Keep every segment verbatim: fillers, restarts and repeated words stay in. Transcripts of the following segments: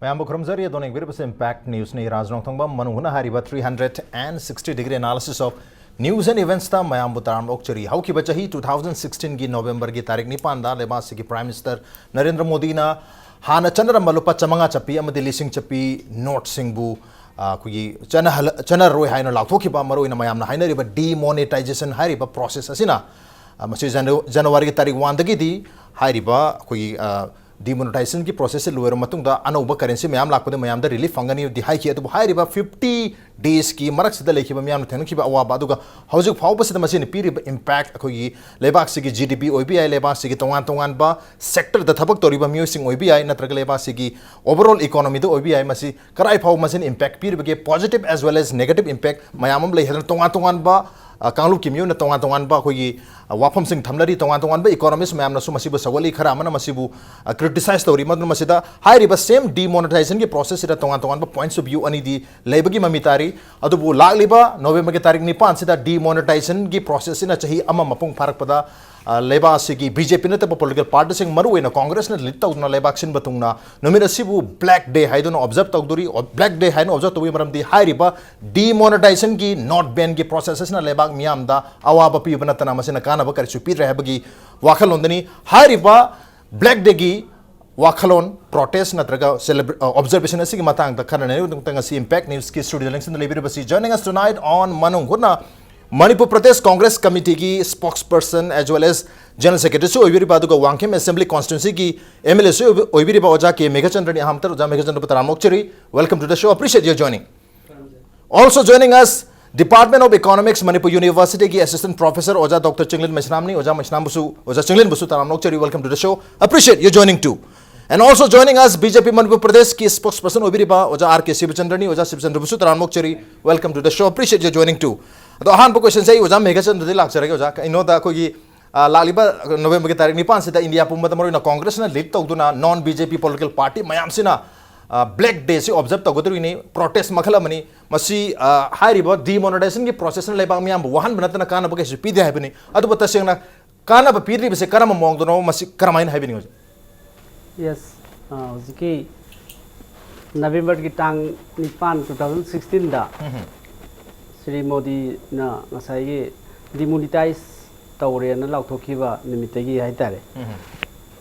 ꯃꯌꯥꯝꯕꯨ ꯈꯨꯔꯨꯝꯖꯔꯤ꯫ ꯑꯗꯣꯝꯅ ꯌꯦꯡꯕꯤꯔꯤꯕꯁꯤ Impact Newsꯅꯤ꯫ ꯔꯥꯖ ꯅꯣꯡꯊꯣꯡꯕꯝ ꯃꯅꯨꯡ ꯍꯨꯠꯅ ꯍꯥꯏꯔꯤꯕ three hundred and sixty degree analysis of news and eventsꯇ ꯃꯌꯥꯝꯕꯨ ꯇꯔꯥꯝꯅ ꯑꯣꯛꯆꯔꯤ꯫ ꯍꯧꯈꯤꯕ ꯆꯍꯤ two thousand sixteenꯒꯤ Novemberꯒꯤ ꯇꯥꯔꯤꯛ ꯅꯤꯄꯥꯟꯗ ꯂꯩꯕꯥꯛ ꯑꯁꯤꯒꯤ Prime Minister ꯅꯔꯦꯟꯗ꯭ꯔ ꯃꯣꯗꯤꯅ ꯍꯥꯟꯅ ꯆꯠꯅꯔꯝꯕ ꯂꯨꯄꯥ ꯆꯥꯃꯉꯥ ꯆꯠꯄꯤ ꯑꯃꯗꯤ ꯂꯤꯁꯤꯡ ꯆꯠꯄꯤ ꯅꯣꯠꯁꯤꯡꯕꯨ, ꯑ, ꯑꯩꯈꯣꯏꯒꯤ ꯆꯠꯅꯍꯜ-, ꯆꯠꯅꯔꯔꯣꯏ ꯍꯥꯏꯅ ꯂꯥꯎꯊꯣꯛꯈꯤꯕ, ꯃꯔꯨꯑꯣꯏꯅ ꯃꯌꯥꯝꯅ ꯍꯥꯏꯅꯔꯤꯕ demonetization ꯍꯥꯏꯔꯤꯕ process ꯑꯁꯤꯅ, ꯑ, ꯃꯁꯤ ꯖꯅ-, ꯖꯅꯋꯥꯔꯤꯒꯤ ꯇꯥꯔꯤꯛ ꯋꯥꯟꯗꯒꯤꯗꯤ ꯍꯥꯏꯔꯤꯕ ꯑꯩꯈꯣꯏꯒꯤ, ꯑ, demonetizationꯒꯤ processꯁꯤ ꯂꯣꯏꯔꯕ ꯃꯇꯨꯡꯗ ꯑꯅꯧꯕ currency ꯃꯌꯥꯝ ꯂꯥꯛꯄꯗ ꯃꯌꯥꯝꯗ relief ꯐꯪꯒꯅꯤꯗꯤ ꯍꯥꯏꯈꯤ꯫ ꯑꯗꯨꯕꯨ ꯍꯥꯏꯔꯤꯕ fifty daysꯀꯤ ꯃꯔꯛꯁꯤꯗ ꯂꯩꯈꯤꯕ ꯃꯤꯌꯥꯝꯅ ꯊꯦꯡꯅꯈꯤꯕ ꯑꯋꯥꯕ, ꯑꯗꯨꯒ ꯍꯧꯖꯤꯛ ꯐꯥꯎꯕꯁꯤꯗ ꯃꯁꯤꯅ ꯄꯤꯔꯤꯕ impact, ꯑꯩꯈꯣꯏꯒꯤ ꯂꯩꯕꯥꯛꯁꯤꯒꯤ GDP ꯑꯣꯏꯕ ꯌꯥꯏ, ꯂꯩꯕꯥꯛꯁꯤꯒꯤ ꯇꯣꯉꯥꯟ ꯇꯣꯉꯥꯟꯕ sectorꯗ ꯊꯕꯛ ꯇꯧꯔꯤꯕ ꯃꯤꯑꯣꯏꯁꯤꯡ ꯑꯣꯏꯕ ꯌꯥꯏ, ꯅꯠꯇ꯭ꯔꯒ ꯂꯩꯕꯥꯛꯁꯤꯒꯤ overall economyꯗ ꯑꯣꯏꯕ ꯌꯥꯏ, ꯃꯁꯤ ꯀꯔꯥꯏ ꯐꯥꯎꯕ ꯃꯁꯤꯅ impact ꯄꯤꯔꯤꯕꯒꯦ, positive as well as negative impact ꯃꯌꯥꯝ ꯑꯃ ꯂꯩ꯫ ꯑꯗꯨꯅ ꯇꯣꯉꯥꯟ ꯇꯣꯉꯥꯟꯕ, ꯑ, ꯀꯥꯡꯂꯨꯞꯀꯤ ꯃꯤꯑꯣꯏꯅ ꯇꯣꯉꯥꯟ ꯇꯣꯉꯥꯟꯕ ꯑꯩꯈꯣꯏꯒꯤ, ꯑ, ꯋꯥꯐꯝꯁꯤꯡ ꯊꯝꯅꯔꯤ꯫ ꯇꯣꯉꯥꯟ ꯇꯣꯉꯥꯟꯕ economist ꯃꯌꯥꯝꯅꯁꯨ ꯃꯁꯤꯕꯨ ꯁꯧꯒꯠꯂꯤ, ꯈꯔ ꯑꯃꯅ ꯃꯁꯤꯕꯨ, ꯑ, criticize ꯇꯧꯔꯤ꯫ ꯃꯗꯨꯅ ꯃꯁꯤꯗ ꯍꯥꯏꯔꯤꯕ same demonetizationꯒꯤ processꯁꯤꯗ ꯇꯣꯉꯥꯟ ꯇꯣꯉꯥꯟꯕ points of view ꯑꯅꯤꯗꯤ ꯂꯩꯕꯒꯤ ꯃꯃꯤ ꯇꯥꯔꯤ꯫ ꯑꯗꯨꯕꯨ ꯂꯥꯛꯂꯤꯕ Novemberꯒꯤ ꯇꯥꯔꯤꯛ ꯅꯤꯄꯥꯟꯁꯤꯗ demonetizationꯒꯤ processꯁꯤꯅ ꯆꯍꯤ ꯑꯃ ꯃꯄꯨꯡ ꯐꯥꯔꯛꯄꯗ, ꯑ, ꯂꯩꯕꯥꯛ ꯑꯁꯤꯒꯤ BJP ꯅꯠꯇꯕ political partyꯁꯤꯡ, ꯃꯔꯨꯑꯣꯏꯅ Congressꯅ lead ꯇꯧꯗꯨꯅ ꯂꯩꯕꯥꯛ ꯁꯤꯟꯕ ꯊꯨꯡꯅ ꯅꯨꯃꯤꯠ ꯑꯁꯤꯕꯨ Black Day ꯍꯥꯏꯗꯨꯅ observe ꯇꯧꯗꯣꯔꯤ꯫ ꯑꯣ, Black Day ꯍꯥꯏꯅ observe ꯇꯧꯕꯒꯤ ꯃꯔꯝꯗꯤ ꯍꯥꯏꯔꯤꯕ demonetizationꯒꯤ note banꯒꯤ process ꯑꯁꯤꯅ ꯂꯩꯕꯥꯛ ꯃꯤꯌꯥꯝꯗ ꯑꯋꯥꯕ ꯄꯤꯕ ꯅꯠꯇꯅ ꯃꯁꯤꯅ ꯀꯥꯟꯅꯕ ꯀꯔꯤꯁꯨ ꯄꯤꯗ꯭ꯔꯦ ꯍꯥꯏꯕꯒꯤ ꯋꯥꯈꯜꯂꯣꯟꯗꯅꯤ꯫ ꯍꯥꯏꯔꯤꯕ Black Dayꯒꯤ ꯋꯥꯈꯜꯂꯣꯟ, protest ꯅꯠꯇ꯭ꯔꯒ celebra-, ꯑ, observation ꯑꯁꯤꯒꯤ ꯃꯇꯥꯡꯗ ꯈꯟꯅꯅꯕꯒꯤꯗꯃꯛꯇ ꯉꯁꯤ Impact Newsꯀꯤ studio ꯂꯦꯡꯁꯤꯟꯗ ꯂꯩꯕꯤꯔꯤꯕꯁꯤ, joining us tonight on ꯃꯅꯨꯡ ꯍꯨꯠꯅ Manipur Pradesh Congress ꯀꯃꯤꯇꯤꯒꯤ spokesperson as well as general secretaryꯁꯨ ꯑꯣꯏꯕꯤꯔꯤꯕ, ꯑꯗꯨꯒ ꯋꯥꯡꯈꯦꯝ Assembly Constituencyꯒꯤ MLAꯁꯨ ꯑꯣꯏꯕ-, ꯑꯣꯏꯕꯤꯔꯤꯕ ꯑꯣꯖꯥ ꯀꯦ ꯃꯦꯘꯆꯟꯗ꯭ꯔꯅꯤ꯫ ꯑꯍꯥꯟꯕꯗ ꯑꯣꯖꯥ ꯃꯦꯘꯆꯟꯗ꯭ꯔꯕꯨ ꯇꯔꯥꯝꯅ ꯑꯣꯛꯆꯔꯤ꯫ Welcome to the show. Appreciate your joining. Also joining us, Department of Economics, Manipur Universityꯒꯤ Assistant Professor ꯑꯣꯖꯥ Doctor ꯆꯤꯡꯂꯦꯟ ꯃꯩꯁꯅꯥꯝꯅꯤ꯫ ꯑꯣꯖꯥ ꯃꯩꯁꯅꯥꯝꯕꯨꯁꯨ, ꯑꯣꯖꯥ ꯆꯤꯡꯂꯦꯟꯕꯨꯁꯨ ꯇꯔꯥꯝꯅ ꯑꯣꯛꯆꯔꯤ꯫ Welcome to the show. Appreciate your joining too. And also joining us, BJP Manipur ꯄ꯭ꯔꯗꯦꯁꯀꯤ spokesperson ꯑꯣꯏꯕꯤꯔꯤꯕ ꯑꯣꯖꯥ R K ꯁꯤꯕꯆꯟꯗ꯭ꯔꯅꯤ꯫ ꯑꯣꯖꯥ ꯁꯤꯕꯆꯟꯗ꯭ꯔꯕꯨꯁꯨ ꯇꯔꯥꯝꯅ ꯑꯣꯛꯆꯔꯤ꯫ Welcome to the show. Appreciate your joining too. ꯑꯗꯣ ꯑꯍꯥꯟꯕ questionꯁꯦ ꯑꯩ ꯑꯣꯖꯥ ꯃꯦꯘꯆꯟꯗ꯭ꯔꯗꯒꯤ ꯂꯥꯛꯆꯔꯒꯦ꯫ ꯑꯣꯖꯥ, ꯀꯩꯅꯣꯗ ꯑꯩꯈꯣꯏꯒꯤ, ꯑ, ꯂꯥꯛꯂꯤꯕ Novemberꯒꯤ ꯇꯥꯔꯤꯛ ꯅꯤꯄꯥꯟꯁꯤꯗ ꯏꯟꯗꯤꯌꯥ ꯄꯨꯝꯕꯗ, ꯃꯔꯨꯑꯣꯏꯅ Congressꯅ lead ꯇꯧꯗꯨꯅ non BJP political party ꯃꯌꯥꯝꯁꯤꯅ, ꯑ, Black Dayꯁꯤ observe ꯇꯧꯒꯗꯧꯔꯤꯅꯤ, protest ꯃꯈꯜ ꯑꯃꯅꯤ꯫ ꯃꯁꯤ, ꯑ, ꯍꯥꯏꯔꯤꯕ demonetizationꯒꯤ processꯅ ꯂꯩꯕꯥꯛ ꯃꯤꯌꯥꯝꯕꯨ ꯋꯥꯍꯟꯕ ꯅꯠꯇꯅ ꯀꯥꯟꯅꯕ ꯀꯩꯁꯨ ꯄꯤꯗꯦ ꯍꯥꯏꯕꯅꯤ꯫ ꯑꯗꯨꯕꯨ ꯇꯁꯦꯡꯅ ꯀꯥꯟꯅꯕ ꯄꯤꯗ꯭ꯔꯤꯕꯁꯦ ꯀꯔꯝꯕ ꯃꯑꯣꯡꯗꯅꯣ, ꯃꯁꯤ ꯀꯔꯝꯍꯥꯏꯅ ꯍꯥꯏꯕꯤꯅꯤꯡꯉꯤ ꯍꯧꯖꯤꯛ? Yes, ꯑ, ꯍꯧꯖꯤꯛꯀꯤ ꯅꯕꯦꯝꯕꯔꯒꯤ ꯇꯥꯡ ꯅꯤꯄꯥꯟ, two thousand sixteenꯗ ꯁ꯭ꯔꯤ ꯃꯣꯗꯤꯅ ꯉꯁꯥꯏꯒꯤ demonetize ꯇꯧꯔꯦꯅ ꯂꯥꯎꯊꯣꯛꯈꯤꯕ ꯅꯨꯃꯤꯠꯇꯒꯤ ꯍꯥꯏꯇꯥꯔꯦ,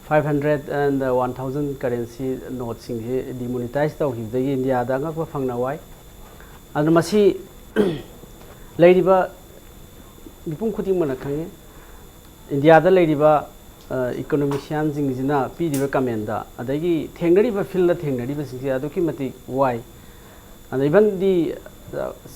five hundred and one thousand currency noteꯁꯤꯡꯁꯤ demonetize ꯇꯧꯈꯤꯕꯗꯒꯤ ꯏꯟꯗꯤꯌꯥꯗ ꯑꯉꯛꯄ ꯐꯪꯅ ꯋꯥꯏ꯫ ꯑꯗꯨꯅ ꯃꯁꯤ ꯂꯩꯔꯤꯕ ꯃꯤꯄꯨꯝ ꯈꯨꯗꯤꯡꯃꯛꯅ ꯈꯪꯉꯤ꯫ ꯏꯟꯗꯤꯌꯥꯗ ꯂꯩꯔꯤꯕ economicianꯁꯤꯡꯁꯤꯅ ꯄꯤꯔꯤꯕ commentꯗ, ꯑꯗꯒꯤ ꯊꯦꯡꯅꯔꯤꯕ fieldꯗ ꯊꯦꯡꯅꯔꯤꯕꯁꯤꯡꯁꯦ ꯑꯗꯨꯛꯀꯤ ꯃꯇꯤꯛ ꯋꯥꯏ꯫ ꯑꯗ even the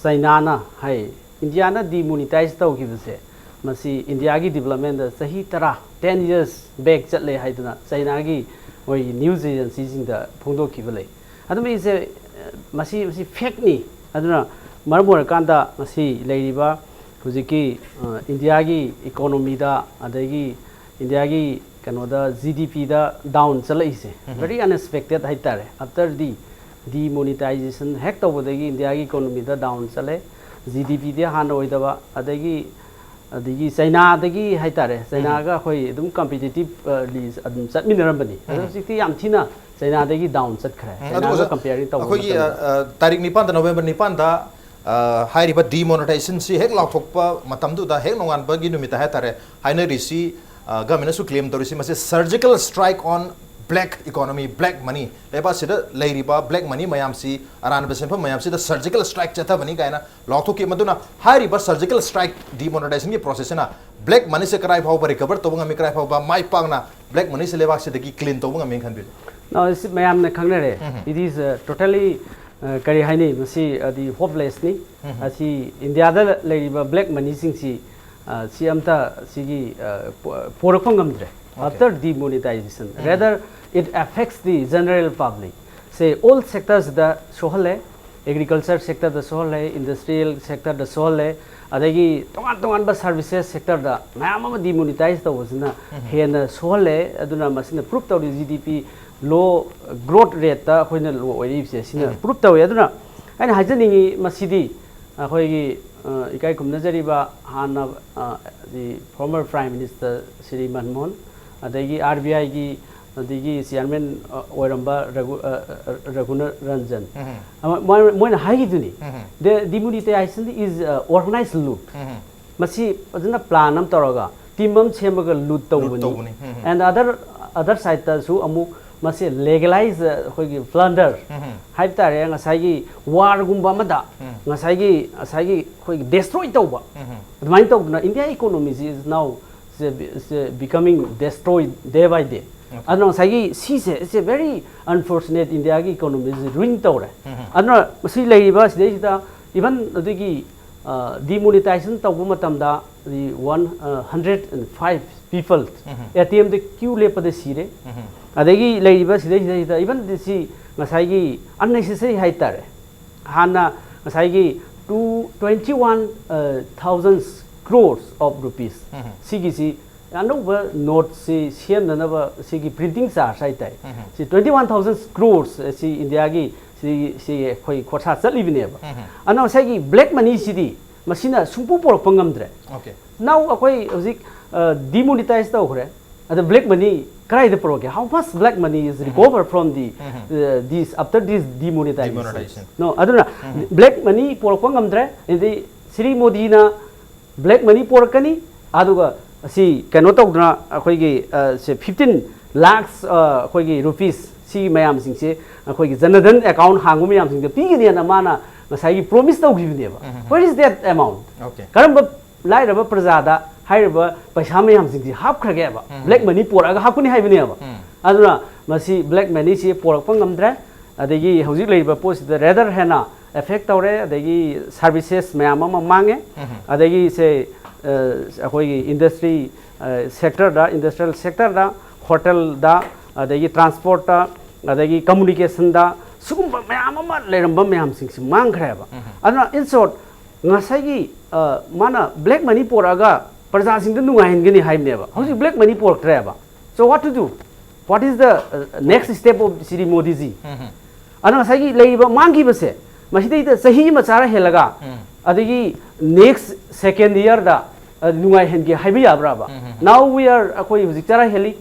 Chinaꯅ high, Indian demonetize ꯇꯧꯈꯤꯕꯁꯦ ꯃꯁꯤ ꯏꯟꯗꯤꯌꯥꯒꯤ developmentꯗ ꯆꯍꯤ ꯇꯔꯥ, ten years back ꯆꯠꯂꯦ ꯍꯥꯏꯗꯅ ꯆꯩꯅꯥꯒꯤ ꯃꯣꯏꯒꯤ news agencyꯁꯤꯡꯗ ꯐꯣꯡꯗꯣꯛꯈꯤꯕ ꯂꯩ꯫ ꯑꯗꯨꯝ ꯑꯩꯁꯦ ꯃꯁꯤ ꯃꯁꯤ fakeꯅꯤ꯫ ꯑꯗꯨꯅ ꯃꯔꯝ ꯑꯣꯏꯔꯀꯥꯟꯗ ꯉꯁꯤ ꯂꯩꯔꯤꯕ ꯍꯧꯖꯤꯛꯀꯤ ꯏꯟꯗꯤꯌꯥꯒꯤ economyꯗ, ꯑꯗꯒꯤ ꯏꯟꯗꯤꯌꯥꯒꯤ ꯀꯩꯅꯣꯗ, GDPꯗ down ꯆꯠꯂꯛꯏꯁꯦ very unexpected ꯍꯥꯏꯇꯥꯔꯦ꯫ After the demonetization ꯍꯦꯛ ꯇꯧꯕꯗꯒꯤ ꯏꯟꯗꯤꯌꯥꯒꯤ economyꯗ down ꯆꯠꯂꯦ꯫ GDPꯗꯤ ꯍꯥꯟꯅ ꯑꯣꯏꯗꯕ, ꯑꯗꯒꯤ ꯑꯗꯒꯤ ꯆꯩꯅꯥꯗꯒꯤ ꯍꯥꯏꯇꯥꯔꯦ, ꯆꯩꯅꯥꯒ ꯑꯩꯈꯣꯏ ꯑꯗꯨꯝ competitively ꯑꯗꯨꯝ ꯆꯠꯃꯤꯟꯅꯔꯝꯕꯅꯤ꯫ ꯑꯗꯣ ꯍꯧꯖꯤꯛꯇꯤ ꯌꯥꯝ ꯊꯤꯅ ꯆꯩꯅꯥꯗꯒꯤ down ꯆꯠꯈ꯭ꯔꯦ꯫ ꯎꯝ, ꯑꯗꯨ ꯆꯩꯅꯥꯒ ꯑꯣꯖꯥ, comparing ꯇꯧꯕ ꯑꯩꯈꯣꯏꯒꯤ, ꯃꯇꯝꯗ꯫ ꯑ, ꯑ, ꯇꯥꯔꯤꯛ ꯅꯤꯄꯥꯟꯗ, ꯅꯣꯕꯦꯝꯕꯔ ꯅꯤꯄꯥꯟꯗ, ꯑ, ꯍꯥꯏꯔꯤꯕ demonetizationꯁꯤ ꯍꯦꯛ ꯂꯥꯎꯊꯣꯛꯄ ꯃꯇꯝꯗꯨꯗ, ꯍꯦꯛ ꯅꯣꯡꯉꯥꯟꯕꯒꯤ ꯅꯨꯃꯤꯠꯇ ꯍꯥꯏꯇꯥꯔꯦ, ꯍꯥꯏꯅꯔꯤꯁꯤ, ꯑ, governmentꯅꯁꯨ claim ꯇꯧꯔꯤꯁꯤ, ꯃꯁꯤ surgical strike on black economy, black money, ꯂꯩꯕꯥꯛꯁꯤꯗ ꯂꯩꯔꯤꯕ black money ꯃꯌꯥꯝꯁꯤ, ꯑꯔꯥꯟꯕ ꯁꯦꯟꯐꯝ ꯃꯌꯥꯝꯁꯤꯗ surgical strike ꯆꯠꯊꯕꯅꯤ ꯀꯥꯏꯅ ꯂꯥꯎꯊꯣꯛꯈꯤ꯫ ꯃꯗꯨꯅ ꯍꯥꯏꯔꯤꯕ surgical strike demonetizationꯒꯤ processꯁꯤꯅ black moneyꯁꯦ ꯀꯗꯥꯏ ꯐꯥꯎꯕ recover ꯇꯧꯕ ꯉꯝꯃꯤ, ꯀꯗꯥꯏ ꯐꯥꯎꯕ ꯃꯥꯏ ꯄꯥꯛꯅ black moneyꯁꯦ ꯂꯩꯕꯥꯛꯁꯤꯗꯒꯤ clean ꯇꯧꯕ ꯉꯝꯃꯤ ꯈꯟꯕꯤꯕ꯭ꯔꯥ? ꯑ, ꯁꯤ ꯃꯌꯥꯝꯅ ꯈꯪꯅꯔꯦ꯫ It is, uh, totally, uh, ꯀꯔꯤ ꯍꯥꯏꯅꯤ, ꯃꯁꯤ ꯑꯗꯤ hopelessꯅꯤ꯫ ꯑꯁꯤ ꯏꯟꯗꯤꯌꯥꯗ ꯂꯩꯔꯤꯕ black moneyꯁꯤꯡꯁꯤ, ꯑ, ꯁꯤ ꯑꯝꯇ ꯁꯤꯒꯤ, ꯑ, ꯄꯣ-, ꯄꯣꯔꯛꯄ ꯉꯝꯗ꯭ꯔꯦ꯫ Okay. After demonetization, rather it affects the general public. Say all sectorsꯗ ꯁꯣꯛꯍꯜꯂꯦ, agriculture sectorꯗ ꯁꯣꯛꯍꯜꯂꯦ, industrial sectorꯗ ꯁꯣꯛꯍꯜꯂꯦ, ꯑꯗꯒꯤ ꯇꯣꯉꯥꯟ ꯇꯣꯉꯥꯟꯕ services sectorꯗ ꯃꯌꯥꯝ ꯑꯃ demonetize ꯇꯧꯕꯁꯤꯅ ꯍꯦꯟꯅ ꯁꯣꯛꯍꯜꯂꯦ꯫ ꯑꯗꯨꯅ ꯃꯁꯤꯅ prove ꯇꯧꯔꯤ, GDP low growth rateꯇ ꯑꯩꯈꯣꯏꯅ low ꯑꯣꯏꯔꯛꯏꯕꯁꯦ ꯁꯤꯅ prove ꯇꯧꯋꯤ꯫ ꯑꯗꯨꯅ ꯑꯩꯅ ꯍꯥꯏꯖꯅꯤꯡꯉꯤ, ꯃꯁꯤꯗꯤ ꯑꯩꯈꯣꯏꯒꯤ, ꯑ, ꯏꯀꯥꯏ ꯈꯨꯝꯅꯖꯔꯤꯕ ꯍꯥꯟꯅ, ꯑ, the former Prime Minister Shri Manmohan, ꯑꯗꯒꯤ RBIꯒꯤ ꯑꯗꯒꯤ ꯆꯤꯌꯥꯔꯃꯦꯟ ꯑꯣꯏꯔꯝꯕ ꯔꯘꯨ ꯔꯘꯨꯅ ꯔꯟꯖꯟ, ꯃꯣꯏꯅ ꯍꯥꯏꯈꯤꯗꯨꯅꯤ, the demonetization is organized loot. ꯃꯁꯤ ꯐꯖꯅ ꯄ꯭ꯂꯥꯟ ꯑꯃ ꯇꯧꯔꯒ ꯇꯤꯝ ꯑꯃ ꯁꯦꯝꯃꯒ ꯂꯨꯠ ꯇꯧꯕꯅꯤ. ꯑꯦꯟ ꯑꯗꯔ ꯑꯗꯔ ꯁꯥꯏꯠꯇꯁꯨ ꯑꯃꯨꯛ ꯃꯁꯤ ꯂꯦꯒꯦꯂꯥꯏꯖ, ꯑꯩꯈꯣꯏꯒꯤ ꯄ꯭ꯂꯟꯗꯔ ꯍꯥꯏꯕ ꯇꯥꯔꯦ, ꯉꯁꯥꯏꯒꯤ ꯋꯥꯔꯒꯨꯝꯕ ꯑꯃꯗ ꯉꯁꯥꯏꯒꯤ ꯉꯁꯥꯏꯒꯤ ꯑꯩꯈꯣꯏꯒꯤ ꯗꯦꯁꯇ꯭ꯔꯣꯏ ꯇꯧꯕ, ꯑꯗꯨꯃꯥꯏꯅ ꯇꯧꯗꯅ India ꯏꯀꯣꯅꯣꯃꯤꯁꯤ is now becoming destroyed day by day. ꯑꯗꯨꯅ ꯉꯁꯥꯏꯒꯤ ꯁꯤꯁꯦ it's a very unfortunate, ꯏꯟꯗꯤꯌꯥꯒꯤ ꯏꯀꯣꯅꯣꯃꯤꯁꯤ ꯔꯨꯏꯟ ꯇꯧꯔꯦ. ꯑꯗꯨꯅ ꯃꯁꯤ ꯂꯩꯔꯤꯕ ꯁꯤꯗꯩꯁꯤꯗ ꯏꯚꯟ ꯑꯗꯨꯒꯤ ꯗꯤꯃꯣꯅꯤꯇꯥꯏꯖꯦꯁꯟ ꯇꯧꯕ ꯃꯇꯝꯗ the one hundred and five people A T ꯑꯦꯝꯗ ꯀ꯭ꯌꯨ ꯂꯦꯞꯄꯗ ꯁꯤꯔꯦ. ꯑꯗꯒꯤ ꯂꯩꯔꯤꯕ ꯁꯤꯗꯩꯁꯤꯗꯩꯁꯤꯗ ꯏꯚꯟ ꯁꯤ ꯉꯁꯥꯏꯒꯤ ꯑꯟꯅꯦꯁꯦꯁꯔꯤ ꯍꯥꯏꯇꯥꯔꯦ. ꯍꯥꯟꯅ ꯉꯁꯥꯏꯒꯤ two twenty one thousand crores of rupees ꯁꯤꯒꯤꯁꯤ ꯑꯅꯧꯕ ꯅꯣꯠꯁꯤ ꯁꯦꯝꯅꯅꯕ ꯁꯤꯒꯤ ꯄ꯭ꯔꯤꯟꯇꯤꯡ ꯆꯥꯔꯖ ꯍꯥꯏꯇꯥꯔꯦ, ꯁꯤ twenty one thousand crores ꯁꯤ ꯏꯟꯗꯤꯌꯥꯒꯤ ꯁꯤ ꯁꯤ ꯑꯩꯈꯣꯏ ꯈꯣꯔꯁꯥ ꯆꯠꯂꯤꯕꯅꯦꯕ. ꯑꯗꯣ ꯉꯁꯥꯏꯒꯤ ꯕ꯭ꯂꯦꯛ ꯃꯅꯤꯁꯤꯗꯤ ꯃꯁꯤꯅ ꯁꯨꯡꯄꯨ ꯄꯨꯔꯛꯄ ꯉꯝꯗ꯭ꯔꯦ. ꯅꯥꯎ ꯑꯩꯈꯣꯏ ꯍꯧꯖꯤꯛ ꯗꯤꯃꯣꯅꯤꯇꯥꯏꯖ ꯇꯧꯈ꯭ꯔꯦ, ꯑꯗ ꯕ꯭ꯂꯦꯛ ꯃꯅꯤ ꯀꯗꯥꯏꯗ ꯄꯨꯔꯛꯀꯦ? How much black money is recovered from the these after this demonetization? No, ꯑꯗꯨꯅ ꯕ꯭ꯂꯦꯛ ꯃꯅꯤ ꯄꯨꯔꯛꯄ ꯉꯝꯗ꯭ꯔꯦ. ꯑꯗꯩ ꯁ꯭ꯔꯤ ꯃꯣꯗꯤꯅ ꯕ꯭ꯂꯦꯛ ꯃꯅꯤ ꯄꯨꯔꯛꯀꯅꯤ, ꯑꯗꯨꯒ ꯁꯤ ꯀꯩꯅꯣ ꯇꯧꯗꯅ ꯑꯩꯈꯣꯏꯒꯤ ꯁꯦ fifteen lakhs ꯑꯩꯈꯣꯏꯒꯤ ꯔꯨꯄꯤꯁ ꯁꯤꯒꯤ ꯃꯌꯥꯝꯁꯤꯡꯁꯦ ꯑꯩꯈꯣꯏꯒꯤ ꯖꯅꯙꯟ ꯑꯦꯀꯥꯎꯟ ꯍꯥꯡꯕ ꯃꯌꯥꯝꯁꯤꯡꯗ ꯄꯤꯒꯅꯦꯅ ꯃꯥꯅ ꯉꯁꯥꯏꯒꯤ promise ꯇꯧꯈꯤꯕꯅꯦꯕ. Where is that amount? ꯀꯔꯝꯕ ꯂꯥꯏꯔꯕ ꯄ꯭ꯔꯖꯥꯗ ꯍꯥꯏꯔꯤꯕ ꯄꯩꯁꯥ ꯃꯌꯥꯝꯁꯤꯡꯁꯤ ꯍꯥꯞꯈ꯭ꯔꯒꯦꯕ? ꯕ꯭ꯂꯦꯛ ꯃꯅꯤ ꯄꯨꯔꯛꯑꯒ ꯍꯥꯞꯀꯅꯤ ꯍꯥꯏꯕꯅꯦꯕ. ꯑꯗꯨꯅ ꯃꯁꯤ ꯕ꯭ꯂꯦꯛ ꯃꯅꯤꯁꯤ ꯄꯨꯔꯛꯄ ꯉꯝꯗ꯭ꯔꯦ. ꯑꯗꯒꯤ ꯍꯧꯖꯤꯛ ꯂꯩꯔꯤꯕ ꯄꯣꯠꯁꯤꯗ ꯔꯦꯗꯔ ꯍꯦꯟꯅ ꯑꯦꯐꯦꯛ ꯇꯧꯔꯦ, ꯑꯗꯒꯤ ꯁꯥꯔꯚꯤꯁꯦꯁ ꯃꯌꯥꯝ ꯑꯃ ꯃꯥꯡꯉꯦ. ꯑꯗꯒꯤ ꯁꯦ ꯑꯩꯈꯣꯏꯒꯤ ꯏꯟꯗꯁꯇ꯭ꯔꯤ ꯁꯦꯛꯇꯔꯗ, ꯏꯟꯗꯁꯇ꯭ꯔꯤꯌꯦꯜ ꯁꯦꯛꯇꯔꯗ, ꯍꯣꯇꯦꯜꯗ, ꯑꯗꯒꯤ ꯇ꯭ꯔꯥꯟꯁꯄꯣꯔꯠꯇ, ꯑꯗꯒꯤ ꯀꯝꯃꯨꯅꯤꯀꯦꯁꯟꯗ, ꯁꯤꯒꯨꯝꯕ ꯃꯌꯥꯝ ꯑꯃ ꯂꯩꯔꯝꯕ ꯃꯌꯥꯝꯁꯤꯡꯁꯤ ꯃꯥꯡꯈ꯭ꯔꯦꯕ. ꯑꯗꯨꯅ in short, ꯉꯁꯥꯏꯒꯤ ꯃꯥꯅ ꯕ꯭ꯂꯦꯛ ꯃꯅꯤ ꯄꯨꯔꯛꯑꯒ ꯄ꯭ꯔꯖꯥꯁꯤꯡꯗ ꯅꯨꯡꯉꯥꯏꯍꯟꯒꯅꯤ ꯍꯥꯏꯕꯅꯦꯕ. ꯍꯧꯖꯤꯛ ꯕ꯭ꯂꯦꯛ ꯃꯅꯤ ꯄꯨꯔꯛꯇ꯭ꯔꯦꯕ. So what to do? What is the next step of Shri Modi ji? ꯑꯗꯨꯅ ꯉꯁꯥꯏꯒꯤ ꯂꯩꯔꯤꯕ ꯃꯥꯡꯈꯤꯕꯁꯦ, ꯃꯁꯤꯗꯩꯗ ꯆꯍꯤ ꯑꯃ ꯆꯥꯔ ꯍꯦꯜꯂꯒ ꯑꯗꯒꯤ ꯅꯦꯛꯁ ꯁꯦꯀꯦꯟ ꯏꯌꯥꯔꯗ ꯅꯨꯡꯉꯥꯏꯍꯟꯒꯦ ꯍꯥꯏꯕ ꯌꯥꯕ꯭ꯔꯥꯕ? Now we are, ꯑꯩꯈꯣꯏ ꯍꯧꯖꯤꯛ ꯆꯥꯔ ꯍꯦꯜꯂꯤ.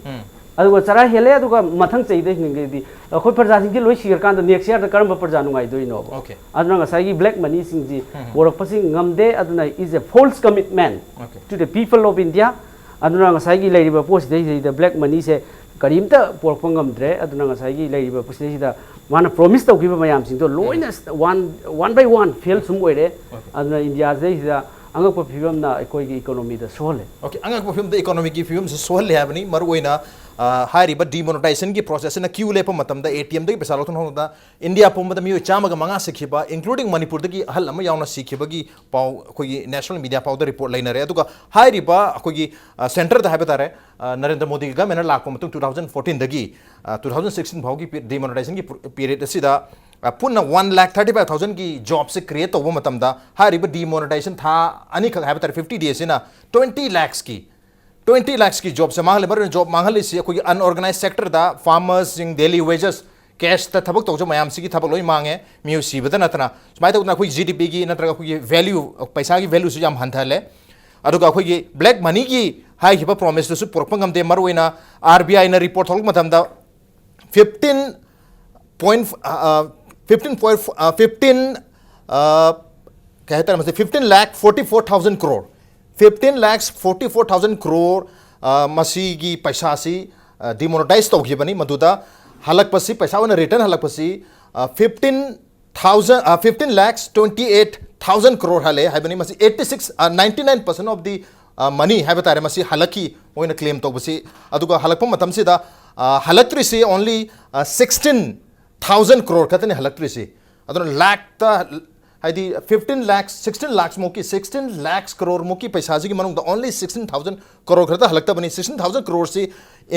ꯑꯗꯨꯒ ꯆꯔꯥ ꯍꯦꯜꯂꯦ, ꯑꯗꯨꯒ ꯃꯊꯪ ꯆꯍꯤꯗ ꯍꯤꯡꯅꯤꯡꯒꯗꯤ ꯑꯩꯈꯣꯏ ꯄ꯭ꯔꯖꯥꯁꯤꯡꯁꯤ ꯂꯣꯏ ꯁꯤꯈ꯭ꯔꯀꯥꯟꯗ next yearꯗ ꯀꯔꯝꯕ ꯄ꯭ꯔꯖꯥ ꯅꯨꯡꯉꯥꯏꯗꯣꯏꯅꯣꯕ? Okay. ꯑꯗꯨꯅ ꯉꯁꯥꯏꯒꯤ black moneyꯁꯤꯡꯁꯤ ꯎꯝ. ꯄꯣꯔꯛꯄꯁꯤ ꯉꯝꯗꯦ꯫ ꯑꯗꯨꯅ is a false commitment Okay. to the people of India. ꯑꯗꯨꯅ ꯉꯁꯥꯏꯒꯤ ꯂꯩꯔꯤꯕ ꯄꯣꯠꯁꯤꯗꯩꯁꯤꯗ black moneyꯁꯦ ꯀꯔꯤꯝꯇ ꯄꯣꯔꯛꯄ ꯉꯝꯗ꯭ꯔꯦ꯫ ꯑꯗꯨꯅ ꯉꯁꯥꯏꯒꯤ ꯂꯩꯔꯤꯕ ꯄꯣꯠꯁꯤꯗꯩꯁꯤꯗ ꯃꯥꯅ promise ꯇꯧꯈꯤꯕ ꯃꯌꯥꯝꯁꯤꯡꯗꯣ ꯂꯣꯏꯅ one one by one fail ꯁꯨꯝ ꯑꯣꯏꯔꯦ꯫ Okay. ꯑꯗꯨꯅ ꯏꯟꯗꯤꯌꯥꯁꯤꯗꯩꯁꯤꯗ ꯑꯉꯛꯄ ꯐꯤꯕꯝꯅ ꯑꯩꯈꯣꯏꯒꯤ economyꯗ ꯁꯣꯛꯍꯜꯂꯦ꯫ Okay, ꯑꯉꯛꯄ ꯐꯤꯕꯝꯗ economyꯒꯤ ꯐꯤꯕꯝꯁꯤ ꯁꯣꯛꯍꯜꯂꯦ ꯍꯥꯏꯕꯅꯤ꯫ ꯃꯔꯨꯑꯣꯏꯅ ꯑ, ꯍꯥꯏꯔꯤꯕ demonetizationꯒꯤ processꯁꯤꯅ queue ꯂꯦꯞꯄ ꯃꯇꯝꯗ ATMꯗꯒꯤ ꯄꯩꯁꯥ ꯂꯧꯊꯣꯛꯅꯕꯗ ꯏꯟꯗꯤꯌꯥ ꯄꯨꯝꯕꯗ ꯃꯤꯑꯣꯏ ꯆꯥꯝꯃꯒ ꯃꯉꯥ ꯁꯤꯈꯤꯕ, including ꯃꯅꯤꯄꯨꯔꯗꯒꯤ ꯑꯍꯜ ꯑꯃ ꯌꯥꯎꯅ ꯁꯤꯈꯤꯕꯒꯤ ꯄꯥꯎ ꯑꯩꯈꯣꯏꯒꯤ national media ꯐꯥꯎꯗ report ꯂꯩꯅꯔꯦ꯫ ꯑꯗꯨꯒ ꯍꯥꯏꯔꯤꯕ ꯑꯩꯈꯣꯏꯒꯤ, ꯑ, centreꯗ ꯍꯥꯏꯕ ꯇꯥꯔꯦ, ꯑ, ꯅꯔꯦꯟꯗ꯭ꯔ ꯃꯣꯗꯤꯒꯤ governmentꯅ ꯂꯥꯛꯄ ꯃꯇꯨꯡ two thousand fourteenꯗꯒꯤ, ꯑ, two thousand sixteen ꯐꯥꯎꯒꯤ ꯄꯤ-, demonetizationꯒꯤ ꯄꯨ-, period ꯑꯁꯤꯗ, ꯑ, ꯄꯨꯟꯅ one lakh thirty five thousandꯒꯤ jobꯁꯦ create ꯇꯧꯕ ꯃꯇꯝꯗ ꯍꯥꯏꯔꯤꯕ demonetization ꯊꯥ ꯑꯅꯤꯈꯛ ꯍꯥꯏꯕ ꯇꯥꯔꯦ, fifty daysꯁꯤꯅ twenty lakhsꯀꯤ twenty lakhsꯀꯤ jobꯁꯦ ꯃꯥꯡꯍꯜꯂꯦ꯫ ꯃꯔꯨꯑꯣꯏꯅ job ꯃꯥꯡꯍꯜꯂꯤꯁꯤ ꯑꯩꯈꯣꯏꯒꯤ unorganized sectorꯗ farmersꯁꯤꯡ daily wages, cashꯇ ꯊꯕꯛ ꯇꯧꯖꯕ ꯃꯌꯥꯝꯁꯤꯒꯤ ꯊꯕꯛ ꯂꯣꯏ ꯃꯥꯡꯉꯦ, ꯃꯤꯑꯣꯏ ꯁꯤꯕꯗ ꯅꯠꯇꯅ꯫ ꯁꯨꯃꯥꯏꯅ ꯇꯧꯗꯅ ꯑꯩꯈꯣꯏ GDPꯒꯤ ꯅꯠꯇ꯭ꯔꯒ ꯑꯩꯈꯣꯏꯒꯤ value, ꯄꯩꯁꯥꯒꯤ valueꯁꯨ ꯌꯥꯝ ꯍꯟꯊꯍꯜꯂꯦ꯫ ꯑꯗꯨꯒ ꯑꯩꯈꯣꯏꯒꯤ black moneyꯒꯤ ꯍꯥꯏꯈꯤꯕ promiseꯇꯨꯁꯨ ꯄꯨꯔꯛꯄ ꯉꯝꯗꯦ꯫ ꯃꯔꯨꯑꯣꯏꯅ RBIꯅ report ꯊꯣꯛꯂꯛꯄ ꯃꯇꯝꯗ fifteen point, ꯑ, fifteen point, ꯑ, fifteen, ꯑ, ꯀꯩ ꯍꯥꯏꯇꯥꯔꯦ, ꯃꯁꯤ fifteen lakh forty four thousand crore, fifteen lakhs forty four thousand crore, ꯑ, ꯃꯁꯤꯒꯤ ꯄꯩꯁꯥꯁꯤ, ꯑ, demonetize ꯇꯧꯈꯤꯕꯅꯤ꯫ ꯃꯗꯨꯗ ꯍꯜꯂꯛꯄꯁꯤ, ꯄꯩꯁꯥ ꯑꯣꯏꯅ return ꯍꯜꯂꯛꯄꯁꯤ, ꯑ, fifteen thousand, ꯑ, fifteen lakhs twenty eight thousand crore ꯍꯜꯂꯦ ꯍꯥꯏꯕꯅꯤ꯫ ꯃꯁꯤ eighty six, ꯑ, ninety nine percent of the, ꯑ, money ꯍꯥꯏꯕ ꯇꯥꯔꯦ, ꯃꯁꯤ ꯍꯜꯂꯛꯈꯤ ꯃꯣꯏꯅ claim ꯇꯧꯕꯁꯤ꯫ ꯑꯗꯨꯒ ꯍꯜꯂꯛꯄ ꯃꯇꯝꯁꯤꯗ, ꯑ, ꯍꯜꯂꯛꯇ꯭ꯔꯤꯁꯤ only, ꯑ, sixteen thousand crore ꯈꯛꯇꯅꯤ ꯍꯜꯂꯛꯇ꯭ꯔꯤꯁꯤ꯫ ꯑꯗꯨꯅ ꯂꯥꯛꯇ, ꯍꯥꯏꯗꯤ fifteen lakhs, sixteen lakhs ꯃꯨꯛꯀꯤ, sixteen lakhs crore ꯃꯨꯛꯀꯤ ꯄꯩꯁꯥꯁꯤꯒꯤ ꯃꯅꯨꯡꯗ only sixteen thousand crore ꯈꯛꯇ ꯍꯜꯂꯛꯇꯕꯅꯤ꯫ Sixteen thousand croreꯁꯤ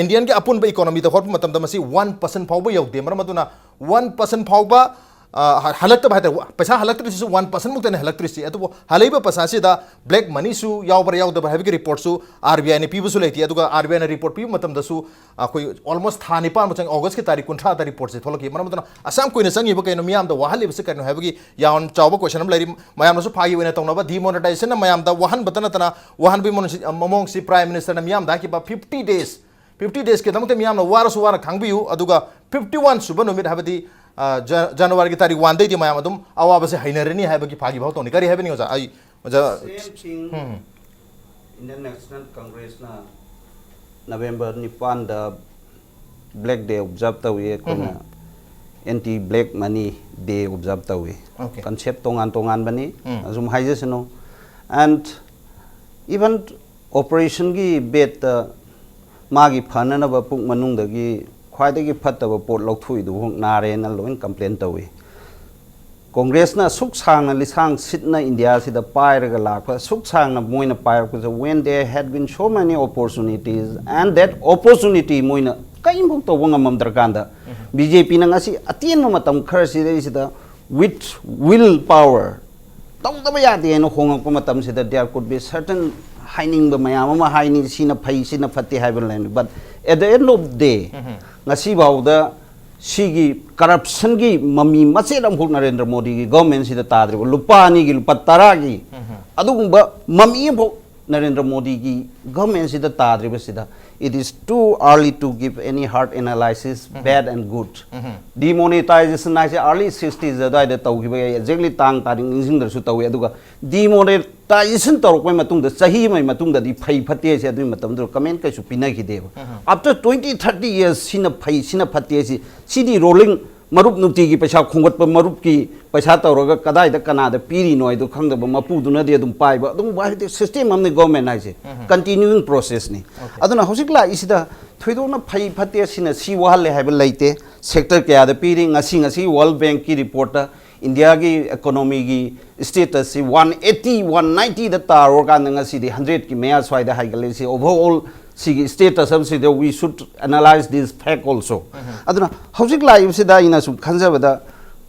Indiaꯒꯤ ꯑꯄꯨꯟꯕ economyꯗ ꯍꯣꯠꯄ ꯃꯇꯝꯗ ꯃꯁꯤ one percent ꯐꯥꯎꯕ ꯌꯧꯗꯦ꯫ ꯃꯔꯝ ꯑꯗꯨꯅ one percent ꯐꯥꯎꯕ, ꯑ, ꯍ-, ꯍꯜꯂꯛꯇꯕ ꯍꯥꯏꯇꯥꯔꯦ, ꯋ-, ꯄꯩꯁꯥ ꯍꯜꯂꯛꯇ꯭ꯔꯤꯁꯤꯁꯨ one percent ꯃꯨꯛꯇꯅꯤ ꯍꯜꯂꯛꯇ꯭ꯔꯤꯁꯤ꯫ ꯑꯗꯨꯕꯨ ꯍꯜꯂꯛꯏꯕ ꯄꯩꯁꯥꯁꯤꯗ black moneyꯁꯨ ꯌꯥꯎꯕ꯭ꯔꯥ ꯌꯥꯎꯗꯕ꯭ꯔꯥ ꯍꯥꯏꯕꯒꯤ reportꯁꯨ RBIꯅ ꯄꯤꯕꯁꯨ ꯂꯩꯇꯦ꯫ ꯑꯗꯨꯒ RBIꯅ report ꯄꯤꯕ ꯃꯇꯝꯗꯁꯨ ꯑꯩꯈꯣꯏ almost ꯊꯥ ꯅꯤꯄꯥꯟꯃꯨꯛ ꯆꯪꯉꯤ, Augustꯀꯤ ꯇꯥꯔꯤꯛ ꯀꯨꯟꯊ꯭ꯔꯥꯗ reportꯁꯦ ꯊꯣꯛꯂꯛꯈꯤ꯫ ꯃꯔꯝ ꯑꯗꯨꯅ ꯑꯁꯥꯝ ꯀꯨꯏꯅ ꯆꯪꯉꯤꯕ ꯀꯩꯅꯣ? ꯃꯤꯌꯥꯝꯗ ꯋꯥꯍꯜꯂꯤꯕꯁꯤ ꯀꯩꯅꯣ ꯍꯥꯏꯕꯒꯤ ꯌꯥꯝ ꯆꯥꯎꯕ question ꯑꯃ ꯂꯩꯔꯤ꯫ ꯃꯌꯥꯝꯅꯁꯨ ꯐꯥꯒꯤ ꯑꯣꯏꯅ ꯇꯧꯅꯕ demonetizationꯅ ꯃꯌꯥꯝꯗ ꯋꯥꯍꯟꯕꯇ ꯅꯠꯇꯅ, ꯋꯥꯍꯟꯕꯒꯤ ꯃꯑꯣꯡꯁꯤ, ꯃꯑꯣꯡꯁꯤ Prime Ministerꯅ ꯃꯤꯌꯥꯝꯗ ꯍꯥꯏꯈꯤꯕ fifty days, ꯐꯤꯐꯇꯤ ꯗꯦꯖꯀꯤꯗꯃꯛꯇ ꯃꯤꯌꯥꯝꯅ ꯋꯥꯔꯁꯨ ꯋꯥꯅ ꯈꯥꯡꯕꯤꯌꯨ, ꯑꯗꯨꯒ ꯐꯤꯐꯇꯤ ꯋꯥꯟ ꯁꯨꯕ ꯅꯨꯃꯤꯠ, ꯍꯥꯏꯕꯗꯤ ꯑ, ꯖ- ꯖꯅꯋꯥꯔꯤꯒꯤ ꯇꯥꯔꯤꯛ ꯋꯥꯟꯗꯩꯗꯤ ꯃꯌꯥꯝ ꯑꯗꯨꯝ ꯑꯋꯥꯕꯁꯦ ꯍꯩꯅꯔꯅꯤ ꯍꯥꯏꯕꯒꯤ ꯐꯥꯒꯤ ꯐꯥꯎ ꯇꯧꯅꯤ꯫ ꯀꯔꯤ ꯍꯥꯏꯕꯅꯤ ꯑꯣꯖꯥ? ꯑꯩ ꯑꯣꯖꯥ Same thing. Indian National Congressꯅ November ꯅꯤꯄꯥꯟꯗ Black Day observe ꯇꯧꯏ ꯑꯩꯈꯣꯏꯅ꯫ Anti Black Money Day observe ꯇꯧꯏ꯫ Okay. Concept ꯇꯣꯉꯥꯟ ꯇꯣꯉꯥꯟꯕꯅꯤ꯫ ꯎꯝ. ꯑꯁꯨꯝ ꯍꯥꯏꯖꯁꯅꯨ꯫ And even operationꯒꯤ ꯕꯦꯠꯇ ꯃꯥꯒꯤ ꯐꯅꯅꯕ ꯄꯨꯛ ꯃꯅꯨꯡꯗꯒꯤ ꯈ꯭ꯋꯥꯏꯗꯒꯤ ꯐꯠꯇꯕ ꯄꯣꯠ ꯂꯧꯊꯣꯛꯏꯗꯨꯐꯥꯎ ꯅꯥꯔꯦꯅ ꯂꯣꯏꯅ complain ꯇꯧꯏ꯫ ꯀꯣꯡꯒ꯭ꯔꯦꯁꯅ ꯑꯁꯨꯛ ꯁꯥꯡꯅ ꯂꯤꯁꯥꯡ ꯁꯤꯠꯅ ꯏꯟꯗꯤꯌꯥꯁꯤꯗ ꯄꯥꯏꯔꯒ ꯂꯥꯛꯄ, ꯑꯁꯨꯛ ꯁꯥꯡꯅ ꯃꯣꯏꯅ ꯄꯥꯏꯔꯛꯄꯁꯦ, when there had been so many opportunities and that opportunity ꯃꯣꯏꯅ ꯀꯔꯤꯝꯐꯥꯎ ꯇꯧꯕ ꯉꯝꯃꯝꯗ꯭ꯔꯀꯥꯟꯗ, ꯕꯤ ꯖꯦ ꯄꯤꯅ ꯉꯁꯤ ꯑꯇꯦꯟꯕ ꯃꯇꯝ ꯈꯔꯁꯤꯗꯩꯁꯤꯗ with will power ꯇꯧꯗꯕ ꯌꯥꯗꯦ ꯍꯥꯏꯅ ꯍꯣꯡꯉꯛꯄ ꯃꯇꯝꯁꯤꯗ there could be certain ꯍꯥꯏꯅꯤꯡꯕ ꯃꯌꯥꯝ ꯑꯃ ꯍꯥꯏꯅꯤ, ꯁꯤꯅ ꯐꯩ, ꯁꯤꯅ ꯐꯠꯇꯦ ꯍꯥꯏꯕ ꯂꯩꯔꯝꯃꯤ꯫ But at the end of the day, ꯉꯁꯤꯐꯥꯎꯗ ꯁꯤꯒꯤ corruptionꯒꯤ ꯃꯃꯤ ꯃꯆꯦꯠ ꯑꯃꯐꯥꯎ ꯅꯔꯦꯟꯗ꯭ꯔ ꯃꯣꯗꯤꯒꯤ governmentꯁꯤꯗ ꯇꯥꯗ꯭ꯔꯤꯕ, ꯂꯨꯄꯥ ꯑꯅꯤꯒꯤ, ꯂꯨꯄꯥ ꯇꯔꯥꯒꯤ ꯑꯗꯨꯒꯨꯝꯕ ꯃꯃꯤ ꯑꯃꯐꯥꯎ ꯅꯔꯦꯟꯗ꯭ꯔ ꯃꯣꯗꯤꯒꯤ governmentꯁꯤꯗ ꯇꯥꯗ꯭ꯔꯤꯕꯁꯤꯗ, it is too early to give any hard analysis, bad and good. Demonetization ꯍꯥꯏꯁꯦ early sixties ꯑꯗꯨꯋꯥꯏꯗ ꯇꯧꯈꯤꯕ ꯌꯥꯏ, exactly ꯇꯥꯡ ꯇꯥꯔꯤꯛ ꯅꯤꯡꯁꯤꯡꯗ꯭ꯔꯁꯨ ꯇꯧꯋꯤ꯫ ꯑꯗꯨꯒ demonetization ꯇꯧꯔꯛꯄꯩ ꯃꯇꯨꯡꯗ ꯆꯍꯤ ꯑꯃꯒꯤ ꯃꯇꯨꯡꯗꯗꯤ ꯐꯩ ꯐꯠꯇꯦ ꯍꯥꯏꯁꯦ ꯑꯗꯨꯒꯤ ꯃꯇꯝꯗꯨꯗ comment ꯀꯩꯁꯨ ꯄꯤꯅꯈꯤꯗꯦꯕ꯫ After twenty thirty years ꯁꯤꯅ ꯐꯩ, ꯁꯤꯅ ꯐꯠꯇꯦ ꯍꯥꯏꯁꯤ, ꯁꯤꯗꯤ rolling ꯃꯔꯨꯞ ꯅꯨꯡꯇꯤꯒꯤ ꯄꯩꯁꯥ ꯈꯣꯝꯒꯠꯄ, ꯃꯔꯨꯞꯀꯤ ꯄꯩꯁꯥ ꯇꯧꯔꯒ ꯀꯗꯥꯏꯗ ꯀꯅꯥꯗ ꯄꯤꯔꯤꯅꯣ ꯍꯥꯏꯗꯣ ꯈꯪꯗꯕ ꯃꯄꯨꯗꯨꯅꯗꯤ ꯑꯗꯨꯝ ꯄꯥꯏꯕ, ꯑꯗꯨꯝ ꯍꯥꯏꯗꯤ system ꯑꯃꯅꯤ government ꯍꯥꯏꯁꯦ, continuing processꯅꯤ꯫ ꯑꯗꯨꯅ ꯍꯧꯖꯤꯛ ꯂꯥꯛꯏꯁꯤꯗ ꯊꯣꯏꯗꯣꯛꯅ ꯐꯩ ꯐꯠꯇꯦ ꯁꯤꯅ ꯁꯤ ꯋꯥꯍꯜꯂꯦ ꯍꯥꯏꯕ ꯂꯩꯇꯦ꯫ Sector ꯀꯌꯥꯗ ꯄꯤꯔꯤ, ꯉꯁꯤ ꯉꯁꯤ World Bankꯀꯤ reportꯇ ꯏꯟꯗꯤꯌꯥꯒꯤ economyꯒꯤ statusꯁꯤ one eighty, one ninetyꯗ ꯇꯥꯔꯨꯔꯀꯥꯟꯗ ꯉꯁꯤꯗꯤ hundredꯀꯤ ꯃꯌꯥ ꯁ꯭ꯋꯥꯏꯗ ꯍꯥꯏꯒꯠꯂꯛꯏꯁꯤ꯫ Overall ꯁꯤꯒꯤ status ꯑꯃꯁꯤꯗ we should analyze this fact also. ꯑꯗꯨꯅ ꯍꯧꯖꯤꯛ ꯂꯥꯛꯏꯕꯁꯤꯗ ꯑꯩꯅ ꯁꯨꯝ ꯈꯟꯖꯕꯗ,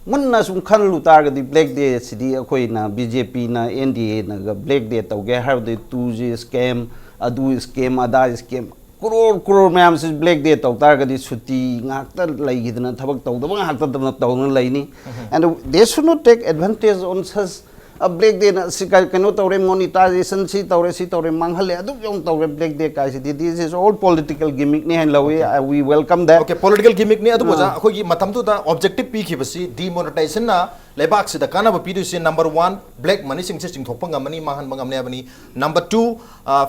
ꯃꯨꯟꯅ ꯁꯨꯝ ꯈꯜꯂꯨ ꯇꯥꯔꯒꯗꯤ Black Dayꯁꯤꯗꯤ ꯑꯩꯈꯣꯏꯅ, ꯕꯤ ꯖꯦ ꯄꯤꯅ, ꯑꯦꯟ ꯗꯤ ꯑꯦꯅꯒ Black Day ꯇꯧꯒꯦ ꯍꯥꯏꯔꯕꯗꯤ two G scam, ꯑꯗꯨ scam, ꯑꯗꯥ scam, ꯀ꯭ꯔꯣꯔ ꯀ꯭ꯔꯣꯔ ꯃꯌꯥꯝꯁꯤ Black Day ꯇꯧ ꯇꯥꯔꯒꯗꯤ ꯁꯨꯇꯤ ꯉꯥꯛꯇ ꯂꯩꯈꯤꯗꯅ ꯊꯕꯛ ꯇꯧꯗꯕ ꯉꯥꯛꯇ ꯇꯧꯗꯅ ꯂꯩꯅꯤ꯫ And they should not take advantage on such black ꯗꯦꯅ ꯁꯤ ꯀ- ꯀꯩꯅꯣ ꯇꯧꯔꯦ, ꯃꯣꯅꯤꯇꯥꯏꯖꯦꯁꯟ ꯁꯤ ꯇꯧꯔꯦ, ꯁꯤ ꯇꯧꯔꯦ, ꯃꯥꯡꯍꯜꯂꯦ, ꯑꯗꯨꯛ ꯌꯧꯅ ꯇꯧꯔꯦ ꯕ꯭ꯂꯦꯛ ꯗꯦ ꯀꯥꯏꯁꯤꯗꯤ꯫ This is all political gimmick ꯅꯤ ꯍꯥꯏꯅ ꯂꯧꯏ꯫ We welcome that. Okay, political gimmick ꯅꯤ꯫ ꯑꯗꯨꯕꯨ ꯑꯣꯖꯥ, ꯑꯩꯈꯣꯏꯒꯤ ꯃꯇꯝꯗꯨꯗ objective ꯄꯤꯈꯤꯕꯁꯤ demonetization ꯅ ꯂꯩꯕꯥꯛꯁꯤꯗ ꯀꯥꯟꯅꯕ ꯄꯤꯗꯣꯏꯁꯤ number one, black money ꯁꯤꯡꯁꯦ ꯆꯤꯡꯊꯣꯛꯄ ꯉꯝꯃꯅꯤ, ꯃꯥꯡꯍꯟꯕ ꯉꯝꯅꯤ ꯍꯥꯏꯕꯅꯤ꯫ Number two,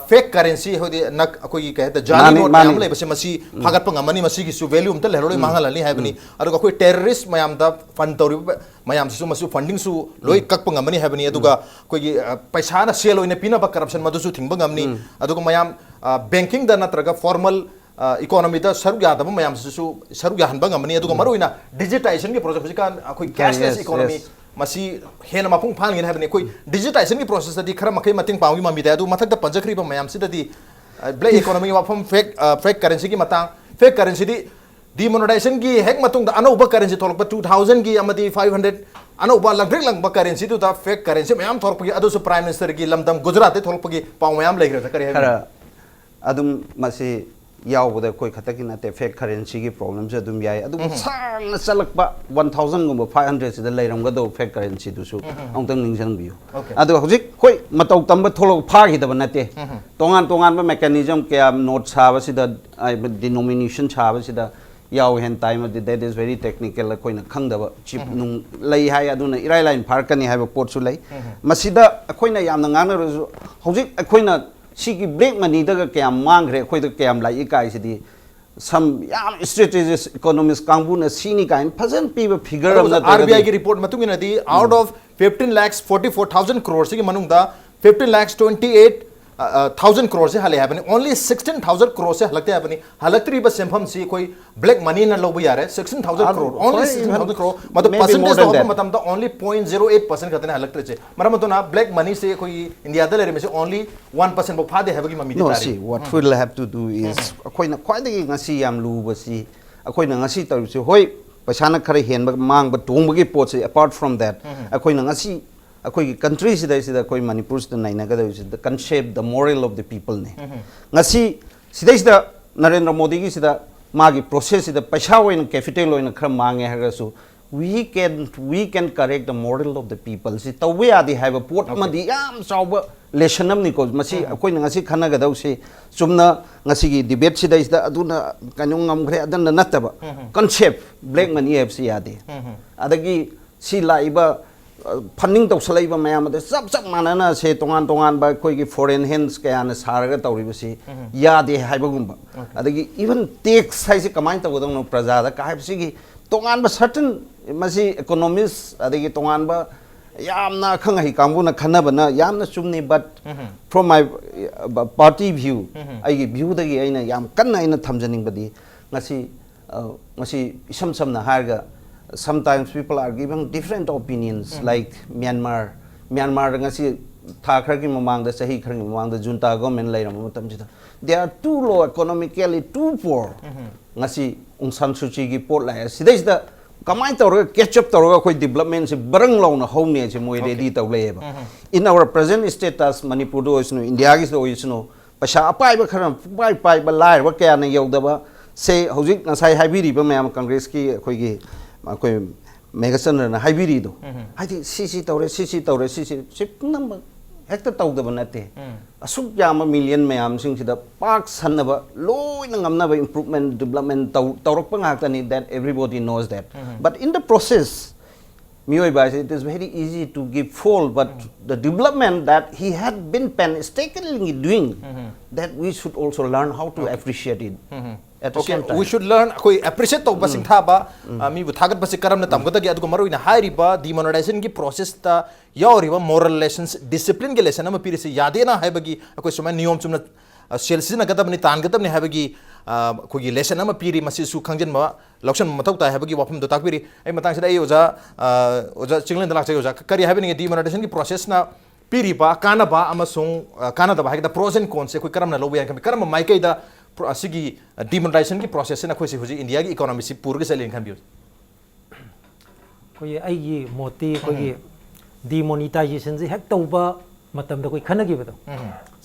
fake currency, ꯍꯥꯏꯗꯤ ꯅꯛ- ꯑꯩꯈꯣꯏꯒꯤ ꯀꯩ ꯍꯥꯏꯇꯥꯔꯦ, ꯖꯥꯂꯤ ꯃꯥꯅꯤ, ꯅꯣꯠ ꯃꯌꯥꯝ ꯃꯥꯅꯤ꯫ ꯂꯩꯕꯁꯦ ꯃꯁꯤ ꯐꯥꯒꯠꯄ ꯉꯝꯃꯅꯤ, ꯃꯁꯤꯒꯤꯁꯨ value ꯑꯝꯇ ꯂꯩꯍꯧꯔꯣꯏ, ꯃꯥꯡꯍꯜꯂꯅꯤ ꯍꯥꯏꯕꯅꯤ꯫ ꯑꯗꯨꯒ ꯑꯩꯈꯣꯏ terrorist ꯃꯌꯥꯝꯗ fund ꯇꯧꯔꯤꯕ ꯃꯌꯥꯝꯁꯤꯁꯨ ꯃꯁꯨ funding ꯁꯨ ꯂꯣꯏ ꯀꯛꯄ ꯉꯝꯃꯅꯤ ꯍꯥꯏꯕꯅꯤ꯫ ꯑꯗꯨꯒ ꯑꯩꯈꯣꯏꯒꯤ ꯑ, ꯄꯩꯁꯥꯅ ꯁꯦꯜ ꯑꯣꯏꯅ ꯄꯤꯅꯕ corruption ꯃꯗꯨꯁꯨ ꯊꯤꯡꯕ ꯉꯝꯅꯤ꯫ ꯑꯗꯨꯒ ꯃꯌꯥꯝ banking ꯗ ꯅꯠꯇ꯭ꯔꯒ formal economy ꯗ ꯁꯔꯨꯛ ꯌꯥꯗꯕ ꯃꯌꯥꯝꯁꯤꯁꯨ ꯁꯔꯨꯛ ꯌꯥꯍꯟꯕ ꯉꯝꯃꯅꯤ꯫ ꯑꯗꯨꯒ ꯃꯔꯨꯑꯣꯏꯅ digitization ꯒꯤ process, ꯍꯧꯖꯤꯛꯀꯥꯟ ꯑꯩꯈꯣꯏ cashless Yes, economy yes. ꯃꯁꯤ ꯍꯦꯟꯅ ꯃꯄꯨꯡ ꯐꯥꯍꯟꯒꯅꯤ ꯍꯥꯏꯕꯅꯤ꯫ ꯑꯩꯈꯣꯏ digitization ꯒꯤ process ꯇꯗꯤ ꯈꯔ ꯃꯈꯩ ꯃꯇꯦꯡ ꯄꯥꯡꯕꯒꯤ ꯃꯃꯤ ꯇꯥꯏ꯫ ꯑꯗꯨ ꯃꯊꯛꯇ ꯄꯟꯖꯈ꯭ꯔꯤꯕ ꯃꯌꯥꯝꯁꯤꯗꯗꯤ black economy ꯒꯤ ꯋꯥꯐꯝ, fake fake currency ꯒꯤ ꯃꯇꯥꯡ, fake currency ꯗꯤ demonetization ꯒꯤ ꯍꯦꯛ ꯃꯇꯨꯡꯗ ꯑꯅꯧꯕ currency ꯊꯣꯛꯂꯛꯄ two thousand ꯒꯤ ꯑꯃꯗꯤ five hundred ꯑꯅꯧꯕ ꯂꯪꯇ꯭ꯔꯤꯛ ꯂꯪꯕ currency ꯗꯨꯗ fake currency ꯃꯌꯥꯝ ꯊꯣꯛꯂꯛꯄꯒꯤ, ꯑꯗꯨꯁꯨ Prime Minister ꯒꯤ ꯂꯝꯗꯝ ꯒꯨꯖꯔꯥꯠꯇ ꯊꯣꯛꯂꯛꯄꯒꯤ ꯄꯥꯎ ꯃꯌꯥꯝ ꯂꯩꯈ꯭ꯔꯦ꯫ ꯀꯔꯤ ꯍꯥꯏꯕꯅꯣ? ꯈꯔ ꯑꯗꯨꯝ ꯃꯁꯤ ꯌꯥꯎꯕꯗ ꯑꯩꯈꯣꯏ ꯈꯛꯇꯒꯤ ꯅꯠꯇꯦ, fake currency ꯒꯤ problem ꯁꯨ ꯑꯗꯨꯝ ꯌꯥꯏ꯫ ꯑꯗꯨꯕꯨ ꯁꯥꯡꯅ ꯆꯠꯂꯛꯄ one thousand ꯒꯨꯝꯕ five hundred ꯁꯤꯗ ꯂꯩꯔꯝꯒꯗꯧꯕ fake currency ꯗꯨꯁꯨ ꯑꯃꯨꯛꯇꯪ ꯅꯤꯡꯁꯤꯡꯕꯤꯌꯨ꯫ Okay. ꯑꯗꯨꯒ ꯍꯧꯖꯤꯛ, ꯍꯣꯏ, ꯃꯇꯧ ꯇꯝꯕ ꯊꯣꯛꯂꯛꯄ ꯐꯥꯈꯤꯗꯕ ꯅꯠꯇꯦ꯫ ꯇꯣꯉꯥꯟ ꯇꯣꯉꯥꯟꯕ mechanism ꯀꯌꯥ, ꯅꯣꯠ ꯁꯥꯕꯁꯤꯗ, ꯍꯥꯏꯕ denomination ꯁꯥꯕꯁꯤꯗ ꯌꯥꯎꯏ ꯍꯥꯏꯅ ꯇꯥꯏ꯫ ꯃꯗꯨ that is very technical, ꯑꯩꯈꯣꯏꯅ ꯈꯪꯗꯕ ꯆꯤꯞ ꯅꯨꯡ ꯂꯩ ꯍꯥꯏ, ꯑꯗꯨꯅ ꯏꯔꯥꯏ ꯂꯥꯏꯅ ꯐꯥꯔꯛꯀꯅꯤ ꯍꯥꯏꯕ ꯄꯣꯠꯁꯨ ꯂꯩ꯫ ꯃꯁꯤꯗ ꯑꯩꯈꯣꯏꯅ ꯌꯥꯝꯅ ꯉꯥꯡꯅꯔꯁꯨ, ꯍꯧꯖꯤꯛ ꯑꯩꯈꯣꯏꯅ ꯁꯤꯒꯤ black money ꯗꯒ ꯀꯌꯥꯝ ꯃꯥꯡꯈ꯭ꯔꯦ, ꯑꯩꯈꯣꯏꯗ ꯀꯌꯥꯝ ꯂꯥꯛꯏ ꯀꯥꯏꯁꯤꯗꯤ ꯁꯝ ꯌꯥꯝ strategist economist ꯀꯥꯡꯕꯨꯅ ꯁꯤꯅꯤ ꯀꯥꯏꯅ ꯐꯖꯅ ꯄꯤꯕ figure ꯑꯃ ꯅꯠꯇ꯭ꯔꯒꯗꯤ RBI ꯒꯤ report ꯃꯇꯨꯡ ꯏꯟꯅꯗꯤ, out of fifteen lakhs forty four thousand crore ꯁꯤꯒꯤ ꯃꯅꯨꯡꯗ fifteen lakhs twenty eight thousand crore ꯁꯤ ꯍꯜꯂꯦ ꯍꯥꯏꯕꯅꯤ, only sixteen thousand crore ꯁꯤ ꯍꯜꯂꯛꯇꯦ ꯍꯥꯏꯕꯅꯤ꯫ ꯍꯜꯂꯛꯇ꯭ꯔꯤꯕ ꯁꯦꯟꯐꯝꯁꯤ ꯑꯩꯈꯣꯏ black money ꯅ ꯂꯧꯕ ꯌꯥꯔꯦ, sixteen thousand crore, only ꯍꯣꯏ, sixteen thousand crore꯫ ꯃꯗꯨ maybe more percentage ꯇ than ꯍꯣꯠꯄ that. ꯃꯇꯝꯗ only point zero eight percent ꯈꯛꯇꯅꯤ ꯍꯜꯂꯛꯇ꯭ꯔꯤꯁꯦ꯫ ꯃꯔꯝ ꯑꯗꯨꯅ black money ꯁꯤ ꯑꯩꯈꯣꯏꯒꯤ ꯏꯟꯗꯤꯌꯥꯗ ꯂꯩꯔꯝꯃꯤꯁꯦ only one percent ꯐꯥꯎ ꯐꯥꯗꯦ ꯍꯥꯏꯕꯒꯤ ꯃꯃꯤꯗꯤ No, ꯇꯥꯔꯤ꯫ See, what will have to do is, ꯑꯩꯈꯣꯏꯅ ꯈ꯭ꯋꯥꯏꯗꯒꯤ ꯉꯁꯤ ꯌꯥꯝ ꯂꯨꯕꯁꯤ, ꯑꯩꯈꯣꯏꯅ ꯉꯁꯤ ꯇꯧꯔꯤꯕꯁꯤ, ꯍꯣꯏ, ꯄꯩꯁꯥꯅ ꯈꯔ ꯍꯦꯟꯕ, ꯃꯥꯡꯕ, ꯇꯣꯡꯕꯒꯤ ꯄꯣꯠꯁꯤ, apart from that, ꯑꯩꯈꯣꯏꯅ ꯉꯁꯤ ꯑꯩꯈꯣꯏꯒꯤ country ꯁꯤꯗꯩꯁꯤꯗ, ꯑꯩꯈꯣꯏ ꯃꯅꯤꯄꯨꯔꯁꯤꯗ ꯅꯩꯅꯒꯗꯧꯔꯤꯁꯤ, the concept, the moral of the people ꯅꯤ꯫ ꯉꯁꯤ ꯁꯤꯗꯩꯁꯤꯗ ꯅꯔꯦꯟꯗ꯭ꯔ ꯃꯣꯗꯤꯒꯤꯁꯤꯗ ꯃꯥꯒꯤ process ꯁꯤꯗ ꯄꯩꯁꯥ ꯑꯣꯏꯅ, capital ꯑꯣꯏꯅ ꯈꯔ ꯃꯥꯡꯉꯦ ꯍꯥꯏꯔꯒꯁꯨ, We can we can correct the moral of the people. ꯁꯤ ꯇꯧꯕ ꯌꯥꯗꯦ ꯍꯥꯏꯕ ꯄꯣꯠ ꯑꯃꯗꯤ ꯌꯥꯝ ꯆꯥꯎꯕ ꯂꯦꯁꯟ ꯑꯃꯅꯤꯀꯣ꯫ ꯃꯁꯤ ꯑꯩꯈꯣꯏꯅ ꯉꯁꯤ ꯈꯟꯅꯒꯗꯧꯁꯤ꯫ ꯆꯨꯝꯅ ꯉꯁꯤꯒꯤ ꯗꯤꯕꯦꯠꯁꯤꯗꯩꯁꯤꯗ ꯑꯗꯨꯅ ꯀꯩꯅꯣ ꯉꯝꯈ꯭ꯔꯦ, ꯑꯗꯨꯅ ꯅꯠꯇꯕ ꯀꯟꯁꯦꯞ, ꯕ꯭ꯂꯦꯛ ꯃꯅꯤ ꯍꯥꯏꯕꯁꯤ ꯌꯥꯗꯦ꯫ ꯑꯗꯒꯤ ꯁꯤ ꯂꯥꯛꯏꯕ ꯐꯟꯗꯤꯡ ꯇꯧꯁꯜꯂꯛꯏꯕ ꯃꯌꯥꯝ ꯑꯗꯨ ꯆꯞ ꯆꯞ ꯃꯥꯟꯅꯅ ꯁꯦ ꯇꯣꯉꯥꯟ ꯇꯣꯉꯥꯟꯕ ꯑꯩꯈꯣꯏꯒꯤ ꯐꯣꯔꯦꯟ ꯍꯦꯟꯁ ꯀꯌꯥꯅ ꯁꯥꯔꯒ ꯇꯧꯔꯤꯕꯁꯤ ꯌꯥꯗꯦ ꯍꯥꯏꯕꯒꯨꯝꯕ꯫ ꯑꯗꯒꯤ ꯏꯚꯟ ꯇꯦꯛꯁ ꯍꯥꯏꯁꯤ ꯀꯃꯥꯏꯅ ꯇꯧꯒꯗꯧꯅꯣ ꯄ꯭ꯔꯖꯥꯗ ꯀꯥ ꯍꯥꯏꯕꯁꯤꯒꯤ ꯇꯣꯉꯥꯟꯕ ꯁꯔꯇꯟ, ꯃꯁꯤ ꯏꯀꯣꯅꯣꯃꯤꯁ ꯑꯗꯒꯤ ꯇꯣꯉꯥꯟꯕ ꯌꯥꯝꯅ ꯑꯈꯪ ꯑꯍꯩ ꯀꯥꯡꯕꯨꯅ ꯈꯟꯅꯕꯅ ꯌꯥꯝꯅ ꯆꯨꯝꯅꯤ꯫ But from my party view, ꯑꯩꯒꯤ ꯚ꯭ꯌꯨꯗꯒꯤ ꯑꯩꯅ ꯌꯥꯝ ꯀꯟꯅ ꯑꯩꯅ ꯊꯝꯖꯅꯤꯡꯕꯗꯤ ꯉꯁꯤ, ꯑ, ꯉꯁꯤ ꯏꯁꯝ ꯁꯝꯅ ꯍꯥꯏꯔꯒ, sometimes people are giving different opinions, like Myanmar. ꯃ꯭ꯌꯥꯟꯃꯥꯔꯗ ꯉꯁꯤ ꯊꯥ ꯈꯔꯒꯤ ꯃꯃꯥꯡꯗ, ꯆꯍꯤ ꯈꯔꯒꯤ ꯃꯃꯥꯡꯗ ꯖꯨꯟꯇꯥ ꯒꯣꯔꯃꯦꯟ ꯂꯩꯔꯝꯕ ꯃꯇꯝꯁꯤꯗ, they are too low economically, too poor. ꯉꯁꯤ ꯑꯣꯡ ꯁꯥꯟ ꯁꯨꯆꯤꯒꯤ ꯄꯣꯠ ꯂꯥꯛꯑꯦ꯫ ꯁꯤꯗꯩꯁꯤꯗ ꯀꯃꯥꯏꯅ ꯇꯧꯔꯒ ꯀꯦꯆ ꯑꯞ ꯇꯧꯔꯒ ꯑꯩꯈꯣꯏ ꯗꯤꯕꯂꯞꯃꯦꯟꯁꯤ ꯕꯔꯪ ꯂꯥꯎꯅ ꯍꯧꯅꯤ ꯍꯥꯏꯁꯦ ꯃꯣꯏ ꯔꯦꯗꯤ ꯇꯧ ꯂꯩꯌꯦꯕ꯫ In our present status, ꯃꯅꯤꯄꯨꯔꯗ ꯑꯣꯏꯁꯅꯨ, ꯏꯟꯗꯤꯌꯥꯒꯤꯁꯤꯗ ꯑꯣꯏꯁꯅꯨ, ꯄꯩꯁꯥ ꯑꯄꯥꯏꯕ ꯈꯔ, ꯄꯨꯡꯄꯥꯏ ꯄꯥꯏꯕ ꯂꯥꯏꯔꯕ ꯀꯌꯥꯅ ꯌꯧꯗꯕ, ꯁꯦ ꯍꯧꯖꯤꯛ ꯉꯁꯥꯏ ꯍꯥꯏꯕꯤꯔꯤꯕ ꯃꯌꯥꯝ ꯀꯪꯒ꯭ꯔꯦꯁꯀꯤ ꯑꯩꯈꯣꯏꯒꯤ, ꯑꯩꯈꯣꯏ ꯃꯦꯘꯆꯟꯗ꯭ꯔꯅ ꯍꯥꯏꯕꯤꯔꯤꯗꯣ, ꯍꯥꯏꯗꯤ ꯁꯤ ꯁꯤ ꯇꯧꯔꯦ, ꯁꯤ ꯁꯤ ꯇꯧꯔꯦ, ꯁꯤ ꯁꯤ, ꯁꯤ ꯄꯨꯝꯅꯃꯛ ꯍꯦꯛꯇ ꯇꯧꯗꯕ ꯅꯠꯇꯦ꯫ ꯑꯁꯨꯛ ꯌꯥꯝꯕ ꯃꯤꯂꯤꯌꯟ ꯃꯌꯥꯝꯁꯤꯡꯁꯤꯗ ꯄꯥꯛ ꯁꯟꯅꯕ, ꯂꯣꯏꯅ ꯉꯝꯅꯕ ꯏꯝꯄ꯭ꯔꯨꯚꯃꯦꯟ, ꯗꯤꯕꯂꯞꯃꯦꯟ ꯇꯧ-, ꯇꯧꯔꯛꯄ ꯉꯥꯛꯇꯅꯤ, that everybody knows that. But in the process, ꯃꯤꯑꯣꯏꯕ ꯍꯥꯏꯁꯦ, it is very easy to give fault, but the development that he had been painstakingly doing, that we should also learn how to appreciate it. At the Okay, same time, we should learn. ꯑꯩꯈꯣꯏ appreciate ꯇꯧꯕ ꯁꯤꯡꯊꯥꯕ, ꯑ, ꯃꯤꯕꯨ ꯊꯥꯒꯠꯄꯁꯤ ꯀꯔꯝꯅ ꯇꯝꯒꯗꯒꯦ? ꯑꯗꯨꯒ ꯃꯔꯨꯑꯣꯏꯅ ꯍꯥꯏꯔꯤꯕ ꯗꯤꯃꯣꯅꯔꯥꯏꯖꯦꯁꯟꯒꯤ ꯄ꯭ꯔꯣꯁꯦꯁꯇ ꯌꯥꯎꯔꯤꯕ moral ꯂꯦꯁꯟꯁ, ꯗꯤꯁꯤꯄ꯭ꯂꯤꯟꯒꯤ lesson ꯑꯃ ꯄꯤꯔꯤꯁꯤ ꯌꯥꯗꯦꯅ ꯍꯥꯏꯕꯒꯤ, ꯑꯩꯈꯣꯏ ꯁꯨꯃꯥꯏꯅ ꯅꯤꯌꯣꯝ ꯆꯨꯝꯅ, ꯑ, ꯁꯦꯜ ꯁꯤꯖꯤꯟꯅꯒꯗꯕꯅꯤ, ꯇꯥꯟꯒꯗꯕꯅꯤ ꯍꯥꯏꯕꯒꯤ, ꯑ, ꯑꯩꯈꯣꯏꯒꯤ ꯂꯦꯁꯟ ꯑꯃ ꯄꯤꯔꯤ꯫ ꯃꯁꯤꯁꯨ ꯈꯪꯖꯤꯟꯕ, ꯂꯧꯁꯤꯟꯕ ꯃꯊꯧ ꯇꯥꯏ ꯍꯥꯏꯕꯒꯤ ꯋꯥꯐꯝꯗꯣ ꯇꯥꯛꯄꯤꯔꯤ꯫ ꯑꯩ ꯃꯇꯥꯡꯁꯤꯗ ꯑꯩ ꯑꯣꯖꯥ, ꯑ, ꯑꯣꯖꯥ ꯆꯤꯡꯂꯦꯟꯗ ꯂꯥꯛꯆꯒꯦ꯫ ꯑꯣꯖꯥ, ꯀꯔꯤ ꯍꯥꯏꯕꯤꯅꯤꯡꯉꯤ? ꯗꯤꯃꯣꯅꯔꯥꯏꯖꯦꯁꯟꯒꯤ ꯄ꯭ꯔꯣꯁꯦꯁꯅ ꯄꯤꯔꯤꯕ ꯀꯥꯟꯅꯕ ꯑꯃꯁꯨꯡ, ꯑ, ꯀꯥꯟꯅꯗꯕ ꯍꯥꯏꯒꯗ꯭ꯔꯥ, ꯄ꯭ꯔꯣꯁ ꯑꯦꯟ ꯀꯣꯟꯁꯦ ꯑꯩꯈꯣꯏ ꯀꯔꯝꯅ ꯂꯧꯕ ꯌꯥꯏ ꯈꯟꯕꯤ? ꯀꯔꯝꯕ ꯃꯥꯏꯀꯩꯗ ꯄ꯭ꯔꯣ-, ꯑꯁꯤꯒꯤ, ꯑ, ꯗꯤꯃꯣꯅꯔꯥꯏꯖꯦꯁꯟꯒꯤ ꯄ꯭ꯔꯣꯁꯦꯁꯁꯤꯅ ꯑꯩꯈꯣꯏꯁꯤ ꯍꯧꯖꯤꯛ ꯏꯟꯗꯤꯌꯥꯒꯤ ꯏꯀꯣꯅꯣꯃꯤꯁꯤ ꯄꯨꯔꯒ ꯆꯠꯂꯦꯅ ꯈꯟꯕꯤꯌꯨ? ꯑꯩꯈꯣꯏꯒꯤ, ꯑꯩꯒꯤ ꯃꯣꯠꯇꯤ ꯑꯩꯈꯣꯏꯒꯤ ꯗꯤꯃꯣꯅꯤꯇꯥꯏꯖꯦꯁꯟꯁꯤ ꯍꯦꯛ ꯇꯧꯕ ꯃꯇꯝꯗ ꯑꯩꯈꯣꯏ ꯈꯟꯅꯈꯤꯕꯗꯣ,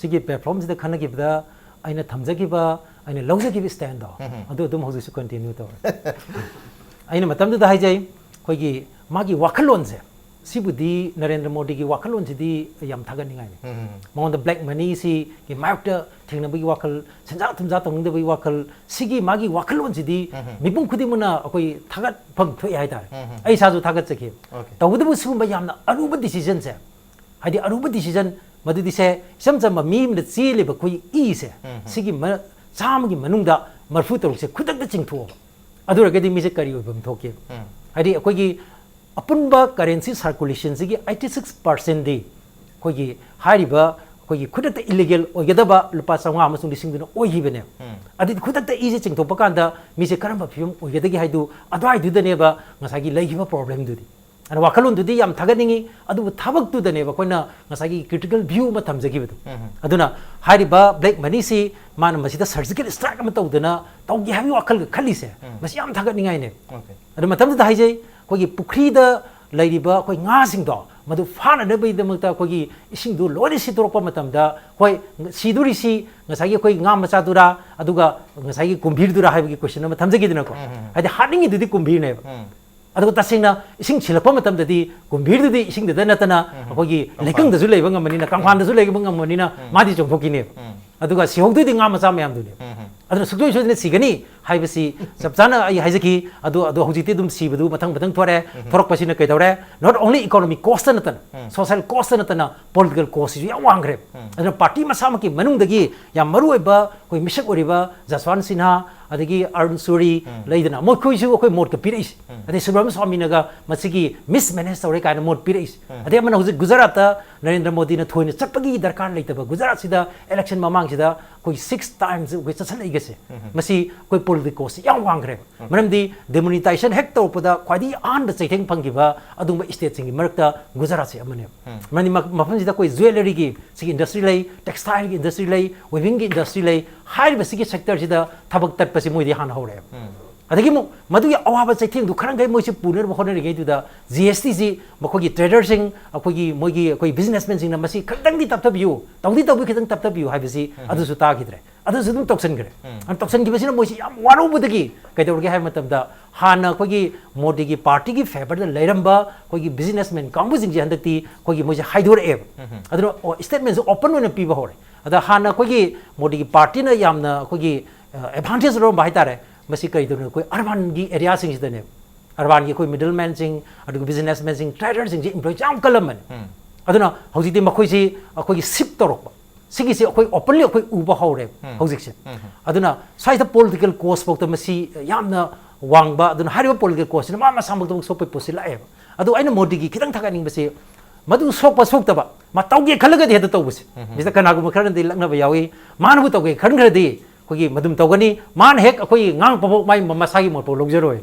ꯁꯤꯒꯤ ꯄ꯭ꯂꯦꯠꯐꯣꯝꯁꯤꯗ ꯈꯟꯅꯈꯤꯕꯗ ꯑꯩꯅ ꯊꯝꯖꯈꯤꯕ, ꯑꯩꯅ ꯂꯧꯖꯈꯤꯕ ꯁ꯭ꯇꯦꯟꯗꯣ ꯑꯗꯨ ꯑꯗꯨꯝ ꯍꯧꯖꯤꯛꯁꯨ ꯀꯟꯇꯤꯅ꯭ꯌꯨ ꯇꯧꯔꯦ꯫ ꯑꯩꯅ ꯃꯇꯝꯗꯨꯗ ꯍꯥꯏꯖꯩ, ꯑꯩꯈꯣꯏꯒꯤ ꯃꯥꯒꯤ ꯋꯥꯈꯜꯂꯣꯟꯁꯦ, ꯁꯤꯕꯨꯗꯤ ꯅꯔꯦꯟꯗ꯭ꯔ ꯃꯣꯗꯤꯒꯤ ꯋꯥꯈꯜꯂꯣꯟꯁꯤꯗꯤ ꯌꯥꯝ ꯊꯥꯒꯠꯅꯤꯡꯉꯥꯏꯅꯤ꯫ ꯃꯉꯣꯟꯗ ꯕ꯭ꯂꯦꯛ ꯃꯅꯤꯁꯤꯒꯤ ꯃꯥꯌꯣꯛꯇ ꯊꯦꯡꯅꯕꯒꯤ ꯋꯥꯈꯜ, ꯁꯦꯟꯖꯥ ꯊꯨꯝꯖꯥ ꯇꯧꯅꯤꯡꯗꯕꯒꯤ ꯋꯥꯈꯜ, ꯁꯤꯒꯤ ꯃꯥꯒꯤ ꯋꯥꯈꯜꯂꯣꯟꯁꯤꯗꯤ ꯃꯤꯄꯨꯝ ꯈꯨꯗꯤꯡꯃꯛꯅ ꯑꯩꯈꯣꯏ ꯊꯥꯒꯠꯐꯝ ꯊꯣꯛꯑꯦ ꯍꯥꯏꯇꯥꯔꯦ꯫ ꯑꯩ ꯏꯁꯥꯁꯨ ꯊꯥꯒꯠꯆꯈꯤ꯫ Okay. ꯇꯧꯕꯇꯕꯨ ꯁꯤꯒꯨꯝꯕ ꯌꯥꯝꯅ ꯑꯔꯨꯕ decisionꯁꯦ, ꯍꯥꯏꯗꯤ ꯑꯔꯨꯕ decision, ꯃꯗꯨꯗꯤ ꯁꯦ, ꯏꯆꯝ ꯆꯝꯕ ꯃꯤ ꯑꯃꯅ ꯆꯦꯜꯂꯤꯕ ꯑꯩꯈꯣꯏ ꯏꯁꯦ, ꯁꯤꯒꯤ ꯃ-, ꯆꯥꯝꯃꯒꯤ ꯃꯅꯨꯡꯗ ꯃꯔꯤꯐꯨ ꯇꯔꯨꯛꯁꯦ ꯈꯨꯗꯛꯇ ꯆꯤꯡꯊꯣꯛꯑꯕ, ꯑꯗꯨ ꯑꯣꯏꯔꯒꯗꯤ ꯃꯤꯁꯦ ꯀꯔꯤ ꯑꯣꯏꯐꯝ ꯊꯣꯛꯀꯦ? ꯍꯥꯏꯗꯤ ꯑꯩꯈꯣꯏꯒꯤ ꯑꯄꯨꯟꯕ currency circulationꯁꯤꯒꯤ eighty six percentꯗꯤ ꯑꯩꯈꯣꯏꯒꯤ ꯍꯥꯏꯔꯤꯕ ꯑꯩꯈꯣꯏꯒꯤ ꯈꯨꯗꯛꯇ illegal ꯑꯣꯏꯒꯗꯕ ꯂꯨꯄꯥ ꯆꯥꯝꯃꯉꯥ ꯑꯃꯁꯨꯡ ꯂꯤꯁꯤꯡꯗꯨꯅ ꯑꯣꯏꯈꯤꯕꯅꯦꯕ꯫ ꯑꯗꯨꯗꯤ ꯈꯨꯗꯛꯇ ꯏꯁꯦ ꯆꯤꯡꯊꯣꯛꯄ ꯀꯥꯟꯗ ꯃꯤꯁꯦ ꯀꯔꯝꯕ ꯐꯤꯕꯝ ꯑꯣꯏꯒꯗꯒꯦ ꯍꯥꯏꯗꯨ ꯑꯗꯨꯋꯥꯏꯗꯨꯗꯅꯦꯕ ꯉꯁꯥꯏꯒꯤ ꯂꯩꯈꯤꯕ problemꯗꯨꯗꯤ꯫ ꯑꯗꯨꯅ ꯋꯥꯈꯜꯂꯣꯟꯗꯨꯗꯤ ꯌꯥꯝ ꯊꯥꯒꯠꯅꯤꯡꯉꯤ, ꯑꯗꯨꯕꯨ ꯊꯕꯛꯇꯨꯗꯅꯦꯕ ꯑꯩꯈꯣꯏꯅ ꯉꯁꯥꯏꯒꯤ critical view ꯑꯃ ꯊꯝꯖꯈꯤꯕꯗꯣ꯫ ꯑꯗꯨꯅ ꯍꯥꯏꯔꯤꯕ ꯕ꯭ꯂꯦꯛ ꯃꯅꯤꯁꯤ ꯃꯥꯅ ꯃꯁꯤꯗ surgical strike ꯑꯃ ꯇꯧꯗꯅ ꯇꯧꯒꯦ ꯍꯥꯏꯕꯒꯤ ꯋꯥꯈꯜꯒ ꯈꯜꯂꯤꯁꯦ, ꯃꯁꯤ ꯌꯥꯝ ꯊꯥꯒꯠꯅꯤꯡꯉꯥꯏꯅꯦ꯫ Okay. ꯑꯗꯨ ꯃꯇꯝꯗꯨꯗ ꯍꯥꯏꯖꯩ, ꯑꯩꯈꯣꯏꯒꯤ ꯄꯨꯈ꯭ꯔꯤꯗ ꯂꯩꯔꯤꯕ ꯑꯩꯈꯣꯏ ꯉꯥꯁꯤꯡꯗꯣ ꯃꯗꯨ ꯐꯥꯅꯅꯕꯒꯤꯗꯃꯛꯇ ꯑꯩꯈꯣꯏꯒꯤ ꯏꯁꯤꯡꯗꯨ ꯂꯣꯏꯅ ꯁꯤꯠꯇꯣꯔꯛꯄ ꯃꯇꯝꯗ, ꯍꯣꯏ, ꯁꯤꯗꯣꯔꯤꯁꯤ ꯉꯁꯥꯏꯒꯤ ꯑꯩꯈꯣꯏ ꯉꯥ ꯃꯆꯥꯗꯨꯔꯥ, ꯑꯗꯨꯒ ꯉꯁꯥꯏꯒꯤ ꯀꯨꯝꯚꯤꯔꯗꯨꯔꯥ ꯍꯥꯏꯕꯒꯤ question ꯑꯃ ꯊꯝꯖꯒꯦꯗꯅꯀꯣ꯫ ꯍꯥꯏꯗꯤ ꯍꯥꯠꯅꯤꯡꯉꯤꯗꯨꯗꯤ ꯀꯨꯝꯚꯤꯔꯅꯦꯕ꯫ ꯑꯗꯨꯒ ꯇꯁꯦꯡꯅ ꯏꯁꯤꯡ ꯁꯤꯜꯂꯛꯄ ꯃꯇꯝꯗꯗꯤ ꯀꯨꯝꯚꯤꯔꯗꯨꯗꯤ ꯏꯁꯤꯡꯗꯨꯗ ꯅꯠꯇꯅ ꯑꯩꯈꯣꯏꯒꯤ ꯂꯩꯀꯪꯗꯁꯨ ꯂꯩꯕ ꯉꯝꯕꯅꯤꯅ, ꯀꯪꯐꯥꯟꯗꯁꯨ ꯂꯩꯕ ꯉꯝꯕꯅꯤꯅ ꯃꯥꯗꯤ ꯆꯣꯡꯊꯣꯛꯈꯤꯅꯦꯕ꯫ ꯑꯗꯨꯒ ꯁꯤꯍꯧꯗꯣꯏꯗꯤ ꯉꯥ ꯃꯆꯥ ꯃꯌꯥꯝꯗꯨꯅꯦꯕ꯫ ꯑꯗꯨꯅ ꯁꯨꯡꯁꯣꯏ ꯁꯣꯏꯗꯅ ꯁꯤꯒꯅꯤ ꯍꯥꯏꯕꯁꯤ ꯆꯞ ꯆꯥꯅ ꯑꯩ ꯍꯥꯏꯖꯈꯤ꯫ ꯑꯗꯨ, ꯑꯗꯨ ꯍꯧꯖꯤꯛꯇꯤ ꯑꯗꯨꯝ ꯁꯤꯕꯗꯨ ꯃꯊꯪ ꯃꯊꯪ ꯊꯣꯔꯛꯑꯦ꯫ ꯊꯣꯔꯛꯄꯁꯤꯅ ꯀꯩꯗꯧꯔꯦ? Not only economic cost ꯅꯠꯇꯅ, social cost ꯅꯠꯇꯅ political costꯁꯤꯁꯨ ꯌꯥꯝ ꯋꯥꯡꯈ꯭ꯔꯦ꯫ ꯑꯗꯨꯅ party ꯃꯁꯥꯃꯛꯀꯤ ꯃꯅꯨꯡꯗꯒꯤ ꯌꯥꯝ ꯃꯔꯨ ꯑꯣꯏꯕ ꯑꯩꯈꯣꯏ ꯃꯤꯁꯛ ꯑꯣꯏꯔꯤꯕ ꯖꯁꯋꯥꯟ ꯁꯤꯟꯍꯥ, ꯑꯗꯒꯤ ꯑꯔꯨꯟ ꯁꯨꯔꯤ ꯂꯩꯗꯅ, ꯃꯈꯣꯏꯁꯨ ꯑꯩꯈꯣꯏ ꯃꯣꯠꯀ ꯄꯤꯔꯛꯏꯁꯦ꯫ ꯑꯗꯩ ꯁꯨꯕ꯭ꯔꯍꯃ ꯁ꯭ꯋꯥꯃꯤꯅꯒ ꯃꯁꯤꯒꯤ mismanage ꯇꯧꯔꯦ ꯀꯥꯏꯅ ꯃꯣꯠ ꯄꯤꯔꯛꯏꯁꯦ꯫ ꯑꯗꯩ ꯑꯃꯅ ꯍꯧꯖꯤꯛ ꯒꯨꯖꯔꯥꯠꯇ ꯅꯔꯦꯟꯗ꯭ꯔ ꯃꯣꯗꯤꯅ ꯊꯣꯏꯅ ꯆꯠꯄꯒꯤ ꯗꯔꯀꯥꯔ ꯂꯩꯇꯕ ꯒꯨꯖꯔꯥꯠꯁꯤꯗ election ꯃꯃꯥꯡꯁꯤꯗ ꯑꯩꯈꯣꯏ six times ꯑꯩꯈꯣꯏ ꯆꯠꯁꯜꯂꯛꯏꯒꯁꯦ, ꯃꯁꯤ ꯑꯩꯈꯣꯏ political cost ꯌꯥꯝ ꯋꯥꯡꯈ꯭ꯔꯦꯕ꯫ ꯃꯔꯝꯗꯤ demonetization ꯍꯦꯛ ꯇꯧꯔꯛꯄꯗ ꯈ꯭ꯋꯥꯏꯗꯒꯤ ꯑꯍꯥꯟꯕ ꯆꯩꯊꯦꯡ ꯐꯪꯈꯤꯕ ꯑꯗꯨꯒꯨꯝꯕ stateꯁꯤꯡꯒꯤ ꯃꯔꯛꯇ ꯒꯨꯖꯔꯥꯠꯁꯦ ꯑꯃꯅꯦꯕ꯫ ꯃꯔꯝꯗꯤ ꯃ-, ꯃꯐꯝꯁꯤꯗ ꯑꯩꯈꯣꯏ jewelleryꯒꯤ ꯁꯤꯒꯤ industry ꯂꯩ, textileꯒꯤ industry ꯂꯩ, weavingꯒꯤ industry ꯂꯩ꯫ ꯍꯥꯏꯔꯤꯕ ꯁꯤꯒꯤ sectorꯁꯤꯗ ꯊꯕꯛ ꯇꯠꯄꯁꯤ ꯃꯣꯏꯗꯤ ꯍꯥꯟꯅ ꯍꯧꯔꯛꯑꯦꯕ꯫ ꯑꯗꯒꯤ ꯑꯃꯨꯛ ꯃꯗꯨꯒꯤ ꯑꯋꯥꯕ ꯆꯩꯊꯦꯡꯗꯨ ꯈꯔ ꯃꯈꯩ ꯃꯣꯏꯁꯦ ꯄꯨꯅꯅꯕ ꯍꯣꯠꯅꯔꯤꯉꯩꯗꯨꯗ ꯖꯤ ꯑꯦꯁ ꯇꯤꯁꯤ ꯃꯈꯣꯏꯒꯤ ꯇ꯭ꯔꯦꯗꯔꯁꯤꯡ, ꯑꯩꯈꯣꯏꯒꯤ ꯃꯣꯏꯒꯤ ꯑꯩꯈꯣꯏ ꯕꯤꯖꯤꯅꯦꯁꯃꯦꯟꯁꯤꯡꯅ ꯃꯁꯤ ꯈꯤꯇꯪꯗꯤ ꯇꯞꯊꯕꯤꯌꯨ, ꯇꯧꯗꯤ ꯇꯧꯕꯤ, ꯈꯤꯇꯪ ꯇꯞꯊꯕꯤꯌꯨ ꯍꯥꯏꯕꯁꯤ ꯑꯗꯨꯁꯨ ꯇꯥꯈꯤꯗ꯭ꯔꯦ꯫ ꯑꯗꯨꯁꯨ ꯑꯗꯨꯝ ꯇꯧꯁꯟꯈ꯭ꯔꯦ꯫ ꯑꯗꯨ ꯇꯧꯁꯟꯈꯤꯕꯁꯤꯅ ꯃꯣꯏꯁꯤ ꯌꯥꯝ ꯋꯥꯔꯧꯕꯗꯒꯤ ꯀꯩꯗꯧꯔꯒꯦ ꯍꯥꯏꯕ ꯃꯇꯝꯗ, ꯍꯥꯟꯅ ꯑꯩꯈꯣꯏꯒꯤ ꯃꯣꯗꯤꯒꯤ ꯄꯥꯔꯇꯤꯒꯤ ꯐꯦꯚꯔꯗ ꯂꯩꯔꯝꯕ ꯑꯩꯈꯣꯏꯒꯤ ꯕꯤꯖꯤꯅꯦꯁꯃꯦꯟ ꯀꯥꯡꯕꯨꯁꯤꯡꯁꯦ ꯍꯟꯗꯛꯇꯤ ꯑꯩꯈꯣꯏꯒꯤ ꯃꯣꯏꯁꯦ ꯍꯥꯏꯗꯣꯔꯛꯑꯦꯕ꯫ ꯑꯗꯨꯅ ꯁ꯭ꯇꯦꯠꯃꯦꯟꯁꯨ ꯑꯣꯄꯟ ꯑꯣꯏꯅ ꯄꯤꯕ ꯍꯧꯔꯦ꯫ ꯑꯗ ꯍꯥꯟꯅ ꯑꯩꯈꯣꯏꯒꯤ ꯃꯣꯗꯤꯒꯤ ꯄꯥꯔꯇꯤꯅ ꯌꯥꯝꯅ ꯑꯩꯈꯣꯏꯒꯤ ꯑꯦꯗꯚꯥꯟꯇꯦꯖ ꯂꯧꯔꯝꯕ ꯍꯥꯏꯇꯥꯔꯦ꯫ ꯃꯁꯤ ꯀꯔꯤꯗꯧꯅꯣ? ꯑꯩꯈꯣꯏ ꯑꯔꯕꯥꯟꯒꯤ ꯑꯦꯔꯤꯌꯥꯁꯤꯡꯁꯤꯗꯅꯦꯕ꯫ ꯑꯔꯕꯥꯟꯒꯤ ꯑꯩꯈꯣꯏ ꯃꯤꯗꯜꯃꯦꯟꯁꯤꯡ, ꯑꯗꯨꯒ ꯕꯤꯖꯤꯅꯦꯁꯃꯦꯟꯁꯤꯡ, ꯇ꯭ꯔꯦꯗꯔꯁꯤꯡꯁꯤ ꯏꯝꯄ꯭ꯂꯣꯏꯁꯤ ꯌꯥꯝ ꯀꯜꯂꯝꯕꯅꯤ꯫ ꯑꯗꯨꯅ ꯍꯧꯖꯤꯛꯇꯤ ꯃꯈꯣꯏꯁꯤ ꯑꯩꯈꯣꯏꯒꯤ ꯁꯤꯞ ꯇꯧꯔꯛꯄ, ꯁꯤꯒꯤꯁꯤ ꯑꯩꯈꯣꯏ ꯑꯣꯄꯟꯂꯤ ꯑꯩꯈꯣꯏ ꯎꯕ ꯍꯧꯔꯦꯕ ꯍꯧꯖꯤꯛꯁꯦ꯫ ꯑꯗꯨꯅ ꯁ꯭ꯋꯥꯏꯗ ꯄꯣꯂꯤꯇꯤꯀꯦꯜ ꯀꯣꯁ ꯐꯥꯎꯗ ꯃꯁꯤ ꯌꯥꯝꯅ ꯋꯥꯡꯕ, ꯑꯗꯨꯅ ꯍꯥꯏꯔꯤꯕ ꯄꯣꯂꯤꯇꯤꯀꯦꯜ ꯀꯣꯁꯁꯤꯅ ꯃꯥ ꯃꯁꯥꯃꯛꯇꯃꯛ ꯁꯣꯛꯄꯩ ꯄꯣꯠꯁꯤ ꯂꯥꯛꯑꯦꯕ꯫ ꯑꯗꯨ ꯑꯩꯅ ꯃꯣꯗꯤꯒꯤ ꯈꯤꯇꯪ ꯊꯥꯒꯠꯅꯤꯡꯕꯁꯤ, ꯃꯗꯨ ꯁꯣꯛꯄ ꯁꯣꯛꯇꯕ, ꯃꯥ ꯇꯧꯒꯦ ꯈꯜꯂꯒꯗꯤ ꯍꯦꯛꯇ ꯇꯧꯕꯁꯦ꯫ ꯃꯤꯁꯤꯗ ꯀꯅꯥꯒꯨꯝꯕ ꯈꯔꯅꯗꯤ ꯂꯛꯅꯕ ꯌꯥꯎꯏ, ꯃꯥꯅꯕꯨ ꯇꯧꯒꯦ ꯈꯟꯈ꯭ꯔꯗꯤ ꯑꯩꯈꯣꯏꯒꯤ ꯃꯗꯨꯝ ꯇꯧꯒꯅꯤ, ꯃꯥꯅ ꯍꯦꯛ ꯑꯩꯈꯣꯏꯒꯤ ꯉꯥꯡꯉꯛꯄ ꯐꯥꯎ ꯃꯥꯏ ꯃꯁꯥꯒꯤ ꯃꯣꯠ ꯐꯥꯎ ꯂꯧꯖꯔꯣꯏ꯫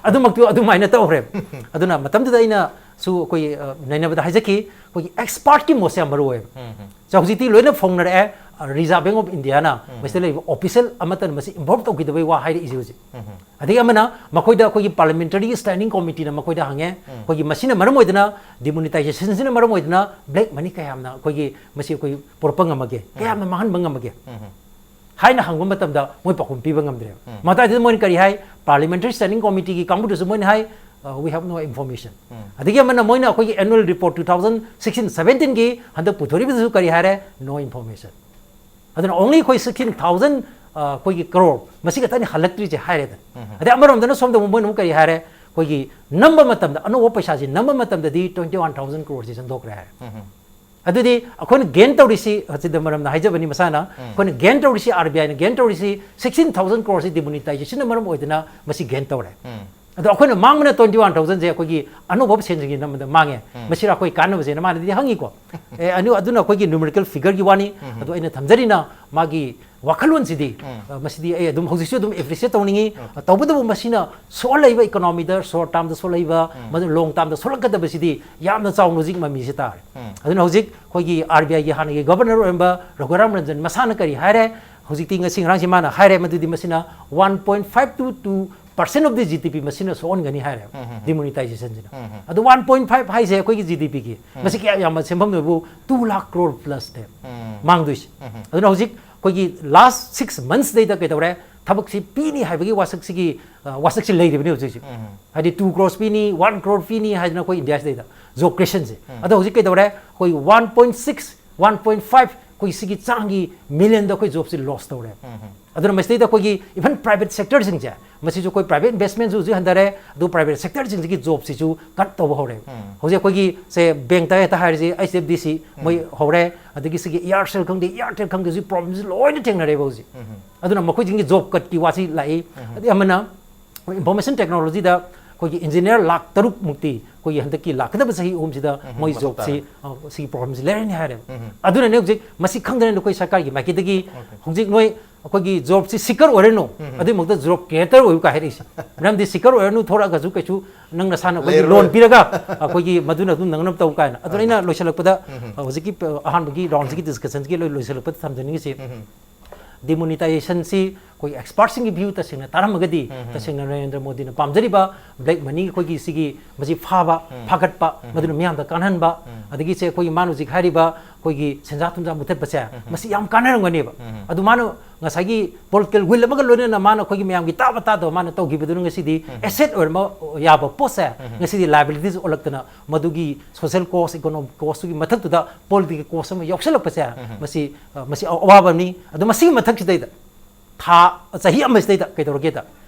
ꯑꯗꯨꯃꯛꯇꯨ ꯑꯗꯨꯃꯥꯏꯅ ꯇꯧꯈ꯭ꯔꯦ꯫ ꯑꯗꯨꯅ ꯃꯇꯝꯗꯨꯗ ꯑꯩꯅꯁꯨ ꯑꯩꯈꯣꯏ, ꯑ, ꯅꯩꯅꯕꯗ ꯍꯥꯏꯖꯈꯤ, ꯑꯩꯈꯣꯏꯒꯤ ꯑꯦꯛꯁꯄꯥꯔꯠꯀꯤ ꯃꯣꯠꯁꯦ ꯌꯥꯝ ꯃꯔꯨ ꯑꯣꯏꯌꯦꯕ꯫ ꯁꯦ ꯍꯧꯖꯤꯛꯇꯤ ꯂꯣꯏꯅ ꯐꯣꯡꯅꯔꯛꯑꯦ, ꯑ, Reserve Bank of India ꯅ ꯃꯁꯤꯗ ꯂꯩꯔꯤꯕ ꯑꯣꯐꯤꯁꯤꯌꯦꯜ ꯑꯃꯠꯇꯅ ꯃꯁꯤ ꯏꯟꯚꯣꯜꯕ ꯇꯧꯈꯤꯗꯕꯩ ꯋꯥ ꯍꯥꯏꯔꯛꯏꯁꯦ ꯍꯧꯖꯤꯛ꯫ ꯑꯗꯒꯤ ꯑꯃꯅ ꯃꯈꯣꯏꯗ ꯑꯩꯈꯣꯏꯒꯤ ꯄꯥꯔꯂꯤꯌꯥꯃꯦꯟꯇꯔꯤ ꯁ꯭ꯇꯦꯟꯗꯤꯡ ꯀꯣꯃꯤꯇꯤꯅ ꯃꯈꯣꯏꯗ ꯍꯪꯉꯦ, ꯑꯩꯈꯣꯏꯒꯤ ꯃꯁꯤꯅ ꯃꯔꯝ ꯑꯣꯏꯗꯅ, ꯗꯤꯃꯣꯅꯤꯇꯥꯏꯖꯦꯁꯟꯁꯤꯅ ꯃꯔꯝ ꯑꯣꯏꯗꯅ ꯕ꯭ꯂꯦꯛ ꯃꯅꯤ ꯀꯌꯥꯝꯅ ꯑꯩꯈꯣꯏꯒꯤ ꯃꯁꯤ ꯑꯩꯈꯣꯏ ꯄꯨꯔꯛꯄ ꯉꯝꯃꯒꯦ, ꯀꯌꯥꯝꯅ ꯃꯥꯡꯍꯟꯕ ꯉꯝꯃꯒꯦ ꯍꯥꯏꯅ ꯍꯪꯕ ꯃꯇꯝꯗ ꯃꯣꯏ ꯄꯥꯎꯈꯨꯝ ꯄꯤꯕ ꯉꯝꯗ꯭ꯔꯦꯕ꯫ ꯃꯇꯥꯏꯗꯨꯗ ꯃꯣꯏꯅ ꯀꯔꯤ ꯍꯥꯏ? ꯄꯥꯔꯂꯤꯌꯥꯃꯦꯟꯇꯔꯤ ꯁ꯭ꯇꯦꯟꯗꯤꯡ ꯀꯣꯃꯤꯇꯤꯒꯤ ꯀꯥꯡꯕꯨꯗꯨꯁꯨ ꯃꯣꯏꯅ ꯍꯥꯏ, "Uh, we have no information." ꯑꯗꯒꯤ ꯑꯃꯅ ꯃꯣꯏꯅ ꯑꯩꯈꯣꯏꯒꯤ annual report two thousand sixteen seventeen ꯒꯤ ꯍꯟꯗꯛ ꯄꯨꯊꯣꯔꯛꯏꯕꯗꯨꯁꯨ ꯀꯔꯤ ꯍꯥꯏꯔꯦ? "No information." ꯑꯗꯨꯅ only ꯑꯩꯈꯣꯏ sixteen thousand, ꯑ, ꯑꯩꯈꯣꯏꯒꯤ ꯀꯔꯣꯔ ꯃꯁꯤ ꯈꯛꯇꯅꯤ ꯍꯜꯂꯛꯇ꯭ꯔꯤꯁꯦ ꯍꯥꯏꯔꯦꯗꯅ꯫ ꯑꯗꯩ ꯑꯃꯔꯣꯝꯗꯅ ꯁꯣꯝꯗ ꯑꯃꯨꯛ ꯃꯣꯏꯅ ꯑꯃꯨꯛ ꯀꯔꯤ ꯍꯥꯏꯔꯦ? ꯑꯩꯈꯣꯏꯒꯤ ꯅꯝꯕ ꯃꯇꯝꯗ, ꯑꯅꯧꯕ ꯄꯩꯁꯥꯁꯤ ꯅꯝꯕ ꯃꯇꯝꯗꯗꯤ twenty one thousand ꯀꯔꯣꯔꯁꯤ ꯆꯪꯊꯣꯛꯈ꯭ꯔꯦ ꯍꯥꯏꯔꯦ꯫ ꯑꯗꯨꯗꯤ ꯑꯩꯈꯣꯏꯅ ꯒꯦꯟ ꯇꯧꯔꯤꯁꯤ, ꯆꯤꯗꯝꯕꯔꯝꯅ ꯍꯥꯏꯖꯕꯅꯤ ꯃꯁꯥꯅ, ꯑꯩꯈꯣꯏꯅ ꯒꯦꯟ ꯇꯧꯔꯤꯁꯤ, ꯑꯥꯔ ꯕꯤ ꯑꯥꯏꯅ ꯒꯦꯟ ꯇꯧꯔꯤꯁꯤ sixteen thousand ꯀꯔꯣꯔꯁꯤ ꯗꯤꯃꯣꯅꯤꯇꯥꯏꯖꯦꯁꯟꯅ ꯃꯔꯝ ꯑꯣꯏꯗꯅ ꯃꯁꯤ ꯒꯦꯟ ꯇꯧꯔꯦ꯫ ꯑꯗꯣ ꯑꯩꯈꯣꯏꯅ ꯃꯥꯡꯕꯅ twenty one thousand ꯁꯦ ꯑꯩꯈꯣꯏꯒꯤ ꯑꯅꯧꯕ ꯁꯦꯟꯖꯤꯡꯒꯤ ꯅꯝꯕꯗ ꯃꯥꯡꯉꯦ꯫ ꯃꯁꯤꯔ ꯑꯩꯈꯣꯏ ꯀꯥꯟꯅꯕꯁꯦꯅ ꯃꯥꯅꯗꯤ ꯍꯪꯉꯤꯀꯣ꯫ ꯑꯦ, ꯑꯅꯨ-, ꯑꯗꯨꯅ ꯑꯩꯈꯣꯏꯒꯤ numerical figure ꯒꯤ ꯋꯥꯅꯤ꯫ ꯑꯗꯣ ꯑꯩꯅ ꯊꯝꯖꯔꯤꯅ ꯃꯥꯒꯤ ꯋꯥꯈꯜꯂꯣꯟꯁꯤꯗꯤ, ꯑ, ꯃꯁꯤꯗꯤ ꯑꯩ ꯑꯗꯨꯝ ꯍꯧꯖꯤꯛꯁꯨ ꯑꯗꯨꯝ appreciate ꯇꯧꯅꯤꯡꯉꯤ꯫ ꯇꯧꯕꯇꯕꯨ ꯃꯁꯤꯅ ꯁꯣꯛꯍꯜꯂꯛꯏꯕ economy ꯗ short term ꯗ ꯁꯣꯛꯍꯜꯂꯛꯏꯕ, ꯃꯗꯨ long term ꯗ ꯁꯣꯛꯍꯜꯂꯛꯀꯗꯕꯁꯤꯗꯤ ꯌꯥꯝꯅ ꯆꯥꯎꯅ ꯍꯧꯖꯤꯛ ꯃꯃꯤꯁꯦ ꯇꯥꯔꯦ꯫ ꯑꯗꯨꯅ ꯍꯧꯖꯤꯛ ꯑꯩꯈꯣꯏꯒꯤ ꯑꯥꯔ ꯕꯤ ꯑꯥꯏꯒꯤ ꯍꯥꯟꯅꯒꯤ ꯒꯕꯔꯅꯔ ꯑꯣꯏꯔꯝꯕ ꯔꯘꯨꯔꯥꯝ ꯔꯟꯖꯟ ꯃꯁꯥꯅ ꯀꯔꯤ ꯍꯥꯏꯔꯦ? ꯍꯧꯖꯤꯛꯇꯤ ꯉꯁꯤ ꯉꯔꯥꯡꯁꯤ ꯃꯥꯅ ꯍꯥꯏꯔꯦ, ꯃꯗꯨꯗꯤ ꯃꯁꯤꯅ one point five to two percent of the G D P ꯃꯁꯤꯅ ꯁꯣꯛꯍꯟꯒꯅꯤ ꯍꯥꯏꯔꯦꯕ demonetization ꯁꯤꯅ꯫ ꯑꯗꯣ one point five ꯍꯥꯏꯁꯦ ꯑꯩꯈꯣꯏꯒꯤ G D P ꯒꯤ ꯃꯁꯤ ꯀꯌꯥ ꯌꯥꯝꯅ ꯁꯦꯟꯐꯝꯗꯨꯕꯨ two lakh crore plus ꯅꯦ ꯃꯥꯡꯗꯣꯏꯁꯦ꯫ ꯑꯗꯨꯅ ꯍꯧꯖꯤꯛ ꯑꯩꯈꯣꯏꯒꯤ last six months ꯗꯩꯗ ꯀꯩꯗꯧꯔꯦ, ꯊꯕꯛꯁꯤ ꯄꯤꯅꯤ ꯍꯥꯏꯕꯒꯤ ꯋꯥꯁꯛꯁꯤꯒꯤ ꯑ, ꯋꯥꯁꯛꯁꯤ ꯂꯩꯔꯤꯕꯅꯤ ꯍꯧꯖꯤꯛ ꯍꯧꯖꯤꯛ꯫ ꯍꯥꯏꯗꯤ two crores ꯄꯤꯅꯤ, one crore ꯄꯤꯅꯤ ꯍꯥꯏꯗꯅ ꯑꯩꯈꯣꯏ ꯏꯟꯗꯤꯌꯥꯁꯤꯗꯩꯗ job creationꯁꯦ꯫ ꯑꯗꯣ ꯍꯧꯖꯤꯛ ꯀꯩꯗꯧꯔꯦ, ꯑꯩꯈꯣꯏ one point six, one point five ꯑꯩꯈꯣꯏ ꯁꯤꯒꯤ ꯆꯥꯡꯒꯤ millionꯗ ꯑꯩꯈꯣꯏ jobꯁꯤ loss ꯇꯧꯔꯦ꯫ ꯑꯗꯨꯅ ꯃꯁꯤꯗꯩꯗ ꯑꯩꯈꯣꯏꯒꯤ even private sectorꯁꯤꯡꯁꯦ, ꯃꯁꯤꯁꯨ ꯑꯩꯈꯣꯏ private investmentꯁꯨ ꯍꯧꯖꯤꯛ ꯍꯟꯊꯔꯦ, ꯑꯗꯨ private sectorꯁꯤꯡꯁꯤꯒꯤ jobꯁꯤꯁꯨ cut ꯇꯧꯕ ꯍꯧꯔꯦ꯫ ꯍꯧꯖꯤꯛ ꯑꯩꯈꯣꯏꯒꯤ ꯁꯦ bankꯇ ꯍꯦꯛꯇ ꯍꯥꯏꯔꯁꯤ, H D F C ꯃꯣꯏ ꯍꯧꯔꯦ, ꯑꯗꯒꯤ ꯁꯤꯒꯤ Aircel ꯈꯪꯗꯦ, Airtel ꯈꯪꯗꯦ, ꯍꯧꯖꯤꯛ problemꯁꯤ ꯂꯣꯏꯅ ꯊꯦꯡꯅꯔꯦꯕ ꯍꯧꯖꯤꯛ꯫ ꯑꯗꯨꯅ ꯃꯈꯣꯏꯁꯤꯡꯒꯤ job cutꯀꯤ ꯋꯥꯁꯤ ꯂꯥꯛꯏ꯫ ꯑꯗꯩ ꯑꯃꯅ ꯑꯩꯈꯣꯏ information technologyꯗ ꯑꯩꯈꯣꯏꯒꯤ engineer ꯂꯥꯈ ꯇꯔꯨꯛ ꯃꯨꯛꯇꯤ ꯑꯩꯈꯣꯏꯒꯤ ꯍꯟꯗꯛꯀꯤ ꯂꯥꯛꯀꯗꯕ ꯆꯍꯤ ꯑꯍꯨꯝꯁꯤꯗ ꯃꯣꯏ ꯃꯊꯧ jobꯁꯤ, ꯇꯥꯔꯦ꯫ ꯑ, ꯁꯤꯒꯤ problemꯁꯤ ꯂꯩꯔꯅꯤ ꯍꯥꯏꯔꯦꯕ꯫ ꯑꯗꯨꯅꯅꯦ ꯍꯧꯖꯤꯛ ꯃꯁꯤ ꯈꯪꯗꯅ ꯑꯩꯈꯣꯏ ꯁꯔꯀꯥꯔꯒꯤ ꯃꯥꯏꯀꯩꯗꯒꯤ ꯍꯧꯖꯤꯛ ꯅꯣꯏ ꯑꯩꯈꯣꯏꯒꯤ jobꯁꯤ seeker ꯑꯣꯏꯔꯅꯨ, ꯑꯗꯨꯒꯤ ꯃꯍꯨꯠꯇ job creator ꯑꯣꯏꯌꯨ ꯀꯥꯏ ꯍꯥꯏꯔꯛꯏꯁꯦ꯫ ꯃꯔꯝꯗꯤ seeker ꯑꯣꯏꯔꯅꯨ, ꯊꯣꯔꯛꯑꯒꯁꯨ ꯀꯩꯁꯨ ꯅꯪ ꯅꯁꯥꯅ ꯑꯩꯈꯣꯏꯒꯤ ꯂꯩꯔꯔꯣꯏ꯫ Loan ꯄꯤꯔꯒ ꯑꯩꯈꯣꯏꯒꯤ ꯃꯗꯨꯅ ꯑꯗꯨꯝ ꯅꯪꯅꯕ ꯇꯧ ꯀꯥꯏꯅ꯫ ꯑꯗꯨꯅ ꯑꯩꯅ ꯂꯣꯏꯁꯤꯜꯂꯛꯄꯗ, ꯑ, ꯍꯧꯖꯤꯛꯀꯤ, ꯑ, ꯑꯍꯥꯟꯕꯒꯤ roundꯁꯤꯒꯤ discussionꯁꯤꯒꯤ ꯂꯣꯏ-, ꯂꯣꯏꯁꯤꯜꯂꯛꯄꯗ ꯊꯝꯖꯅꯤꯡꯉꯤꯁꯤ, demonetizationꯁꯤ ꯑꯩꯈꯣꯏꯒꯤ expertꯁꯤꯡꯒꯤ view ꯇꯁꯦꯡꯅ ꯇꯥꯔꯝꯃꯒꯗꯤ, ꯇꯁꯦꯡꯅ ꯅꯔꯦꯟꯗ꯭ꯔ ꯃꯣꯗꯤꯅ ꯄꯥꯝꯖꯔꯤꯕ black money ꯑꯩꯈꯣꯏꯒꯤ ꯁꯤꯒꯤ ꯃꯁꯤ ꯐꯥꯕ, ꯐꯥꯒꯠꯄ, ꯃꯗꯨꯅ ꯃꯤꯌꯥꯝꯗ ꯀꯥꯟꯅꯍꯟꯕ, ꯑꯗꯒꯤ ꯁꯦ ꯑꯩꯈꯣꯏꯒꯤ ꯃꯥꯅ ꯍꯧꯖꯤꯛ ꯍꯥꯏꯔꯤꯕ ꯑꯩꯈꯣꯏꯒꯤ ꯁꯦꯟꯖꯥ ꯊꯨꯝꯖꯥ ꯃꯨꯊꯠꯄꯁꯦ, ꯃꯁꯤ ꯌꯥꯝ ꯀꯥꯟꯅꯔꯝꯒꯅꯦꯕ꯫ ꯑꯗꯨ ꯃꯥꯅ ꯉꯁꯥꯏꯒꯤ political will ꯑꯃꯒ ꯂꯣꯏꯅꯅ ꯃꯥꯅ ꯑꯩꯈꯣꯏꯒꯤ ꯃꯌꯥꯝꯒꯤ ꯇꯥꯕ ꯇꯥꯗꯕ ꯃꯥꯅ ꯇꯧꯈꯤꯕꯗꯨꯅ ꯉꯁꯤꯗꯤ asset ꯑꯣꯏꯔꯝꯕ ꯌꯥꯕ ꯄꯣꯠꯁꯦ ꯉꯁꯤꯗꯤ liabilities ꯑꯣꯜꯂꯛꯇꯅ ꯃꯗꯨꯒꯤ social cost, economic costꯇꯨꯒꯤ ꯃꯊꯛꯇꯨꯗ political cost ꯑꯃ ꯌꯥꯎꯁꯜꯂꯛꯄꯁꯦ, ꯃꯁꯤ, ꯑ, ꯃꯁꯤ ꯑꯋꯥꯕ ꯑꯃꯅꯤ꯫ ꯑꯗꯣ ꯃꯁꯤꯒꯤ ꯃꯊꯛꯁꯤꯗꯩꯗ ꯊꯥ, ꯆꯍꯤ ꯑꯃꯁꯤꯗꯩꯗ ꯀꯩꯗꯧꯔꯒꯦꯗ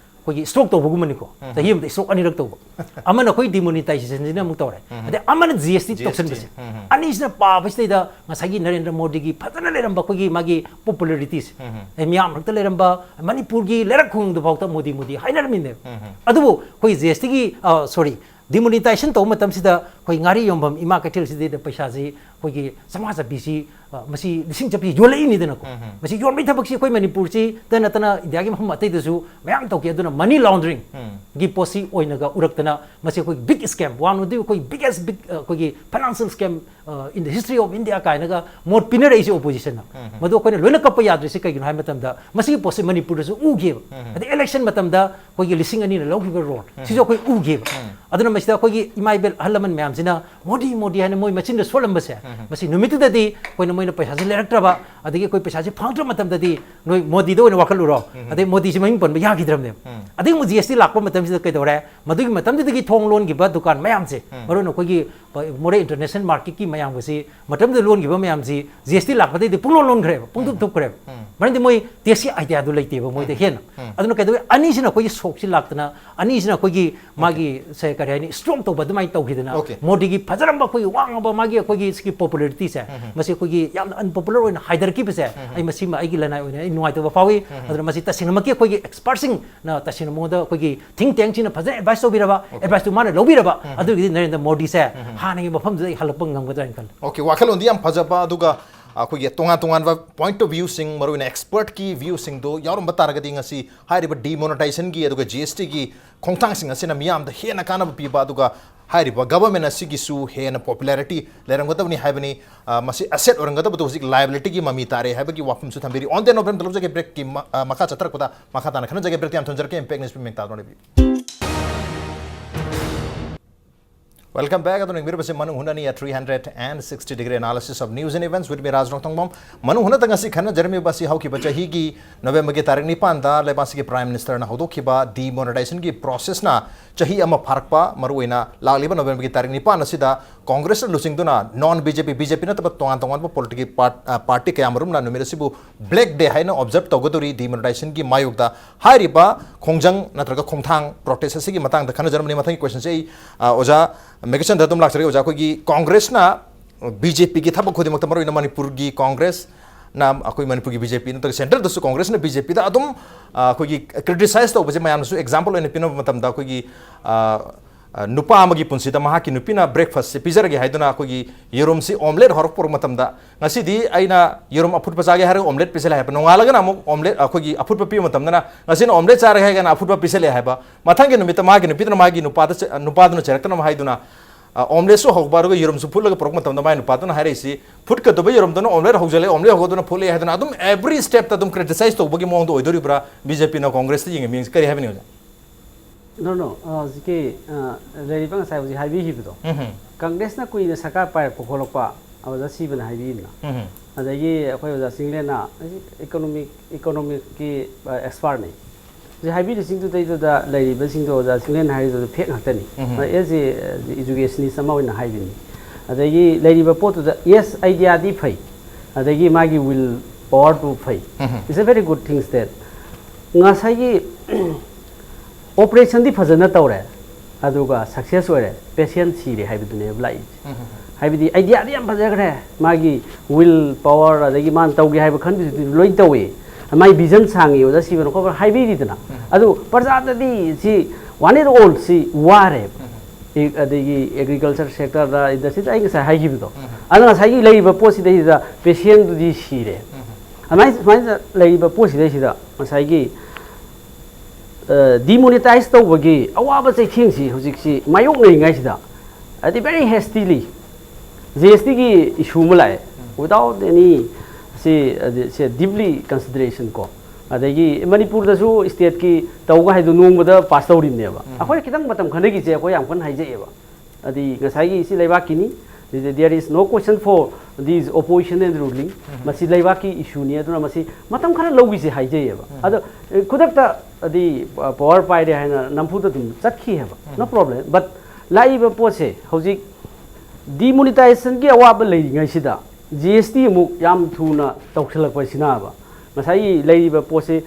ꯑꯩꯈꯣꯏꯒꯤ stroke ꯇꯧꯕꯒꯨꯝꯕꯅꯤꯀꯣ꯫ ꯆꯍꯤ ꯑꯃꯗ stroke ꯑꯅꯤꯔꯛ ꯇꯧꯕ꯫ ꯑꯃꯅ ꯑꯩꯈꯣꯏ demonetizationꯁꯤꯅ ꯑꯃꯨꯛ ꯇꯧꯔꯦ꯫ ꯑꯗꯩ ꯑꯃꯅ G S T G S T꯫ ꯇꯧꯁꯟꯕꯁꯦ꯫ ꯑꯅꯤꯁꯤꯅ ꯄꯥꯕꯁꯤꯗꯩꯗ ꯉꯁꯥꯏꯒꯤ ꯅꯔꯦꯟꯗ꯭ꯔ ꯃꯣꯗꯤꯒꯤ ꯐꯖꯅ ꯂꯩꯔꯝꯕ ꯑꯩꯈꯣꯏꯒꯤ ꯃꯥꯒꯤ popularityꯁꯦ, ꯑꯩ ꯃꯤꯌꯥꯝ ꯃꯔꯛꯇ ꯂꯩꯔꯝꯕ, ꯃꯅꯤꯄꯨꯔꯒꯤ ꯂꯩꯔꯛ ꯈꯨꯡꯒꯪꯗ ꯐꯥꯎꯗ ꯃꯣꯗꯤ ꯃꯣꯗꯤ ꯍꯥꯏꯅꯔꯝꯃꯤꯅꯦꯕ꯫ ꯑꯗꯨꯕꯨ ꯑꯩꯈꯣꯏ G S Tꯒꯤ, ꯑ, sorry, demonetization ꯇꯧꯕ ꯃꯇꯝꯁꯤꯗ ꯑꯩꯈꯣꯏ ꯉꯥꯔꯤ ꯌꯣꯟꯐꯝ ꯏꯃꯥ ꯀꯩꯊꯦꯜꯁꯤꯗꯩꯗ ꯄꯩꯁꯥꯁꯤ ꯑꯩꯈꯣꯏꯒꯤ ꯆꯥꯝꯃꯉꯥ ꯆꯠꯄꯤꯁꯤ, ꯑ, ꯃꯁꯤ ꯂꯤꯁꯤꯡ ꯆꯠꯄꯤ ꯌꯣꯜꯂꯛꯏꯅꯤꯗꯅꯀꯣ꯫ ꯎꯝ, ꯎꯝ꯫ ꯃꯁꯤ ꯌꯣꯟꯕꯒꯤ ꯊꯕꯛꯁꯤ ꯑꯩꯈꯣꯏ ꯃꯅꯤꯄꯨꯔꯁꯤꯗ ꯅꯠꯇꯅ ꯏꯟꯗꯤꯌꯥꯒꯤ ꯃꯐꯝ ꯑꯇꯩꯗꯁꯨ ꯃꯌꯥꯝ ꯇꯧꯈꯤ꯫ ꯑꯗꯨꯅ money laundering ꯎꯝ꯫ ꯒꯤ ꯄꯣꯠꯁꯤ ꯑꯣꯏꯅꯒ ꯎꯔꯛꯇꯅ ꯃꯁꯤ ꯑꯩꯈꯣꯏ big scam, one of the ꯑꯩꯈꯣꯏ biggest big, ꯑ, ꯑꯩꯈꯣꯏꯒꯤ financial scam, ꯑ, in the history of India ꯀꯥꯏꯅꯒ ꯃꯣꯠ ꯄꯤꯅꯔꯛꯏꯁꯦ opposition ꯅ꯫ ꯎꯝ, ꯎꯝ꯫ ꯃꯗꯨ ꯑꯩꯈꯣꯏꯅ ꯂꯣꯏꯅ ꯀꯞꯄ ꯌꯥꯗ꯭ꯔꯤꯁꯤ ꯀꯩꯒꯤꯅꯣ ꯍꯥꯏꯕ ꯃꯇꯝꯗ ꯃꯁꯤꯒꯤ ꯄꯣꯠꯁꯤ ꯃꯅꯤꯄꯨꯔꯗꯁꯨ ꯎꯈꯤꯕ꯫ ꯎꯝ, ꯎꯝ꯫ ꯑꯗꯩ election ꯃꯇꯝꯗ ꯑꯩꯈꯣꯏꯒꯤ ꯂꯤꯁꯤꯡ ꯑꯅꯤꯅ ꯂꯧꯈꯤꯕ ꯔꯣꯜ ꯎꯝ꯫ ꯁꯤꯁꯨ ꯑꯩꯈꯣꯏ ꯎꯈꯤꯕ꯫ ꯎꯝ꯫ ꯑꯗꯨꯅ ꯃꯁꯤꯗ ꯑꯩꯈꯣꯏꯒꯤ ꯏꯃꯥ ꯏꯕꯦꯜ ꯑꯍꯜ ꯂꯃꯟ ꯃꯌꯥꯝꯁꯤꯅ ꯃꯣꯗꯤ, ꯃꯣꯗꯤ ꯍꯥꯏꯅ ꯃꯣꯏ ꯃꯆꯤꯟꯗ ꯁꯣꯜꯂꯝꯕꯁꯦ, ꯎꯝ꯫ ꯃꯁꯤ ꯅꯨꯃꯤꯠꯇꯨꯗꯗꯤ ꯑꯩꯈꯣꯏꯅ ꯃꯣꯏꯅ ꯄꯩꯁꯥꯁꯦ ꯂꯩꯔꯛꯇ꯭ꯔꯕ, ꯑꯗꯒꯤ ꯑꯩꯈꯣꯏ ꯄꯩꯁꯥꯁꯦ ꯐꯪꯉꯛꯇ꯭ꯔꯕ ꯃꯇꯝꯗꯗꯤ ꯅꯣꯏ ꯃꯣꯗꯤꯗ ꯑꯣꯏꯅ ꯋꯥꯀꯠꯂꯨꯔꯣ, ꯎꯝ꯫ ꯑꯗꯩ ꯃꯣꯗꯤꯁꯤ ꯃꯃꯤꯡ ꯄꯟꯕ ꯌꯥꯈꯤꯗ꯭ꯔꯕꯅꯦꯕ꯫ ꯎꯝ꯫ ꯑꯗꯒꯤ ꯑꯃꯨꯛ G S T ꯂꯥꯛꯄ ꯃꯇꯝꯁꯤꯗ ꯀꯩꯗꯧꯔꯦ? ꯃꯗꯨꯒꯤ ꯃꯇꯝꯗꯨꯗꯒꯤ ꯊꯣꯡ ꯂꯣꯟꯈꯤꯕ ꯗꯨꯀꯥꯟ ꯃꯌꯥꯝꯁꯦ, ꯎꯝ꯫ ꯃꯔꯨ ꯑꯣꯏꯅ ꯑꯩꯈꯣꯏꯒꯤ ꯄ-, ꯃꯣꯔꯦ international market ꯀꯤ ꯃꯌꯥꯝꯒꯁꯤ ꯃꯇꯝꯗꯨꯗ ꯂꯣꯟꯈꯤꯕ ꯃꯌꯥꯝꯁꯤ G S T ꯂꯥꯛꯄꯗꯩꯗꯤ ꯄꯨꯡꯂꯣꯟ ꯂꯣꯟꯈ꯭ꯔꯦꯕ, ꯄꯨꯡꯊꯨꯞ ꯎꯝ꯫ ꯊꯨꯞꯈ꯭ꯔꯦꯕ꯫ ꯎꯝ꯫ ꯃꯔꯝꯗꯤ ꯃꯣꯏ tax ꯀꯤ idea ꯗꯨ ꯂꯩꯇꯦꯕ ꯃꯣꯏꯗ ꯎꯝ꯫ ꯍꯦꯟꯅ꯫ ꯎꯝ꯫ ꯑꯗꯨꯅ ꯀꯩꯗꯧꯋꯤ? ꯑꯅꯤꯁꯤꯅ ꯑꯩꯈꯣꯏꯒꯤ ꯁꯣꯛꯁꯤ ꯂꯥꯛꯇꯅ, ꯑꯅꯤꯁꯤꯅ ꯑꯩꯈꯣꯏꯒꯤ ꯃꯥꯒꯤ, ꯁꯦ, ꯀꯔꯤ ꯍꯥꯏꯅꯤ, stroke ꯇꯧꯕ ꯑꯗꯨꯃꯥꯏꯅ ꯇꯧꯈꯤꯗꯅ, OK꯫ ꯃꯣꯗꯤꯒꯤ ꯐꯖꯔꯝꯕ ꯑꯩꯈꯣꯏꯒꯤ ꯋꯥꯡꯉꯕ ꯃꯥꯒꯤ ꯑꯩꯈꯣꯏꯒꯤ ꯁꯤꯒꯤ popularity ꯁꯦ, ꯎꯝ꯫ ꯃꯁꯤ ꯑꯩꯈꯣꯏꯒꯤ ꯌꯥꯝꯅ unpopular ꯑꯣꯏꯅ ꯍꯥꯏꯊꯔꯛꯈꯤꯕꯁꯦ, ꯎꯝ꯫ ꯑꯩ ꯃꯁꯤꯃ ꯑꯩꯒꯤ ꯂꯅꯥꯏ ꯑꯣꯏꯅ ꯑꯩ ꯅꯨꯡꯉꯥꯏꯇꯕ ꯐꯥꯎꯏ꯫ ꯎꯝ꯫ ꯑꯗꯨꯅ ꯃꯁꯤ ꯇꯁꯦꯡꯅꯃꯛꯀꯤ ꯑꯩꯈꯣꯏꯒꯤ expert ꯁꯤꯡꯅ ꯇꯁꯦꯡꯅ ꯃꯉꯣꯟꯗ ꯑꯩꯈꯣꯏꯒꯤ think tank ꯁꯤꯡꯅ ꯐꯖꯅ advice ꯇꯧꯕꯤꯔꯕ, OK꯫ Advice ꯇꯨ ꯃꯥꯅ ꯂꯧꯕꯤꯔꯕ, ꯎꯝ꯫ ꯑꯗꯨꯒꯤꯗꯤ ꯅꯔꯦꯟꯗ꯭ꯔ ꯃꯣꯗꯤꯁꯦ ꯎꯝ꯫ ꯍꯥꯟꯅꯒꯤ ꯃꯐꯝꯗꯨꯗ ꯑꯩ ꯍꯜꯂꯛꯄ ꯉꯝꯒꯗ꯭ꯔꯥ ꯍꯥꯏꯅ ꯈꯜꯂꯤ꯫ OK, ꯋꯥꯈꯜꯂꯣꯟꯗꯤ ꯌꯥꯝ ꯐꯖꯕ, ꯑꯗꯨꯒ ꯑꯩꯈꯣꯏꯒꯤ ꯇꯣꯉꯥꯟ ꯇꯣꯉꯥꯟꯕ point of view ꯁꯤꯡ, ꯃꯔꯨꯑꯣꯏꯅ expert ꯀꯤ view ꯁꯤꯡꯗꯣ ꯌꯥꯎꯔꯝꯕ ꯇꯥꯔꯒꯗꯤ ꯉꯁꯤ ꯍꯥꯏꯔꯤꯕ demonetization ꯒꯤ ꯑꯗꯨꯒ G S T ꯒꯤ ꯈꯣꯡꯊꯥꯡꯁꯤꯡ ꯑꯁꯤꯅ ꯃꯤꯌꯥꯝꯗ ꯍꯦꯟꯅ ꯀꯥꯟꯅꯕ ꯄꯤꯕ, ꯑꯗꯨꯒ ꯍꯥꯏꯔꯤꯕ government ꯑꯁꯤꯒꯤꯁꯨ ꯍꯦꯟꯅ popularity ꯂꯩꯔꯝꯒꯗꯕꯅꯤ ꯍꯥꯏꯕꯅꯤ꯫ ꯑ, ꯃꯁꯤ asset ꯑꯣꯏꯔꯝꯒꯗꯕꯗꯨ ꯍꯧꯖꯤꯛ liability ꯒꯤ ꯃꯃꯤ ꯇꯥꯔꯦ ꯍꯥꯏꯕꯒꯤ ꯋꯥꯐꯝꯁꯨ ꯊꯝꯕꯤꯔꯤ꯫ On the note, ꯂꯧꯖꯒꯦ break ꯀꯤ ꯃ-, ꯑ, ꯃꯈꯥ ꯆꯠꯊꯔꯛꯄꯗ ꯃꯈꯥ ꯇꯥꯅ ꯈꯟꯅꯖꯒꯦ꯫ Break ꯇꯤ ꯌꯥꯝ ꯊꯝꯖꯔꯛꯀꯦ꯫ Impact News ꯄꯨꯝꯅꯃꯛ ꯇꯥꯗꯨꯅ ꯂꯩꯕꯤꯌꯨ꯫ Welcome back. ꯑꯗꯨꯅ ꯌꯦꯡꯕꯤꯔꯤꯕꯁꯤ ꯃꯅꯨꯡ ꯍꯨꯠꯅꯅꯤ, a three hundred and sixty degree analysis of news and events with me, ꯔꯥꯖ ꯔꯣꯡꯊꯣꯡꯕꯝ꯫ ꯃꯅꯨꯡ ꯍꯨꯠꯅ ꯉꯁꯤ ꯈꯟꯅꯖꯔꯝꯃꯤꯕ ꯑꯁꯤ ꯍꯧꯈꯤꯕ ꯆꯍꯤꯒꯤ ꯅꯣꯕꯦꯝꯕꯔꯒꯤ ꯇꯥꯔꯤꯛ ꯅꯤꯄꯥꯟꯗ ꯂꯩꯕꯥꯛꯁꯤꯒꯤ Prime Minister ꯅ ꯍꯧꯗꯣꯛꯈꯤꯕ demonetization ꯒꯤ process ꯅ ꯆꯍꯤ ꯑꯃ ꯐꯥꯔꯛꯄ, ꯃꯔꯨꯑꯣꯏꯅ ꯂꯥꯛꯂꯤꯕ ꯅꯣꯕꯦꯝꯕꯔꯒꯤ ꯇꯥꯔꯤꯛ ꯅꯤꯄꯥꯟ ꯑꯁꯤꯗ Congress ꯅ ꯂꯨꯆꯤꯡꯗꯨꯅ non B J P, B J P ꯅꯠꯇꯕ ꯇꯣꯉꯥꯟ ꯇꯣꯉꯥꯟꯕ political part-, ꯑ, party ꯀꯌꯥ ꯃꯔꯨꯝꯅ ꯅꯨꯃꯤꯠ ꯑꯁꯤꯕꯨ Black Day ꯍꯥꯏꯅ observe ꯇꯧꯒꯗꯧꯔꯤ demonetization ꯒꯤ ꯃꯥꯌꯣꯛꯇ꯫ ꯍꯥꯏꯔꯤꯕ ꯈꯣꯡꯖꯪ ꯅꯠꯇ꯭ꯔꯒ ꯈꯣꯡꯊꯥꯡ protest ꯑꯁꯤꯒꯤ ꯃꯇꯥꯡꯗ ꯈꯟꯅꯖꯔꯝꯕꯅꯤ꯫ ꯃꯊꯪꯒꯤ question ꯁꯦ ꯑꯩ, ꯑ, ꯑꯣꯖꯥ ꯃꯦꯒꯁꯟꯗ ꯑꯗꯨꯝ ꯂꯥꯛꯆꯔꯒꯦ꯫ ꯑꯣꯖꯥ, ꯑꯩꯈꯣꯏꯒꯤ Congress ꯅ B J P ꯒꯤ ꯊꯕꯛ ꯈꯨꯗꯤꯡꯃꯛꯇ, ꯃꯔꯨꯑꯣꯏꯅ ꯃꯅꯤꯄꯨꯔꯒꯤ Congress ꯅ, ꯑꯩꯈꯣꯏ ꯃꯅꯤꯄꯨꯔꯒꯤ B J P ꯅꯠꯇ꯭ꯔꯒ centre ꯗꯁꯨ Congress ꯅ B J P ꯗ ꯑꯗꯨꯝ, ꯑ, ꯑꯩꯈꯣꯏꯒꯤ criticize ꯇꯧꯕꯁꯦ ꯃꯌꯥꯝꯅꯁꯨ example ꯑꯣꯏꯅ ꯄꯤꯅꯕ ꯃꯇꯝꯗ ꯑꯩꯈꯣꯏꯒꯤ, ꯑ, ꯑ, ꯅꯨꯄꯥ ꯑꯃꯒꯤ ꯄꯨꯟꯁꯤꯗ ꯃꯍꯥꯛꯀꯤ ꯅꯨꯄꯤꯅ breakfast ꯁꯦ ꯄꯤꯖꯔꯒꯦ ꯍꯥꯏꯗꯨꯅ ꯑꯩꯈꯣꯏꯒꯤ ꯌꯦꯔꯨꯝꯁꯤ omelette ꯍꯧꯔꯛꯄ ꯃꯇꯝꯗ, "ꯉꯁꯤꯗꯤ ꯑꯩꯅ ꯌꯦꯔꯨꯝ ꯑꯐꯨꯠꯄ ꯆꯥꯒꯦ" ꯍꯥꯏꯔꯒ omelette ꯄꯤꯖꯜꯂꯦ ꯍꯥꯏꯕ, ꯅꯣꯡꯉꯥꯜꯂꯒꯅ ꯑꯃꯨꯛ omelette, ꯑꯩꯈꯣꯏꯒꯤ ꯑꯐꯨꯠꯄ ꯄꯤꯕ ꯃꯇꯝꯗꯅ, "ꯉꯁꯤꯅ omelette ꯆꯥꯔꯒꯦ" ꯍꯥꯏꯔꯒꯅ ꯑꯐꯨꯠꯄ ꯄꯤꯁꯜꯂꯦ ꯍꯥꯏꯕ, ꯃꯊꯪꯒꯤ ꯅꯨꯃꯤꯠꯇ ꯃꯥꯒꯤ ꯅꯨꯄꯤꯗꯨꯅ ꯃꯥꯒꯤ ꯅꯨꯄꯥꯗ ꯆ-, ꯅꯨꯄꯥꯗꯨꯅ ꯆꯩꯔꯛꯇꯅꯕ ꯍꯥꯏꯗꯨꯅ, ꯑ, omelette ꯁꯨ ꯍꯧꯕ, ꯑꯗꯨꯒ ꯌꯦꯔꯨꯝꯁꯨ ꯐꯨꯠꯂꯒ ꯄꯨꯔꯛꯄ ꯃꯇꯝꯗ ꯃꯥꯒꯤ ꯅꯨꯄꯥꯗꯨꯅ ꯍꯥꯏꯔꯛꯏꯁꯤ, "ꯐꯨꯠꯀꯗꯕ ꯌꯦꯔꯨꯝꯗꯨꯅ omelette ꯍꯧꯖꯜꯂꯦ, omelette ꯍꯧꯒꯗꯨꯅ ꯐꯨꯠꯂꯦ" ꯍꯥꯏꯗꯅ ꯑꯗꯨꯝ every step ꯇ ꯑꯗꯨꯝ criticize ꯇꯧꯕꯒꯤ ꯃꯑꯣꯡꯗ ꯑꯣꯏꯗꯣꯔꯤꯕ꯭ꯔꯥ? ꯕꯤ ꯖꯦ ꯄꯤ ꯅ ꯀꯣꯡꯒ꯭ꯔꯦꯁꯇ ꯌꯦꯡꯉꯤ ꯃꯤꯠꯌꯦꯡꯁꯦ ꯀꯔꯤ ꯍꯥꯏꯕꯅꯤ ꯑꯣꯖꯥ? No, no, ꯑ, ꯍꯧꯖꯤꯛꯀꯤ, ꯑ, ꯂꯩꯔꯤꯕ ꯉꯁꯥꯏ ꯍꯧꯖꯤꯛ ꯍꯥꯏꯕꯤꯈꯤꯕꯗꯣ, ꯎꯝ, ꯀꯪꯒ꯭ꯔꯦꯁꯅ ꯀꯨꯏꯅ ꯁꯔꯀꯥꯔ ꯄꯥꯏꯔꯛꯄ ꯈꯣꯠꯂꯛꯄ ꯑꯣꯖꯥ ꯁꯤꯕꯅ ꯍꯥꯏꯕꯤꯗꯅ, ꯎꯝ, ꯑꯗꯒꯤ ꯑꯩꯈꯣꯏ ꯑꯣꯖꯥ ꯆꯤꯡꯂꯦꯟꯅ economic, economic ꯀꯤ, ꯑ, expert ꯅꯤ꯫ ꯍꯧꯖꯤꯛ ꯍꯥꯏꯕꯤꯔꯤꯁꯤꯡꯗꯨꯗꯩꯗꯨꯗ ꯂꯩꯔꯤꯕꯁꯤꯡꯗꯣ ꯑꯣꯖꯥ ꯆꯤꯡꯂꯦꯟ ꯍꯥꯏꯔꯤꯗꯨꯗ ꯐꯦꯛ ꯉꯥꯛꯇꯅꯤ꯫ ꯎꯝ꯫ ꯑꯦꯁ ꯑꯦ educationist ꯑꯃ ꯑꯣꯏꯅ ꯍꯥꯏꯕꯅꯤ꯫ ꯑꯗꯒꯤ ꯂꯩꯔꯤꯕ ꯄꯣꯠꯇꯨꯗ, yes, idea ꯗꯤ ꯐꯩ, ꯑꯗꯒꯤ ꯃꯥꯒꯤ will power ꯗꯨ ꯐꯩ꯫ ꯎꯝ꯫ It's a very good things that ꯉꯁꯥꯏꯒꯤ operation ꯗꯤ ꯐꯖꯅ ꯇꯧꯔꯦ, ꯑꯗꯨꯒ success ꯑꯣꯏꯔꯦ, patient ꯁꯤꯔꯦ ꯍꯥꯏꯕꯗꯨꯅꯦꯕ ꯂꯥꯛꯏꯁꯦ꯫ ꯎꯝ꯫ ꯍꯥꯏꯕꯗꯤ idea ꯗꯤ ꯌꯥꯝ ꯐꯖꯈ꯭ꯔꯦ, ꯃꯥꯒꯤ will power, ꯑꯗꯒꯤ ꯃꯥꯅ ꯇꯧꯒꯦ ꯍꯥꯏꯕ ꯈꯟꯕꯤꯗꯨꯗꯤ ꯂꯣꯏ ꯇꯧꯏ, ꯃꯥꯏ vision ꯁꯥꯡꯉꯤ, ꯑꯣꯖꯥ ꯁꯤꯕꯅ ꯈꯣꯠꯄꯅ ꯍꯥꯏꯕꯤꯔꯤꯗꯅ꯫ ꯎꯝ꯫ ꯑꯗꯨ ꯄ꯭ꯔꯖꯥꯗꯗꯤ ꯁꯤ one and all ꯁꯤ ꯋꯥꯔꯦꯕ꯫ ꯎꯝ꯫ ꯑꯦ-, ꯑꯗꯒꯤ agriculture sector ꯗ, industry ꯗ ꯑꯩ ꯉꯁꯥꯏ ꯍꯥꯏꯈꯤꯕꯗꯣ꯫ ꯎꯝ꯫ ꯑꯗꯨꯅ ꯉꯁꯥꯏꯒꯤ ꯂꯩꯔꯤꯕ ꯄꯣꯠꯁꯤꯗꯩꯁꯤꯗ patient ꯗꯨꯗꯤ ꯁꯤꯔꯦ꯫ ꯎꯝ꯫ ꯑꯗꯨꯃꯥꯏꯅ ꯁꯨꯃꯥꯏꯅ ꯂꯩꯔꯤꯕ ꯄꯣꯠꯁꯤꯗꯩꯁꯤꯗ ꯉꯁꯥꯏꯒꯤ, ꯑ, demonetize ꯇꯧꯕꯒꯤ ꯑꯋꯥꯕ ꯆꯩꯊꯦꯡꯁꯤ ꯍꯧꯖꯤꯛꯁꯤ ꯃꯥꯌꯣꯛꯅꯔꯤꯉꯩꯁꯤꯗ, ꯍꯥꯏꯗꯤ very hastily G S T ꯒꯤ issue ꯑꯃ ꯂꯥꯛꯑꯦ, without any ꯁꯤ, ꯁꯤ deeply consideration ꯀꯣ, ꯑꯗꯒꯤ ꯃꯅꯤꯄꯨꯔꯗꯁꯨ state ꯀꯤ ꯇꯧꯒ ꯍꯥꯏꯗꯣ ꯅꯣꯡꯃꯗ pass ꯇꯧꯔꯤꯕꯅꯦꯕ꯫ ꯎꯝ꯫ ꯑꯩꯈꯣꯏꯅ ꯈꯤꯇꯪ ꯃꯇꯝ ꯈꯟꯅꯈꯤꯁꯦ ꯑꯩꯈꯣꯏ ꯌꯥꯝ ꯀꯟꯅ ꯍꯥꯏꯖꯩꯑꯕ꯫ ꯑꯗꯤ ꯉꯁꯥꯏꯒꯤ ꯁꯤ ꯂꯩꯕꯥꯛꯀꯤꯅꯤ, there is no question for this opposition and ruling꯫ ꯃꯁꯤ ꯂꯩꯕꯥꯛꯀꯤ issue ꯅꯤ, ꯑꯗꯨꯅ ꯃꯁꯤ ꯃꯇꯝ ꯈꯔ ꯂꯧꯈꯤꯁꯦ ꯍꯥꯏꯖꯩꯑꯕ꯫ ꯑꯗꯣ, ꯑꯦ, ꯈꯨꯗꯛꯇ ꯑꯗꯤ, ꯑ, power ꯄꯥꯏꯔꯦ ꯍꯥꯏꯅ ꯅꯝꯐꯨꯗ ꯑꯗꯨꯝ ꯆꯠꯈꯤ ꯍꯥꯏꯕ, no problem꯫ But ꯂꯥꯛꯏꯕ ꯄꯣꯠꯁꯦ ꯍꯧꯖꯤꯛ demonetization ꯒꯤ ꯑꯋꯥꯕ ꯂꯩꯔꯤꯉꯩꯁꯤꯗ G S T ꯑꯃꯨꯛ ꯌꯥꯝ ꯊꯨꯅ ꯇꯧꯁꯤꯜꯂꯛꯄꯁꯤꯅꯕ ꯉꯁꯥꯏꯒꯤ ꯂꯩꯔꯤꯕ ꯄꯣꯠꯁꯦ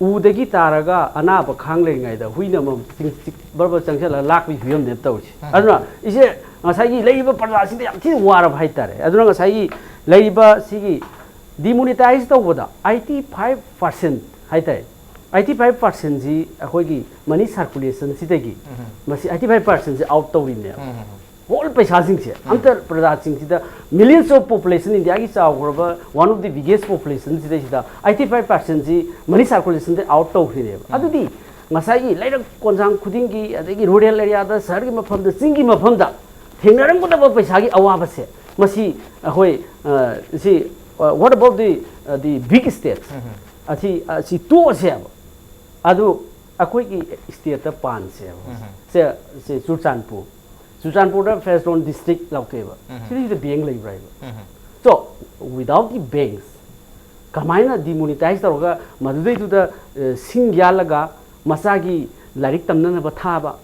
ꯎꯗꯒꯤ ꯇꯥꯔꯒ ꯑꯅꯥꯕ ꯈꯥꯡ ꯂꯩꯔꯤꯉꯩꯗ ꯍꯨꯏꯅ ꯑꯃꯃꯝ ꯆꯤꯡ-, ꯆꯤꯛ-, ꯕꯔ ꯕꯔ ꯆꯪꯁꯤꯜꯂꯒ ꯂꯥꯛꯄꯒꯤ ꯐꯤꯕꯝꯅꯦꯕ ꯇꯧꯔꯤꯁꯦ꯫ ꯑꯗꯨꯅ ꯏꯆꯦ, ꯉꯁꯥꯏꯒꯤ ꯂꯩꯔꯤꯕ ꯄ꯭ꯔꯖꯥꯁꯤꯗ ꯌꯥꯝ ꯊꯤꯅ ꯋꯥꯔꯕ ꯍꯥꯏꯇꯥꯔꯦ꯫ ꯑꯗꯨꯅ ꯉꯁꯥꯏꯒꯤ ꯂꯩꯔꯤꯕ ꯁꯤꯒꯤ demonetize ꯇꯧꯕꯗ eighty five percent ꯍꯥꯏꯇꯥꯔꯦ, ꯑꯩꯠꯇꯤ ꯐꯥꯏꯚ ꯄꯥꯔꯁꯦꯟꯁꯤ ꯑꯩꯈꯣꯏꯒꯤ ꯃꯅꯤ ꯁꯥꯔꯀꯨꯂꯦꯁꯟꯁꯤꯗꯒꯤ ꯃꯁꯤ ꯑꯩꯠꯇꯤ ꯐꯥꯏꯚ ꯄꯥꯔꯁꯦꯟꯁꯤ ꯑꯥꯎꯠ ꯇꯧꯔꯤꯕꯅꯦꯕ꯫ ꯍꯣꯜ ꯄꯩꯁꯥꯁꯤꯡꯁꯦ ꯑꯝꯇ ꯄ꯭ꯔꯖꯥꯁꯤꯡꯁꯤꯗ, millions of population, ꯏꯟꯗꯤꯌꯥꯒꯤ ꯆꯥꯎꯈ꯭ꯔꯕ one of the biggest population ꯁꯤꯗꯩꯁꯤꯗ ꯑꯩꯠꯇꯤ ꯐꯥꯏꯚ ꯄꯥꯔꯁꯦꯟꯁꯤ ꯃꯅꯤ ꯁꯥꯔꯀꯨꯂꯦꯁꯟꯗ ꯑꯥꯎꯠ ꯇꯧꯈ꯭ꯔꯤꯅꯦꯕ꯫ ꯑꯗꯨꯗꯤ ꯉꯁꯥꯏꯒꯤ ꯂꯩꯔꯛ ꯀꯣꯟꯁꯥꯡ ꯈꯨꯗꯤꯡꯒꯤ, ꯑꯗꯒꯤ ꯔꯨꯔꯦꯜ ꯑꯦꯔꯤꯌꯥꯗ, ꯁꯍꯔꯒꯤ ꯃꯐꯝꯗ, ꯆꯤꯡꯒꯤ ꯃꯐꯝꯗ ꯊꯦꯡꯅꯔꯝꯒꯗꯕ ꯄꯩꯁꯥꯒꯤ ꯑꯋꯥꯕꯁꯦ, ꯃꯁꯤ ꯑꯩꯈꯣꯏ, ꯑ, ꯁꯤ, ꯑ, what about the, ꯑ, the big states? ꯑꯁꯤ, ꯑꯁꯤ ꯇꯣꯛꯑꯁꯦꯕ꯫ ꯑꯗꯨ ꯑꯩꯈꯣꯏꯒꯤ ꯁ꯭ꯇꯦꯠꯇ ꯄꯥꯟꯁꯦꯕ꯫ ꯁꯦ, ꯁꯦ ꯆꯨꯔꯆꯥꯟꯄꯨꯔ, ꯆꯨꯔꯆꯥꯟꯄꯨꯔꯗ ꯐꯦꯁ ꯂꯣꯟ ꯗꯤꯁꯇ꯭ꯔꯤꯛ ꯂꯥꯎꯊꯣꯛꯑꯦꯕ꯫ ꯁꯤꯗꯩꯁꯤꯗ ꯕꯦꯡ ꯂꯩꯕ꯭ꯔꯥ ꯍꯥꯏꯕ? So, without the banks, ꯀꯃꯥꯏꯅ ꯗꯤꯃꯣꯅꯤꯇꯥꯏꯁ ꯇꯧꯔꯒ ꯃꯗꯨꯗꯩꯗꯨꯗ, ꯑ, ꯁꯤꯡ ꯌꯥꯜꯂꯒ ꯃꯆꯥꯒꯤ ꯂꯥꯏꯔꯤꯛ ꯇꯝꯅꯅꯕ ꯊꯥꯕ,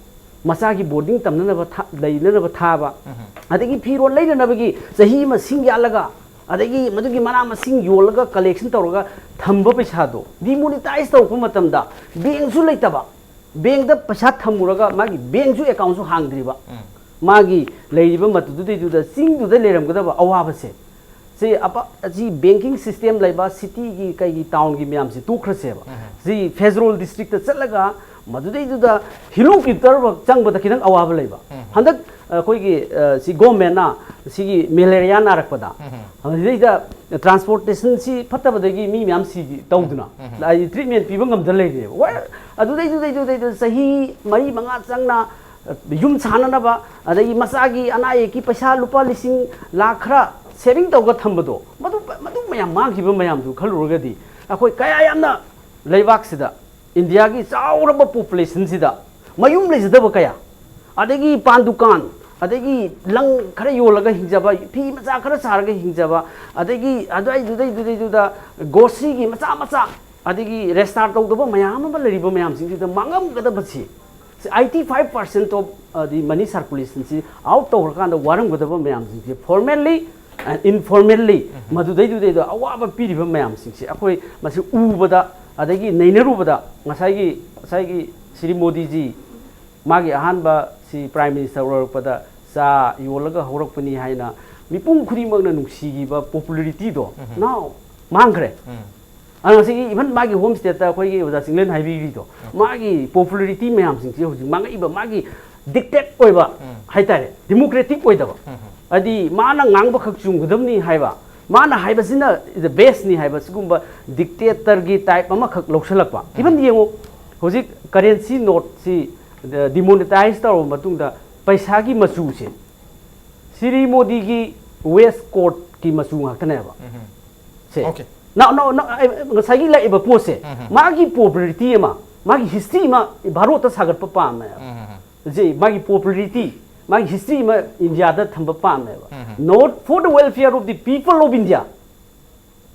ꯃꯆꯥꯒꯤ ꯕꯣꯔꯗꯤꯡ ꯇꯝꯅꯅꯕ ꯊꯥ-, ꯂꯩꯅꯅꯕ ꯊꯥꯕ, ꯑꯗꯒꯤ ꯐꯤꯔꯣꯜ ꯂꯩꯅꯅꯕꯒꯤ ꯆꯍꯤ ꯑꯃ ꯁꯤꯡ ꯌꯥꯜꯂꯒ, ꯑꯗꯒꯤ ꯃꯗꯨꯒꯤ ꯃꯅꯥ ꯃꯁꯤꯡ ꯌꯣꯜꯂꯒ ꯀꯂꯦꯛꯁꯟ ꯇꯧꯔꯒ ꯊꯝꯕ ꯄꯩꯁꯥꯗꯣ ꯗꯤꯃꯣꯅꯤꯇꯥꯏꯁ ꯇꯧꯔꯛꯄ ꯃꯇꯝꯗ ꯕꯦꯡꯁꯨ ꯂꯩꯇꯕ, ꯕꯦꯡꯗ ꯄꯩꯁꯥ ꯊꯝꯃꯨꯔꯒ ꯃꯥꯒꯤ ꯕꯦꯡꯁꯨ ꯑꯦꯀꯥꯎꯟꯁꯨ ꯍꯥꯡꯗ꯭ꯔꯤꯕ, ꯃꯥꯒꯤ ꯂꯩꯔꯤꯕ ꯃꯇꯨꯗꯨꯗꯩꯗꯨꯗ ꯆꯤꯡꯗꯨꯗ ꯂꯩꯔꯝꯒꯗꯕ ꯑꯋꯥꯕꯁꯦ, ꯁꯤ ꯑꯄ-, ꯁꯤ ꯕꯦꯡꯀꯤꯡ ꯁꯤꯁꯇꯦꯝ ꯂꯩꯕ ꯁꯤꯇꯤꯒꯤ ꯀꯩꯒꯤ ꯇꯥꯎꯟꯒꯤ ꯃꯌꯥꯝꯁꯤ ꯇꯣꯛꯈ꯭ꯔꯁꯦꯕ꯫ ꯁꯤ ꯐꯦꯁ ꯔꯣꯜ ꯗꯤꯁꯇ꯭ꯔꯤꯛꯇ ꯆꯠꯂꯒ ꯃꯗꯨꯗꯩꯗꯨꯗ ꯍꯤꯂꯣꯀꯤꯞꯇꯔ ꯆꯪꯕꯗ ꯈꯤꯇꯪ ꯑꯋꯥꯕ ꯂꯩꯕ꯫ ꯍꯟꯗꯛ ꯑꯩꯈꯣꯏꯒꯤ, ꯑ, ꯁꯤ ꯒꯣꯔꯃꯦꯟꯅ ꯁꯤꯒꯤ ꯃꯦꯂꯦꯔꯤꯌꯥ ꯅꯥꯔꯛꯄꯗ, ꯃꯁꯤꯗꯩꯗ ꯇ꯭ꯔꯥꯟꯁꯄꯣꯔꯇꯦꯁꯟꯁꯤ ꯐꯠꯇꯕꯗꯒꯤ ꯃꯤ ꯃꯌꯥꯝ ꯁꯤꯒꯤ ꯇꯧꯗꯅ, ꯍꯥꯏꯗꯤ ꯇ꯭ꯔꯤꯠꯃꯦꯟ ꯄꯤꯕ ꯉꯝꯗ ꯂꯩꯔꯦꯕ꯫ ꯋꯥ-, ꯑꯗꯨꯗꯩꯗꯨꯗꯩꯗꯨꯗꯩꯗꯨ ꯆꯍꯤ ꯃꯔꯤ ꯃꯉꯥ ꯆꯪꯅ, ꯑ, ꯌꯨꯝ ꯁꯥꯟꯅꯅꯕ, ꯑꯗꯒꯤ ꯃꯆꯥꯒꯤ ꯑꯅꯥ ꯑꯌꯦꯛꯀꯤ ꯄꯩꯁꯥ ꯂꯨꯄꯥ ꯂꯤꯁꯤꯡ ꯂꯥꯈ ꯈꯔ ꯁꯦꯚꯤꯡ ꯇꯧꯔꯒ ꯊꯝꯕꯗꯣ, ꯃꯗꯨ, ꯃꯗꯨ ꯃꯌꯥꯝ ꯃꯥꯡꯈꯤꯕ ꯃꯌꯥꯝꯗꯨ ꯈꯜꯂꯨꯔꯒꯗꯤ ꯑꯩꯈꯣꯏ ꯀꯌꯥ ꯌꯥꯝꯅ ꯂꯩꯕꯥꯛꯁꯤꯗ, ꯏꯟꯗꯤꯌꯥꯒꯤ ꯆꯥꯎꯔꯕ ꯄꯣꯄꯨꯂꯦꯁꯟꯁꯤꯗ ꯃꯌꯨꯝ ꯂꯩꯖꯗꯕ ꯀꯌꯥ, ꯑꯗꯒꯤ ꯄꯥꯟ ꯗꯨꯀꯥꯟ, ꯑꯗꯒꯤ ꯂꯪ ꯈꯔ ꯌꯣꯜꯂꯒ ꯍꯤꯡꯖꯕ, ꯐꯤ ꯃꯆꯥ ꯈꯔ ꯁꯥꯔꯒ ꯍꯤꯡꯖꯕ, ꯑꯗꯒꯤ ꯑꯗꯨꯋꯥꯏꯗꯨꯗꯩꯗꯨꯗꯩꯗꯨꯗ ꯒ꯭ꯔꯣꯁꯔꯤꯒꯤ ꯃꯆꯥ ꯃꯆꯥ, ꯑꯗꯒꯤ ꯔꯦꯁꯇꯥꯔ ꯇꯧꯗꯕ ꯃꯌꯥꯝ ꯑꯃ ꯂꯩꯔꯤꯕ ꯃꯌꯥꯝꯁꯤꯡꯁꯤꯗ ꯃꯥꯡꯉꯝꯒꯗꯕꯁꯤ, eighty five percent of, uh, the money circulation ꯁꯤ ꯑꯥꯎꯠ ꯇꯧꯈ꯭ꯔꯀꯥꯟꯗ ꯋꯥꯔꯝꯒꯗꯕ ꯃꯌꯥꯝꯁꯤꯡꯁꯦ formally and informally ꯃꯗꯨꯗꯩꯗꯨꯗꯩꯗ ꯑꯋꯥꯕ ꯄꯤꯔꯤꯕ ꯃꯌꯥꯝꯁꯤꯡꯁꯦ ꯑꯩꯈꯣꯏ ꯃꯁꯤ ꯎꯕꯗ, ꯑꯗꯒꯤ ꯅꯩꯅꯔꯨꯕꯗ, ꯉꯁꯥꯏꯒꯤ, ꯉꯁꯥꯏꯒꯤ ꯁ꯭ꯔꯤ ꯃꯣꯗꯤꯖꯤ ꯃꯥꯒꯤ ꯑꯍꯥꯟꯕ ꯁꯤ ꯄ꯭ꯔꯥꯏꯝ ꯃꯤꯅꯤꯁꯇꯔ ꯑꯣꯏꯔꯛꯄꯗ ꯆꯥ ꯌꯣꯜꯂꯒ ꯍꯧꯔꯛꯄꯅꯤ ꯍꯥꯏꯅ ꯃꯤꯄꯨꯝ ꯈꯨꯗꯤꯡꯃꯛꯅ ꯅꯨꯡꯁꯤꯈꯤꯕ popularity ꯗꯣ now ꯃꯥꯡꯈ꯭ꯔꯦ꯫ ꯑꯗꯣ ꯉꯁꯥꯏꯒꯤ even ꯃꯥꯒꯤ ꯍꯣꯝ ꯁ꯭ꯇꯦꯠꯇ ꯑꯩꯈꯣꯏꯒꯤ ꯑꯣꯖꯥ ꯆꯤꯡꯂꯦꯟ ꯍꯥꯏꯕꯤꯔꯤꯗꯣ, ꯃꯥꯒꯤ ꯄꯣꯄꯨꯂꯔꯤꯇꯤ ꯃꯌꯥꯝꯁꯤꯡꯁꯦ ꯍꯧꯖꯤꯛ ꯃꯥꯡꯉꯛꯏꯕ, ꯃꯥꯒꯤ ꯗꯤꯛꯇꯦꯠ ꯑꯣꯏꯕ ꯍꯥꯏꯇꯥꯔꯦ, ꯗꯤꯃꯣꯀ꯭ꯔꯦꯇꯤꯛ ꯑꯣꯏꯗꯕ꯫ ꯍꯥꯏꯗꯤ ꯃꯥꯅ ꯉꯥꯡꯕꯈꯛ ꯆꯨꯝꯒꯗꯕꯅꯤ ꯍꯥꯏꯕ, ꯃꯥꯅ ꯍꯥꯏꯕꯁꯤꯅ ꯕꯦꯁꯅꯤ ꯍꯥꯏꯕ, ꯁꯤꯒꯨꯝꯕ ꯗꯤꯛꯇꯦꯇꯔꯒꯤ ꯇꯥꯏꯞ ꯑꯃꯈꯛ ꯂꯧꯁꯜꯂꯛꯄ꯫ Even ꯌꯦꯡꯉꯣ, ꯍꯧꯖꯤꯛ ꯀꯔꯦꯟꯁꯤ ꯅꯣꯠꯁꯤ ꯗꯤꯃꯣꯅꯤꯇꯥꯏꯁ ꯇꯧꯔꯕ ꯃꯇꯨꯡꯗ ꯄꯩꯁꯥꯒꯤ ꯃꯆꯨꯁꯦ ꯁ꯭ꯔꯤ ꯃꯣꯗꯤꯒꯤ ꯋꯦꯁ ꯀꯣꯠꯀꯤ ꯃꯆꯨ ꯉꯥꯛꯇꯅꯦꯕ꯫ ꯁꯦ꯫ Okay. Now, now, now, ꯑꯩ, ꯉꯁꯥꯏꯒꯤ ꯂꯥꯛꯏꯕ ꯄꯣꯠꯁꯦ, ꯃꯥꯒꯤ ꯄꯣꯄꯨꯂꯔꯤꯇꯤ ꯑꯃ, ꯃꯥꯒꯤ ꯍꯤꯁꯇ꯭ꯔꯤ ꯑꯃ ꯚꯥꯔꯣꯠꯇ ꯁꯥꯒꯠꯄ ꯄꯥꯝꯃꯦꯕ꯫ ꯁꯦ, ꯃꯥꯒꯤ ꯄꯣꯄꯨꯂꯔꯤꯇꯤ, ꯃꯥꯒꯤ ꯍꯤꯁꯇ꯭ꯔꯤ ꯑꯃ ꯏꯟꯗꯤꯌꯥꯗ ꯊꯝꯕ ꯄꯥꯝꯃꯦꯕ꯫ Not for the welfare of the people of India.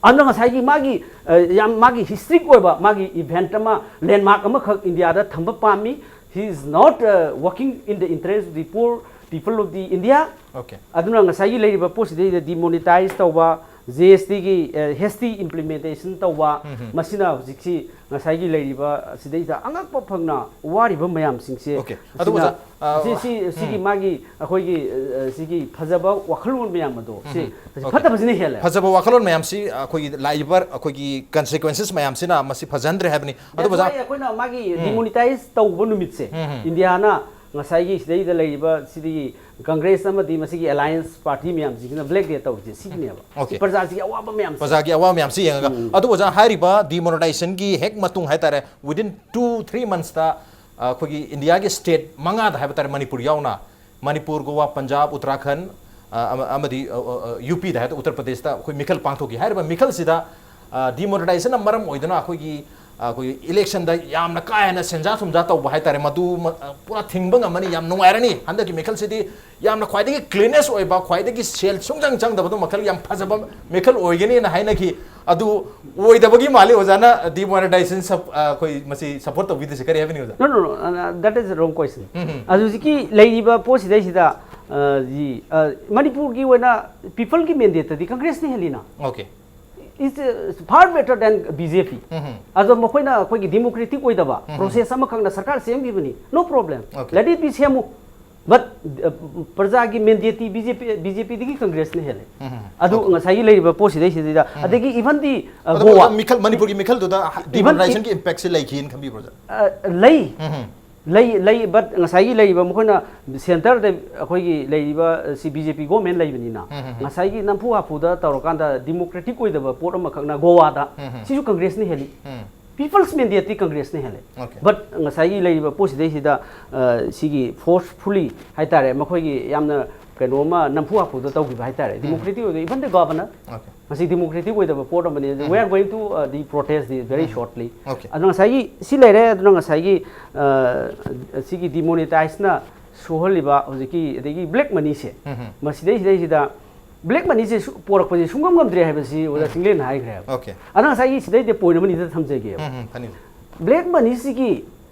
ꯑꯗꯨꯅ ꯉꯁꯥꯏꯒꯤ ꯃꯥꯒꯤ, ꯑ, ꯌꯥꯝ ꯃꯥꯒꯤ ꯍꯤꯁꯇ꯭ꯔꯤꯛ ꯑꯣꯏꯕ ꯃꯥꯒꯤ ꯏꯚꯦꯟꯠ ꯑꯃ, ꯂꯦꯟꯃꯥꯔꯛ ꯑꯃꯈꯛ ꯏꯟꯗꯤꯌꯥꯗ ꯊꯝꯕ ꯄꯥꯝꯃꯤ꯫ He is not, uh, working in the interest of the poor people of the India. Okay. ꯑꯗꯨꯅ ꯉꯁꯥꯏꯒꯤ ꯂꯩꯔꯤꯕ ꯄꯣꯠꯁꯤꯗꯩꯗ ꯗꯤꯃꯣꯅꯤꯇꯥꯏꯁ ꯇꯧꯕ, ꯖꯤ ꯑꯦꯁ ꯇꯤꯒꯤ, ꯑ, ꯍꯦꯁꯇꯤ ꯏꯝꯄ꯭ꯂꯤꯃꯦꯟꯇꯦꯁꯟ ꯇꯧꯕ, ꯃꯁꯤꯅ ꯍꯧꯖꯤꯛꯁꯤ ꯉꯁꯥꯏꯒꯤ ꯂꯩꯔꯤꯕ ꯁꯤꯗꯩꯗ ꯑꯉꯛꯄ ꯐꯪꯅ ꯋꯥꯔꯤꯕ ꯃꯌꯥꯝꯁꯤꯡꯁꯦ, Okay. ꯑꯗꯨ ꯁꯤꯅ, ꯑꯣꯖꯥ, ꯑ, ꯁꯤ, ꯁꯤ, ꯁꯤꯒꯤ ꯃꯥꯒꯤ ꯑꯩꯈꯣꯏꯒꯤ, ꯑ, ꯁꯤꯒꯤ ꯐꯖꯕ ꯋꯥꯈꯜꯂꯣꯟ ꯃꯌꯥꯝ ꯑꯗꯣ ꯁꯤ, ꯁꯤ Okay. ꯐꯠꯇꯕꯁꯤꯅ ꯍꯦꯜꯂꯦ꯫ ꯐꯖꯕ ꯋꯥꯈꯜꯂꯣꯟ ꯃꯌꯥꯝꯁꯤ ꯑꯩꯈꯣꯏꯒꯤ ꯂꯥꯛꯏꯕ ꯑꯩꯈꯣꯏꯒꯤ ꯀꯟꯁꯤꯀ꯭ꯋꯦꯟꯁꯦꯁ ꯃꯌꯥꯝꯁꯤꯅ ꯃꯁꯤ ꯐꯖꯍꯟꯗ꯭ꯔꯦ ꯍꯥꯏꯕꯅꯤ꯫ ꯑꯗꯨ That's why ꯑꯣꯖꯥ, ꯑꯩꯈꯣꯏꯅ ꯃꯥꯒꯤ ꯗꯤꯃꯣꯅꯤꯇꯥꯏꯁ ꯇꯧꯕ ꯅꯨꯃꯤꯠꯁꯦ, ꯏꯟꯗꯤꯌꯥꯅ ꯉꯁꯥꯏꯒꯤ ꯁꯤꯗꯩꯗ ꯂꯩꯔꯤꯕ ꯁꯤꯗꯒꯤ ꯀꯪꯒ꯭ꯔꯦꯁ ꯑꯃꯗꯤ ꯃꯁꯤꯒꯤ ꯑꯦꯂꯥꯏꯌꯟꯁ ꯄꯥꯔꯇꯤ ꯃꯌꯥꯝꯁꯤꯡꯁꯤꯅ ꯕ꯭ꯂꯦꯛ ꯗꯦ ꯇꯧꯔꯤꯁꯦ ꯁꯤꯒꯤꯅꯦꯕ꯫ Okay. ꯁꯤ ꯄ꯭ꯔꯖꯥꯁꯤꯒꯤ ꯑꯋꯥꯕ ꯃꯌꯥꯝꯁꯦ꯫ ꯄ꯭ꯔꯖꯥꯒꯤ ꯑꯋꯥꯕ ꯃꯌꯥꯝꯁꯤ ꯌꯦꯡꯉꯒ꯫ ꯑꯗꯨ ꯑꯣꯖꯥ, ꯍꯥꯏꯔꯤꯕ ꯗꯤꯃꯣꯅꯤꯇꯥꯏꯖꯦꯁꯟꯒꯤ ꯍꯦꯛ ꯃꯇꯨꯡ ꯍꯥꯏꯇꯥꯔꯦ, within two three months ꯇ, ꯑ, ꯑꯩꯈꯣꯏꯒꯤ ꯏꯟꯗꯤꯌꯥꯒꯤ ꯁ꯭ꯇꯦꯠ ꯃꯉꯥꯗ ꯍꯥꯏꯕ ꯇꯥꯔꯦ, ꯃꯅꯤꯄꯨꯔ ꯌꯥꯎꯅ, ꯃꯅꯤꯄꯨꯔ, ꯒꯣꯋꯥ, ꯄꯟꯖꯥꯕ, ꯎꯠꯇꯔꯥꯈꯟ, ꯑ, ꯑꯃ-, ꯑꯃꯗꯤ, ꯑ, ꯑ, ꯑ, ꯌꯨ ꯄꯤꯗ ꯍꯥꯏꯕ ꯎꯠꯇꯔ ꯄ꯭ꯔꯗꯦꯁꯇ ꯑꯩꯈꯣꯏ ꯃꯤꯈꯜ ꯄꯥꯡꯊꯣꯛꯈꯤ꯫ ꯍꯥꯏꯔꯤꯕ ꯃꯤꯈꯜꯁꯤꯗ, ꯑ, ꯗꯤꯃꯣꯅꯤꯇꯥꯏꯖꯦꯁꯟꯅ ꯃꯔꯝ ꯑꯣꯏꯗꯨꯅ ꯑꯩꯈꯣꯏꯒꯤ, ꯑ, ꯑꯩꯈꯣꯏꯒꯤ ꯏꯂꯦꯛꯁꯟꯗ ꯌꯥꯝꯅ ꯀꯥ ꯍꯦꯟꯅ ꯁꯦꯟꯖꯥ ꯊꯨꯝꯖꯥ ꯇꯧꯕ ꯍꯥꯏꯇꯥꯔꯦ, ꯃꯗꯨ ꯃ-, ꯑ, ꯄꯨꯔꯥ ꯊꯤꯡꯕ ꯉꯝꯃꯅꯤ, ꯌꯥꯝ ꯅꯨꯡꯉꯥꯏꯔꯅꯤ꯫ ꯍꯟꯗꯛꯀꯤ ꯃꯤꯈꯜꯁꯤꯗꯤ ꯌꯥꯝꯅ ꯈ꯭ꯋꯥꯏꯗꯒꯤ ꯀ꯭ꯂꯤꯅꯦꯁ ꯑꯣꯏꯕ, ꯈ꯭ꯋꯥꯏꯗꯒꯤ ꯁꯦꯜ ꯁꯨꯡꯆꯪ ꯆꯪꯗꯕꯗꯣ ꯃꯈꯜ ꯌꯥꯝ ꯐꯖꯕ ꯃꯤꯈꯜ ꯑꯣꯏꯒꯅꯤꯅ ꯍꯥꯏꯅꯈꯤ꯫ ꯑꯗꯨ ꯑꯣꯏꯗꯕꯒꯤ ꯃꯥꯜꯂꯤ꯫ ꯑꯣꯖꯥꯅ ꯗꯤꯃꯣꯅꯤꯇꯥꯏꯖꯦꯁꯟ ꯁꯞ-, ꯑ, ꯑꯩꯈꯣꯏ ꯃꯁꯤ ꯁꯞꯄꯣꯔꯠ ꯇꯧꯕꯤꯗ꯭ꯔꯤꯁꯦ ꯀꯔꯤ ꯍꯥꯏꯕꯅꯤ, ꯑꯣꯖꯥ? No, no, no, uh, that is wrong question. ꯑꯗꯨ ꯍꯧꯖꯤꯛꯀꯤ ꯂꯩꯔꯤꯕ ꯄꯣꯠꯁꯤꯗꯩꯁꯤꯗ, ꯑ, ꯖꯤ, ꯑ, ꯃꯅꯤꯄꯨꯔꯒꯤ ꯑꯣꯏꯅ ꯄꯤꯄꯜꯒꯤ ꯃꯦꯟꯗꯦꯠꯇꯗꯤ ꯀꯪꯒ꯭ꯔꯦꯁꯅ ꯍꯦꯜꯂꯤꯅ꯫ Okay. It's, uh, far better than B J P. ꯑꯗꯣ ꯃꯈꯣꯏꯅ ꯑꯩꯈꯣꯏꯒꯤ ꯗꯤꯃꯣꯀ꯭ꯔꯦꯇꯤꯛ ꯑꯣꯏꯗꯕ ꯄ꯭ꯔꯣꯁꯦꯁ ꯑꯃꯈꯛꯅ ꯁꯔꯀꯥꯔ ꯁꯦꯝꯈꯤꯕꯅꯤ, no problem. Okay. Let it be ꯁꯦꯝꯃꯨ꯫ But ꯄ꯭ꯔꯖꯥꯒꯤ ꯃꯦꯟꯗꯦꯠꯇꯤ B J P B J ꯄꯤꯗꯒꯤ ꯀꯪꯒ꯭ꯔꯦꯁꯅ ꯍꯦꯜꯂꯦ꯫ ꯎꯝ. ꯑꯗꯨ Okay. ꯉꯁꯥꯏꯒꯤ ꯂꯩꯔꯤꯕ ꯄꯣꯠꯁꯤꯗꯩꯁꯤꯗ, ꯎꯝ. ꯑꯗꯒꯤ even the, uh, ꯑꯗꯣ Goa. ꯃꯤꯈꯜ, ꯃꯅꯤꯄꯨꯔꯒꯤ ꯃꯤꯈꯜꯗꯨꯗ Even ꯗꯤꯃꯣꯅꯤꯇꯥꯏꯖꯦꯁꯟꯒꯤ ꯏꯝꯄꯦꯛꯁꯦ ꯂꯩꯈꯤꯅ ꯈꯟꯕꯤꯕ꯭ꯔꯣ, ꯁꯥꯔ? Uh, ꯂꯩ, ꯎꯝ. ꯂꯩ, ꯂꯩ, but ꯉꯁꯥꯏꯒꯤ ꯂꯩꯔꯤꯕ ꯃꯈꯣꯏꯅ ꯁꯦꯟꯇꯔꯗ ꯑꯩꯈꯣꯏꯒꯤ ꯂꯩꯔꯤꯕ ꯁꯤ ꯕꯤ ꯖꯦ ꯄꯤ ꯒꯣꯔꯃꯦꯟ ꯂꯩꯕꯅꯤꯅ, ꯎꯝ. ꯉꯁꯥꯏꯒꯤ ꯅꯝꯐꯨ ꯍꯥꯐꯨꯗ ꯇꯧꯔꯀꯥꯟꯗ ꯗꯤꯃꯣꯀ꯭ꯔꯦꯇꯤꯛ ꯑꯣꯏꯗꯕ ꯄꯣꯠ ꯑꯃꯈꯛꯅ ꯒꯣꯋꯥꯗ, ꯎꯝ. ꯁꯤꯁꯨ ꯀꯪꯒ꯭ꯔꯦꯁꯅ ꯍꯦꯜꯂꯤ꯫ ꯎꯝ. ꯄꯤꯄꯜꯁ ꯃꯦꯟꯗꯦꯠꯇꯤ ꯀꯪꯒ꯭ꯔꯦꯁꯅ ꯍꯦꯜꯂꯦ꯫ Okay. But ꯉꯁꯥꯏꯒꯤ ꯂꯩꯔꯤꯕ ꯄꯣꯠꯁꯤꯗꯩꯁꯤꯗ, ꯑ, ꯁꯤꯒꯤ ꯐꯣꯔꯁꯐꯨꯂꯤ ꯍꯥꯏꯇꯥꯔꯦ, ꯃꯈꯣꯏꯒꯤ ꯌꯥꯝꯅ ꯀꯩꯅꯣ ꯑꯃ ꯅꯝꯐꯨ ꯍꯥꯐꯨꯗ ꯇꯧꯈꯤꯕ ꯍꯥꯏꯇꯥꯔꯦ, ꯗꯤꯃꯣꯀ꯭ꯔꯦꯇꯤꯛ ꯑꯣꯏꯗ, even the governor, Okay. ꯃꯁꯤ ꯗꯤꯃꯣꯀ꯭ꯔꯦꯇꯤꯛ ꯑꯣꯏꯗꯕ ꯄꯣꯠ ꯑꯃꯅꯤ꯫ We are going to, uh, the protest the very shortly. Okay. ꯑꯗꯨꯅ ꯉꯁꯥꯏꯒꯤ ꯁꯤ ꯂꯩꯔꯦ꯫ ꯑꯗꯨꯅ ꯉꯁꯥꯏꯒꯤ, ꯑ, ꯁꯤꯒꯤ ꯗꯤꯃꯣꯅꯤꯇꯥꯏꯖꯅ ꯁꯨꯍꯜꯂꯤꯕ ꯍꯧꯖꯤꯛꯀꯤ, ꯑꯗꯒꯤ ꯕ꯭ꯂꯦꯛ ꯃꯅꯤꯁꯦ, ꯎꯝ. ꯃꯁꯤꯗꯩꯁꯤꯗꯩꯁꯤꯗ ꯕ꯭ꯂꯦꯛ ꯃꯅꯤꯁꯦ ꯁꯨ-, ꯄꯣꯔꯛꯄꯁꯦ ꯁꯨꯡꯉꯝ ꯉꯝꯗ꯭ꯔꯦ ꯍꯥꯏꯕꯁꯤ ꯑꯣꯖꯥ ꯆꯤꯡꯂꯦꯟꯅ ꯍꯥꯏꯈ꯭ꯔꯦꯕ꯫ Okay. ꯑꯗꯨꯅ ꯉꯁꯥꯏꯒꯤ ꯁꯤꯗꯩꯗ ꯄꯣꯏꯟ ꯑꯃꯅꯤꯗ ꯊꯝꯖꯒꯦꯕ꯫ ꯎꯝ, ꯎꯝ, ꯐꯅꯤ꯫ ꯕ꯭ꯂꯦꯛ ꯃꯅꯤꯁꯤꯒꯤ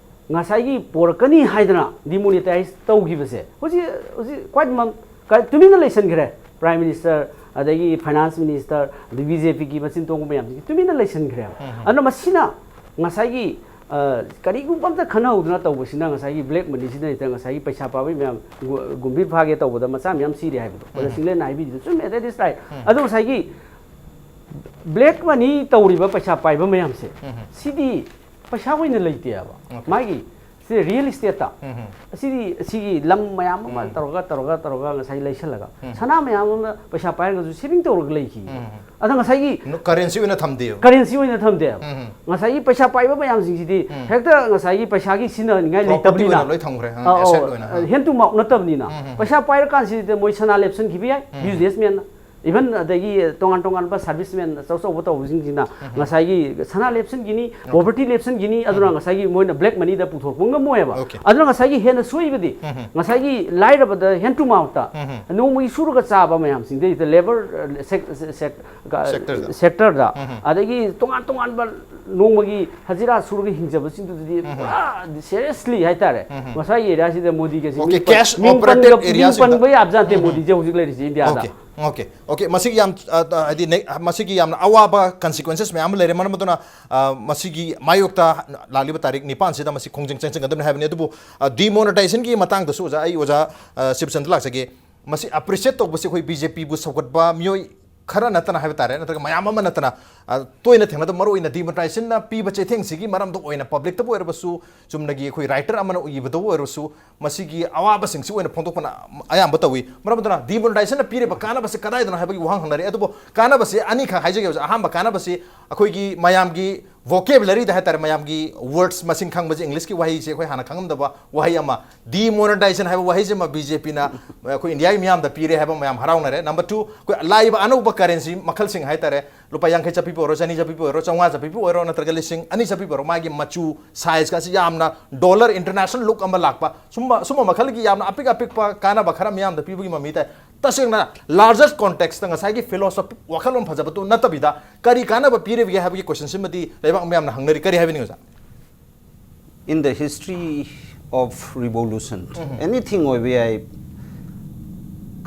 ꯉꯁꯥꯏꯒꯤ ꯄꯣꯔꯛꯀꯅꯤ ꯍꯥꯏꯗꯅ ꯗꯤꯃꯣꯅꯤꯇꯥꯏꯖ ꯇꯧꯈꯤꯕꯁꯦ ꯍꯧꯖꯤꯛ, ꯍꯧꯖꯤꯛ ꯀ꯭ꯋꯥꯏꯠ ꯃꯝ-, ꯀ-, ꯇꯨꯃꯤꯟꯅ ꯂꯩꯁꯟꯈ꯭ꯔꯦ꯫ ꯄ꯭ꯔꯥꯏꯝ ꯃꯤꯅꯤꯁꯇꯔ, ꯑꯗꯒꯤ ꯐꯥꯏꯅꯥꯟꯁ ꯃꯤꯅꯤꯁꯇꯔ, ꯑꯗꯩ ꯕꯤ ꯖꯦ ꯄꯤꯒꯤ ꯃꯆꯤꯟ ꯇꯣꯡꯕ ꯃꯌꯥꯝꯁꯤꯡꯁꯤ ꯇꯨꯃꯤꯟꯅ ꯂꯩꯁꯟꯈ꯭ꯔꯦꯕ꯫ ꯎꯝ. ꯑꯗꯨꯅ ꯃꯁꯤꯅ ꯉꯁꯥꯏꯒꯤ, ꯑ, ꯀꯔꯤꯒꯨꯝꯕ ꯑꯝꯇ ꯈꯟꯅꯍꯧꯗꯅ ꯇꯧꯕꯁꯤꯅ ꯉꯁꯥꯏꯒꯤ ꯕ꯭ꯂꯦꯛ ꯃꯅꯤꯁꯤꯗ ꯍꯦꯛꯇ ꯉꯁꯥꯏꯒꯤ ꯄꯩꯁꯥ ꯄꯥꯏꯕ ꯃꯌꯥꯝ ꯒꯨ-, ꯒꯨꯝꯕꯤꯔ ꯐꯥꯒꯦ ꯇꯧꯕꯗ ꯃꯆꯥ ꯃꯌꯥꯝ ꯁꯤꯔꯦ ꯍꯥꯏꯕꯗꯣ ꯑꯣꯖꯥ ꯎꯝ. ꯆꯤꯡꯂꯦꯟꯅ ꯍꯥꯏꯕꯤꯔꯤꯗꯣ ꯆꯨꯝꯃꯦ, that is right. ꯎꯝ. ꯑꯗꯣ ꯉꯁꯥꯏꯒꯤ ꯕ꯭ꯂꯦꯛ ꯃꯅꯤ ꯇꯧꯔꯤꯕ ꯄꯩꯁꯥ ꯄꯥꯏꯕ ꯃꯌꯥꯝꯁꯦ, ꯎꯝ. ꯁꯤꯗꯤ ꯄꯩꯁꯥ ꯑꯣꯏꯅ ꯂꯩꯇꯦꯕ꯫ Okay. ꯃꯥꯒꯤ ꯁꯤ ꯔꯤꯌꯦꯜ ꯏꯁꯇꯦꯠꯇ, ꯎꯝ. ꯑꯁꯤꯗꯤ, ꯑꯁꯤꯒꯤ ꯂꯝ ꯃꯌꯥꯝ ꯑꯃ ꯎꯝ. ꯇꯧꯔꯒ, ꯇꯧꯔꯒ, ꯇꯧꯔꯒ ꯉꯁꯥꯏ ꯂꯩꯁꯜꯂꯒ, ꯎꯝ. ꯁꯅꯥ ꯃꯌꯥꯝ ꯑꯃ ꯄꯩꯁꯥ ꯄꯥꯏꯔꯒꯁꯨ ꯁꯦꯚꯤꯡ ꯇꯧꯔꯒ ꯂꯩꯈꯤ꯫ ꯎꯝ. ꯑꯗ ꯉꯁꯥꯏꯒꯤ ꯅꯣ-, ꯀꯔꯦꯟꯁꯤ ꯑꯣꯏꯅ ꯊꯝꯗꯦꯕ꯫ ꯀꯔꯦꯟꯁꯤ ꯑꯣꯏꯅ ꯊꯝꯗꯦꯕ꯫ ꯎꯝ. ꯉꯁꯥꯏꯒꯤ ꯄꯩꯁꯥ ꯄꯥꯏꯕ ꯃꯌꯥꯝꯁꯤꯡꯁꯤꯗꯤ ꯎꯝ. ꯍꯦꯛꯇ ꯉꯁꯥꯏꯒꯤ ꯄꯩꯁꯥꯒꯤ ꯁꯤꯖꯤꯟꯅꯅꯤꯡꯉꯥꯏ Property ꯂꯩꯇꯕꯅꯤꯅ, ꯑꯣꯏꯅ ꯂꯣꯏ ꯊꯝꯈ꯭ꯔꯦ, ꯑ, ꯑꯧ, asset ꯑꯧ, ꯑꯣꯏꯅ, hand to mouth ꯅꯠꯇꯕꯅꯤꯅ, ꯎꯝ, ꯎꯝ. ꯄꯩꯁꯥ ꯄꯥꯏꯔꯀꯥꯟꯁꯤꯗ ꯃꯣꯏ ꯁꯅꯥ ꯂꯦꯞꯁꯟꯈꯤꯕ ꯌꯥꯏ, ꯎꯝ. ꯕꯤꯖꯤꯅꯦꯁꯃꯦꯟꯅ, even ꯑꯗꯒꯤ ꯇꯣꯉꯥꯟ ꯇꯣꯉꯥꯟꯕ ꯁꯥꯔꯚꯤꯁꯃꯦꯟ ꯑꯆꯧ ꯑꯆꯧꯕ ꯇꯧꯕꯁꯤꯡꯁꯤꯅ ꯉꯁꯥꯏꯒꯤ ꯁꯅꯥ ꯂꯦꯞꯁꯟꯈꯤꯅꯤ, property ꯂꯦꯞꯁꯟꯈꯤꯅꯤ, ꯑꯗꯨꯅ ꯉꯁꯥꯏꯒꯤ ꯃꯣꯏꯅ ꯕ꯭ꯂꯦꯛ ꯃꯅꯤꯗ ꯄꯨꯊꯣꯔꯛꯄ ꯉꯝꯃꯣꯏꯕ꯫ Okay. ꯑꯗꯨꯅ ꯉꯁꯥꯏꯒꯤ ꯍꯦꯟꯅ ꯁꯣꯛꯏꯕꯗꯤ, ꯎꯝ. ꯉꯁꯥꯏꯒꯤ ꯂꯥꯏꯔꯕꯗ hand to mouthꯇ ꯎꯝ. ꯅꯣꯡꯃꯒꯤ ꯁꯨꯔꯒ ꯆꯥꯕ ꯃꯌꯥꯝꯁꯤꯡꯗꯩꯗ ꯂꯦꯕꯔ, ꯑ, ꯁꯦꯛ-, ꯁꯦꯛ-, ꯀ-, Sectorꯗ. ꯁꯦꯛꯇꯔꯗ, ꯎꯝ. ꯑꯗꯒꯤ ꯇꯣꯉꯥꯟ ꯇꯣꯉꯥꯟꯕ ꯅꯣꯡꯃꯒꯤ ꯍꯖꯤꯔꯥ ꯁꯨꯔꯒ ꯍꯤꯡꯖꯕꯁꯤꯡꯗꯨꯗꯤ ꯄꯨꯔꯥ seriously ꯍꯥꯏꯇꯥꯔꯦ, ꯃꯁꯥꯒꯤ ꯑꯦꯔꯤꯌꯥꯁꯤꯗ ꯃꯣꯗꯤꯒꯁꯤ Okay, ꯃꯤꯡ ꯄꯟ- cash ꯃꯤꯡ ꯄꯟ- operated ꯃꯤꯡ areaꯁꯤꯡꯗ꯫ ꯄꯟꯕ ꯌꯥꯕꯖꯥꯠ ꯅꯠꯇꯦ ꯃꯣꯗꯤꯁꯦ ꯍꯧꯖꯤꯛ ꯂꯩꯔꯤꯁꯦ ꯏꯟꯗꯤꯌꯥꯗ꯫ Okay, okay, okay. ꯃꯁꯤꯒꯤ ꯌꯥꯝ ꯑ, ꯑ, ꯍꯥꯏꯗꯤ ꯅꯦ- ꯃꯁꯤꯒꯤ ꯌꯥꯝꯅ ꯑꯋꯥꯕ consequences ꯃꯌꯥꯝ ꯑꯃ ꯂꯩꯔꯦ꯫ ꯃꯔꯝ ꯑꯗꯨꯅ ꯑ, ꯃꯁꯤꯒꯤ ꯃꯥꯌꯣꯛꯇ ꯂꯥꯛꯂꯤꯕ ꯇꯥꯔꯤꯛ ꯅꯤꯄꯥꯟꯁꯤꯗ ꯃꯁꯤ ꯈꯣꯡꯖꯪ ꯆꯪꯁꯤꯟꯒꯗꯕꯅꯤ ꯍꯥꯏꯕꯅꯤ꯫ ꯑꯗꯨꯕꯨ demonetizationꯒꯤ ꯃꯇꯥꯡꯗꯁꯨ ꯑꯣꯖꯥ, ꯑꯩ ꯑꯣꯖꯥ ꯑ, ꯁꯤꯕꯆꯟꯗ ꯂꯥꯛꯆꯒꯦ꯫ ꯃꯁꯤ appreciate ꯇꯧꯕꯁꯤ ꯑꯩꯈꯣꯏ BJPꯕꯨ ꯁꯧꯒꯠꯄ ꯃꯤꯑꯣꯏ ꯈꯔ ꯅꯠꯇꯅ ꯍꯥꯏꯕ ꯇꯥꯔꯦ, ꯅꯠꯇ꯭ꯔꯒ ꯃꯌꯥꯝ ꯑꯃ ꯅꯠꯇꯅ, ꯑ, ꯇꯣꯏꯅ ꯊꯦꯡꯅꯗꯕ, ꯃꯔꯨꯑꯣꯏꯅ demonetizationꯅ ꯄꯤꯕ ꯆꯩꯊꯦꯡꯁꯤꯒꯤ ꯃꯔꯝꯗ ꯑꯣꯏꯅ publicꯇꯕꯨ ꯑꯣꯏꯔꯕꯁꯨ, ꯆꯨꯝꯅꯒꯤ ꯑꯩꯈꯣꯏ writer ꯑꯃꯅ ꯏꯕꯗꯕꯨ ꯑꯣꯏꯔꯕꯁꯨ, ꯃꯁꯤꯒꯤ ꯑꯋꯥꯕꯁꯤꯡꯁꯤ ꯑꯣꯏꯅ ꯐꯣꯡꯗꯣꯛꯄꯅ ꯑꯌꯥꯝꯕ ꯇꯧꯏ꯫ ꯃꯔꯝ ꯑꯗꯨꯅ demonetizationꯅ ꯄꯤꯔꯤꯕ ꯀꯥꯟꯅꯕꯁꯤ ꯀꯗꯥꯏꯗꯅꯣ ꯍꯥꯏꯕꯒꯤ ꯋꯥꯍꯪ ꯍꯪꯅꯔꯤ꯫ ꯑꯗꯨꯕꯨ ꯀꯥꯟꯅꯕꯁꯤ ꯑꯅꯤꯈꯛ ꯍꯥꯏꯖꯒꯦ ꯑꯣꯖꯥ꯫ ꯑꯍꯥꯟꯕ ꯀꯥꯟꯅꯕꯁꯤ ꯑꯩꯈꯣꯏꯒꯤ ꯃꯌꯥꯝꯒꯤ vocabularyꯗ ꯍꯥꯏꯇꯥꯔꯦ, ꯃꯌꯥꯝꯒꯤ words ꯃꯁꯤꯡ ꯈꯪꯕꯁꯦ, Englishꯀꯤ ꯋꯥꯍꯩꯁꯦ ꯑꯩꯈꯣꯏ ꯍꯥꯟꯅ ꯈꯪꯉꯝꯗꯕ ꯋꯥꯍꯩ ꯑꯃ, demonetization ꯍꯥꯏꯕ ꯋꯥꯍꯩꯁꯤꯃ BJPꯅ ꯑꯩꯈꯣꯏ ꯏꯟꯗꯤꯌꯥꯒꯤ ꯃꯤꯌꯥꯝꯗ ꯄꯤꯔꯦ ꯍꯥꯏꯕ ꯃꯌꯥꯝ ꯍꯔꯥꯎꯅꯔꯦ꯫ Number two, ꯑꯩꯈꯣꯏ ꯂꯥꯛꯏꯕ ꯑꯅꯧꯕ currency ꯃꯈꯜꯁꯤꯡ ꯍꯥꯏꯇꯥꯔꯦ, ꯂꯨꯄꯥ ꯌꯥꯡꯈꯩ ꯆꯠꯄꯤꯕꯨ ꯑꯣꯏꯔꯣ, ꯆꯅꯤ ꯆꯠꯄꯤꯕꯨ ꯑꯣꯏꯔꯣ, ꯆꯥꯝꯃꯉꯥ ꯆꯠꯄꯤꯕꯨ ꯑꯣꯏꯔꯣ, ꯅꯠꯇ꯭ꯔꯒ ꯂꯤꯁꯤꯡ ꯑꯅꯤ ꯆꯠꯄꯤꯕꯨ ꯑꯣꯏꯔꯣ, ꯃꯥꯒꯤ ꯃꯆꯨ, sizeꯀꯁꯤ ꯌꯥꯝꯅ dollar international look ꯑꯃ ꯂꯥꯛꯄ, ꯁꯨꯝꯕ ꯁꯨꯝꯕ ꯃꯈꯜꯒꯤ ꯌꯥꯝꯅ ꯑꯄꯤꯛ ꯑꯄꯤꯛꯄ ꯀꯥꯟꯅꯕ ꯈꯔ ꯃꯤꯌꯥꯝꯗ ꯄꯤꯕꯒꯤ ꯃꯃꯤ ꯇꯥꯏ꯫ ꯇꯁꯦꯡꯅ largest contextꯇ ꯉꯁꯥꯏꯒꯤ philosophy ꯋꯥꯈꯜꯂꯣꯟ ꯐꯖꯕꯗꯨ ꯅꯠꯇꯕꯤꯗ ꯀꯔꯤ ꯀꯥꯟꯅꯕ ꯄꯤꯔꯤꯕꯒꯦ ꯍꯥꯏꯕꯒꯤ questionꯁꯤꯃꯗꯤ ꯂꯩꯕꯥꯛ ꯃꯌꯥꯝꯅ ꯍꯪꯅꯔꯤ꯫ ꯀꯔꯤ ꯍꯥꯏꯕꯤꯅꯤꯡꯉꯤ ꯑꯣꯖꯥ? In the history of revolution, anything ꯑꯣꯏꯕ ꯌꯥꯏ,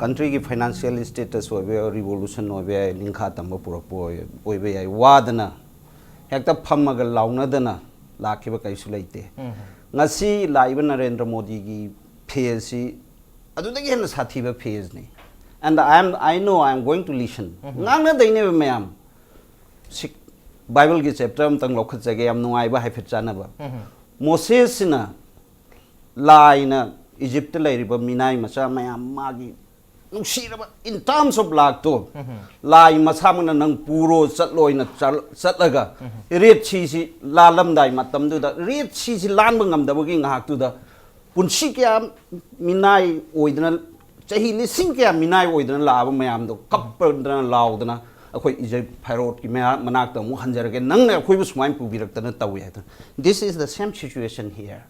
countryꯒꯤ financial status ꯑꯣꯏꯕ ꯌꯥꯏ, revolution ꯑꯣꯏꯕ ꯌꯥꯏ, ꯅꯤꯡꯈꯥ ꯇꯝꯕ ꯄꯨꯔꯛꯄ ꯑꯣꯏ- ꯑꯣꯏꯕ ꯌꯥꯏ, ꯋꯥꯗꯅ ꯍꯦꯛꯇ ꯐꯝꯃꯒ ꯂꯥꯎꯅꯗꯅ ꯂꯥꯛꯈꯤꯕ ꯀꯩꯁꯨ ꯂꯩꯇꯦ꯫ ꯉꯁꯤ ꯂꯥꯛꯏꯕ ꯅꯔꯦꯟꯗ꯭ꯔ ꯃꯣꯗꯤꯒꯤ phaseꯁꯤ ꯑꯗꯨꯗꯒꯤ ꯍꯦꯟꯅ ꯁꯥꯊꯤꯕ phaseꯅꯤ꯫ And I am, I know I am going to listen. ꯉꯥꯡꯅꯗꯣꯏꯅꯦꯕ ꯃꯌꯥꯝ꯫ ꯁꯤ ꯕꯥꯏꯕꯜꯒꯤ chapter ꯑꯃꯇꯪ ꯂꯧꯈꯠꯆꯒꯦ, ꯌꯥꯝ ꯅꯨꯡꯉꯥꯏꯕ ꯍꯥꯏꯐꯦꯠ ꯆꯥꯅꯕ꯫ ꯃꯣꯁꯦꯁꯁꯤꯅ ꯂꯥꯏꯅ ꯏꯖꯤꯞꯇ ꯂꯩꯔꯤꯕ ꯃꯤꯅꯥꯏ ꯃꯆꯥ ꯃꯌꯥꯝ, ꯃꯥꯒꯤ ꯅꯨꯡꯁꯤꯔꯕ in terms of ꯂꯥꯛꯇꯣ, ꯂꯥꯏ ꯃꯁꯥꯃꯛꯅ ꯅꯪ ꯄꯨꯔꯣ ꯆꯠꯂꯣꯅ ꯆꯠ- ꯆꯠꯂꯒ Red Seaꯁꯤ ꯂꯥꯜꯂꯝꯗꯥꯏ ꯃꯇꯝꯗꯨꯗ, Red Seaꯁꯤ ꯂꯥꯟꯕ ꯉꯝꯗꯕꯒꯤ ꯉꯥꯏꯍꯥꯛꯇꯨꯗ ꯄꯨꯟꯁꯤ ꯀꯌꯥ ꯃꯤꯅꯥꯏ ꯑꯣꯏꯗꯅ, ꯆꯍꯤ ꯂꯤꯁꯤꯡ ꯀꯌꯥ ꯃꯤꯅꯥꯏ ꯑꯣꯏꯗꯅ ꯂꯥꯛꯑꯕ ꯃꯌꯥꯝꯗꯣ ꯀꯞꯄꯗꯅ ꯂꯥꯎꯗꯅ, "ꯑꯩꯈꯣꯏ ꯏꯖꯤꯞ ꯐꯦꯔꯣꯠꯀꯤ ꯃꯌꯥ- ꯃꯅꯥꯛꯇ ꯑꯃꯨꯛ ꯍꯟꯖꯔꯒꯦ, ꯅꯪꯅ ꯑꯩꯈꯣꯏꯕꯨ ꯁꯨꯃꯥꯏꯅ ꯄꯨꯕꯤꯔꯛꯇꯅ ꯇꯧꯏ" ꯍꯥꯏꯗꯅ꯫ This is the same situation here.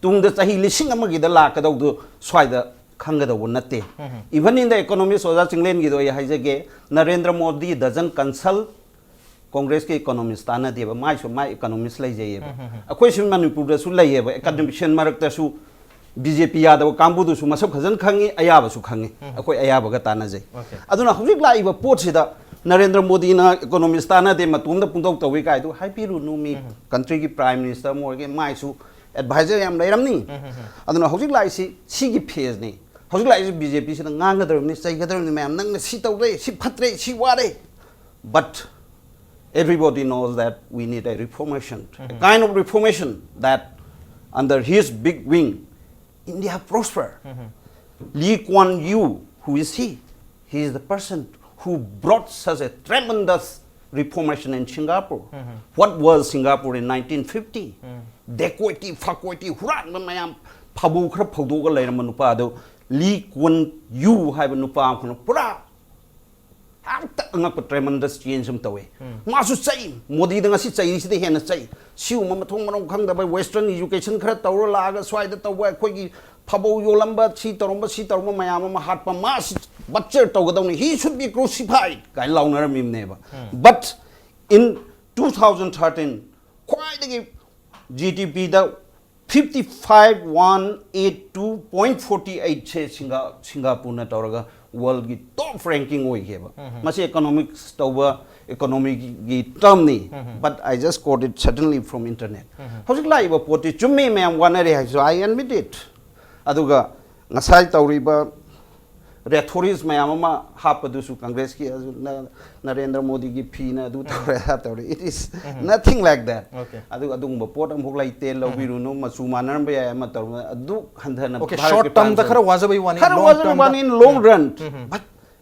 ꯇꯨꯡꯗ ꯆꯍꯤ ꯂꯤꯁꯤꯡ ꯑꯃꯒꯤꯗ ꯂꯥꯛꯀꯗꯧꯗꯨ ꯁ꯭ꯋꯥꯏꯗ ꯈꯪꯒꯗꯧꯕ ꯅꯠꯇꯦ꯫ Even in the economics, ꯑꯣꯖꯥ ꯆꯤꯡꯂꯦꯟꯒꯤꯗꯣ ꯑꯩ ꯍꯥꯏꯖꯒꯦ, Narendra Modi doesn't consult ꯀꯣꯡꯒ꯭ꯔꯦꯁꯀꯤ economics ꯇꯥꯟꯅꯗꯦꯕ, ꯃꯥꯏꯁꯨ ꯃꯥꯏ ꯏꯀꯣꯅꯣꯃꯤꯁ ꯂꯩꯖꯩꯌꯦꯕ꯫ ꯑꯩꯈꯣꯏꯁꯨ ꯃꯅꯤꯄꯨꯔꯗꯁꯨ ꯂꯩꯌꯦꯕ, ꯑꯦꯀꯥꯗꯦꯃꯤꯁꯤꯌꯟ ꯃꯔꯛꯇꯁꯨ ꯕꯤ ꯖꯦ ꯄꯤ ꯌꯥꯗꯕ ꯀꯥꯡꯕꯨꯗꯨꯁꯨ ꯃꯁꯛ ꯐꯖꯅ ꯈꯪꯉꯤ, ꯑꯌꯥꯕꯁꯨ ꯈꯪꯉꯤ꯫ ꯑꯩꯈꯣꯏ ꯑꯌꯥꯕꯒ ꯇꯥꯟꯅꯖꯩ꯫ ꯑꯗꯨꯅ ꯍꯧꯖꯤꯛ ꯂꯥꯛꯏꯕ ꯄꯣꯠꯁꯤꯗ ꯅꯔꯦꯟꯗ꯭ꯔ ꯃꯣꯗꯤꯅ ꯏꯀꯣꯅꯣꯃꯤꯁ ꯇꯥꯟꯅꯗꯦ, ꯃꯇꯣꯝꯗ ꯄꯨꯡꯇꯧ ꯇꯧꯏ ꯀꯥꯏꯗꯨ ꯍꯥꯏꯕꯤꯔꯨꯅꯨ꯫ ꯃꯤ ꯀꯟꯇ꯭ꯔꯤꯒꯤ ꯄ꯭ꯔꯥꯏꯝ ꯃꯤꯅꯤꯁꯇꯔ ꯑꯃ ꯑꯣꯏꯔꯒꯦ, ꯃꯥꯏꯁꯨ ꯑꯦꯗꯚꯥꯏꯖꯔ ꯌꯥꯝ ꯂꯩꯔꯝꯅꯤ꯫ ꯑꯗꯨꯅ ꯍꯧꯖꯤꯛ ꯂꯥꯛꯏꯁꯤ ꯁꯤꯒꯤ ꯐꯦꯖꯅꯤ꯫ ꯍꯧꯖꯤꯛ ꯂꯥꯛꯏꯁꯤ ꯕꯤ ꯖꯦ ꯄꯤꯁꯤꯅ ꯉꯥꯡꯒꯗꯧꯔꯤꯕꯅꯤ, ꯆꯩꯒꯗꯧꯔꯤꯕꯅꯤ ꯃꯌꯥꯝ, "ꯅꯪꯅ ꯁꯤ ꯇꯧꯔꯦ, ꯁꯤ ꯐꯠꯇ꯭ꯔꯦ, ꯁꯤ ꯋꯥꯔꯦ"꯫ But everybody knows that we need a reformation, a kind of reformation that under his big wing, India prosper. Lee Kuan Yew, who is he? He is the person who brought such a tremendous reformation in Singapore. What was Singapore in nineteen fifty? Dacoity, facoity, ꯍꯨꯔꯥꯟꯕ ꯃꯌꯥꯝ, ꯐꯥꯕꯧ ꯈꯔ ꯐꯧꯗꯣꯛꯑꯒ ꯂꯩꯔꯝꯕ ꯅꯨꯄꯥ ꯑꯗꯨ ꯂꯤ ꯀ꯭ꯋꯟ U ꯍꯥꯏꯕ ꯅꯨꯄꯥ ꯑꯃꯈꯛꯅ ꯄꯨꯔꯥ ꯍꯦꯛꯇ ꯑꯉꯛꯄ tremendous change ꯑꯃ ꯇꯧꯋꯦ꯫ ꯃꯥꯁꯨ ꯆꯩ, ꯃꯣꯗꯤꯗ ꯉꯁꯤ ꯆꯩꯔꯤꯁꯤꯗ ꯍꯦꯟꯅ ꯆꯩ꯫ ꯁꯤꯒꯨꯝꯕ ꯃꯊꯣꯡ ꯃꯔꯝ ꯈꯪꯗꯕ western education ꯈꯔ ꯇꯧꯔ ꯂꯥꯛꯑꯒ ꯁ꯭ꯋꯥꯏꯗ ꯇꯧꯕ, ꯑꯩꯈꯣꯏꯒꯤ ꯐꯥꯕꯧ ꯌꯣꯜꯂꯝꯕ, ꯁꯤ ꯇꯧꯔꯝꯕ, ꯁꯤ ꯇꯧꯔꯝꯕ ꯃꯌꯥꯝ ꯑꯃ ꯍꯥꯠꯄ, ꯃꯥꯁꯤ butcher ꯇꯧꯒꯗꯧꯅꯤ, he should be crucified ꯀꯥꯏꯅ ꯂꯥꯎꯅꯔꯝꯃꯤꯕꯅꯦꯕ꯫ But in two thousand thirteen, ꯈ꯭ꯋꯥꯏꯗꯒꯤ ꯖꯤ ꯗꯤ ꯄꯤꯗ fifty five one eight two point forty eight ꯁꯦ ꯁꯤꯡꯒꯥ ꯁꯤꯡꯒꯥꯄꯨꯔꯅ ꯇꯧꯔꯒ ꯋꯥꯔꯜꯒꯤ ꯇꯣꯞ ꯔꯦꯡꯀꯤꯡ ꯑꯣꯏꯈꯤꯕ꯫ ꯃꯁꯤ ꯏꯀꯣꯅꯣꯃꯤꯛꯁ ꯇꯧꯕ, ꯏꯀꯣꯅꯣꯃꯤꯒꯤ ꯇꯔꯝꯅꯤ꯫ But I just quote it suddenly from internet. ꯍꯧꯖꯤꯛ ꯂꯥꯛꯏꯕ ꯄꯣꯠꯇꯤ ꯆꯨꯝꯃꯤ, ꯃꯌꯥꯝ ꯋꯥꯅꯔꯦ ꯍꯥꯏꯁꯨ, I admit it. ꯑꯗꯨꯒ ꯉꯁꯥꯏ ꯇꯧꯔꯤꯕ ꯔꯦꯊꯣꯔꯤꯛꯁ ꯃꯌꯥꯝ ꯑꯃ ꯍꯥꯞꯄꯗꯨꯁꯨ ꯀꯪꯒ꯭ꯔꯦꯁꯀꯤ, ꯑꯗꯨ ꯅ-, ꯅꯔꯦꯟꯗ꯭ꯔ ꯃꯣꯗꯤꯒꯤ ꯐꯤꯅ ꯑꯗꯨ ꯇꯧꯔꯦ, ꯑꯗꯥ ꯇꯧꯔꯦ, it is nothing like that. ꯑꯗꯨ ꯑꯗꯨꯒꯨꯝꯕ ꯄꯣꯠ ꯑꯃꯐꯥꯎ ꯂꯩꯇꯦ, ꯂꯧꯕꯤꯔꯨꯅꯨ, ꯃꯆꯨ ꯃꯥꯟꯅꯔꯝꯕ ꯌꯥꯏ, ꯑꯃ ꯇꯧꯔꯝꯕ, ꯑꯗꯨ ꯍꯟꯊꯅ Okay, ꯚꯥꯔꯠꯀꯤ short term ꯗ ꯄ꯭ꯔꯥꯟꯁ ꯈꯔ ꯋꯥꯖꯕꯩ ꯋꯥꯅꯤ, ꯈꯔ long ꯋꯥꯖꯕꯩ term ꯗ ꯋꯥꯅꯤ, long run. But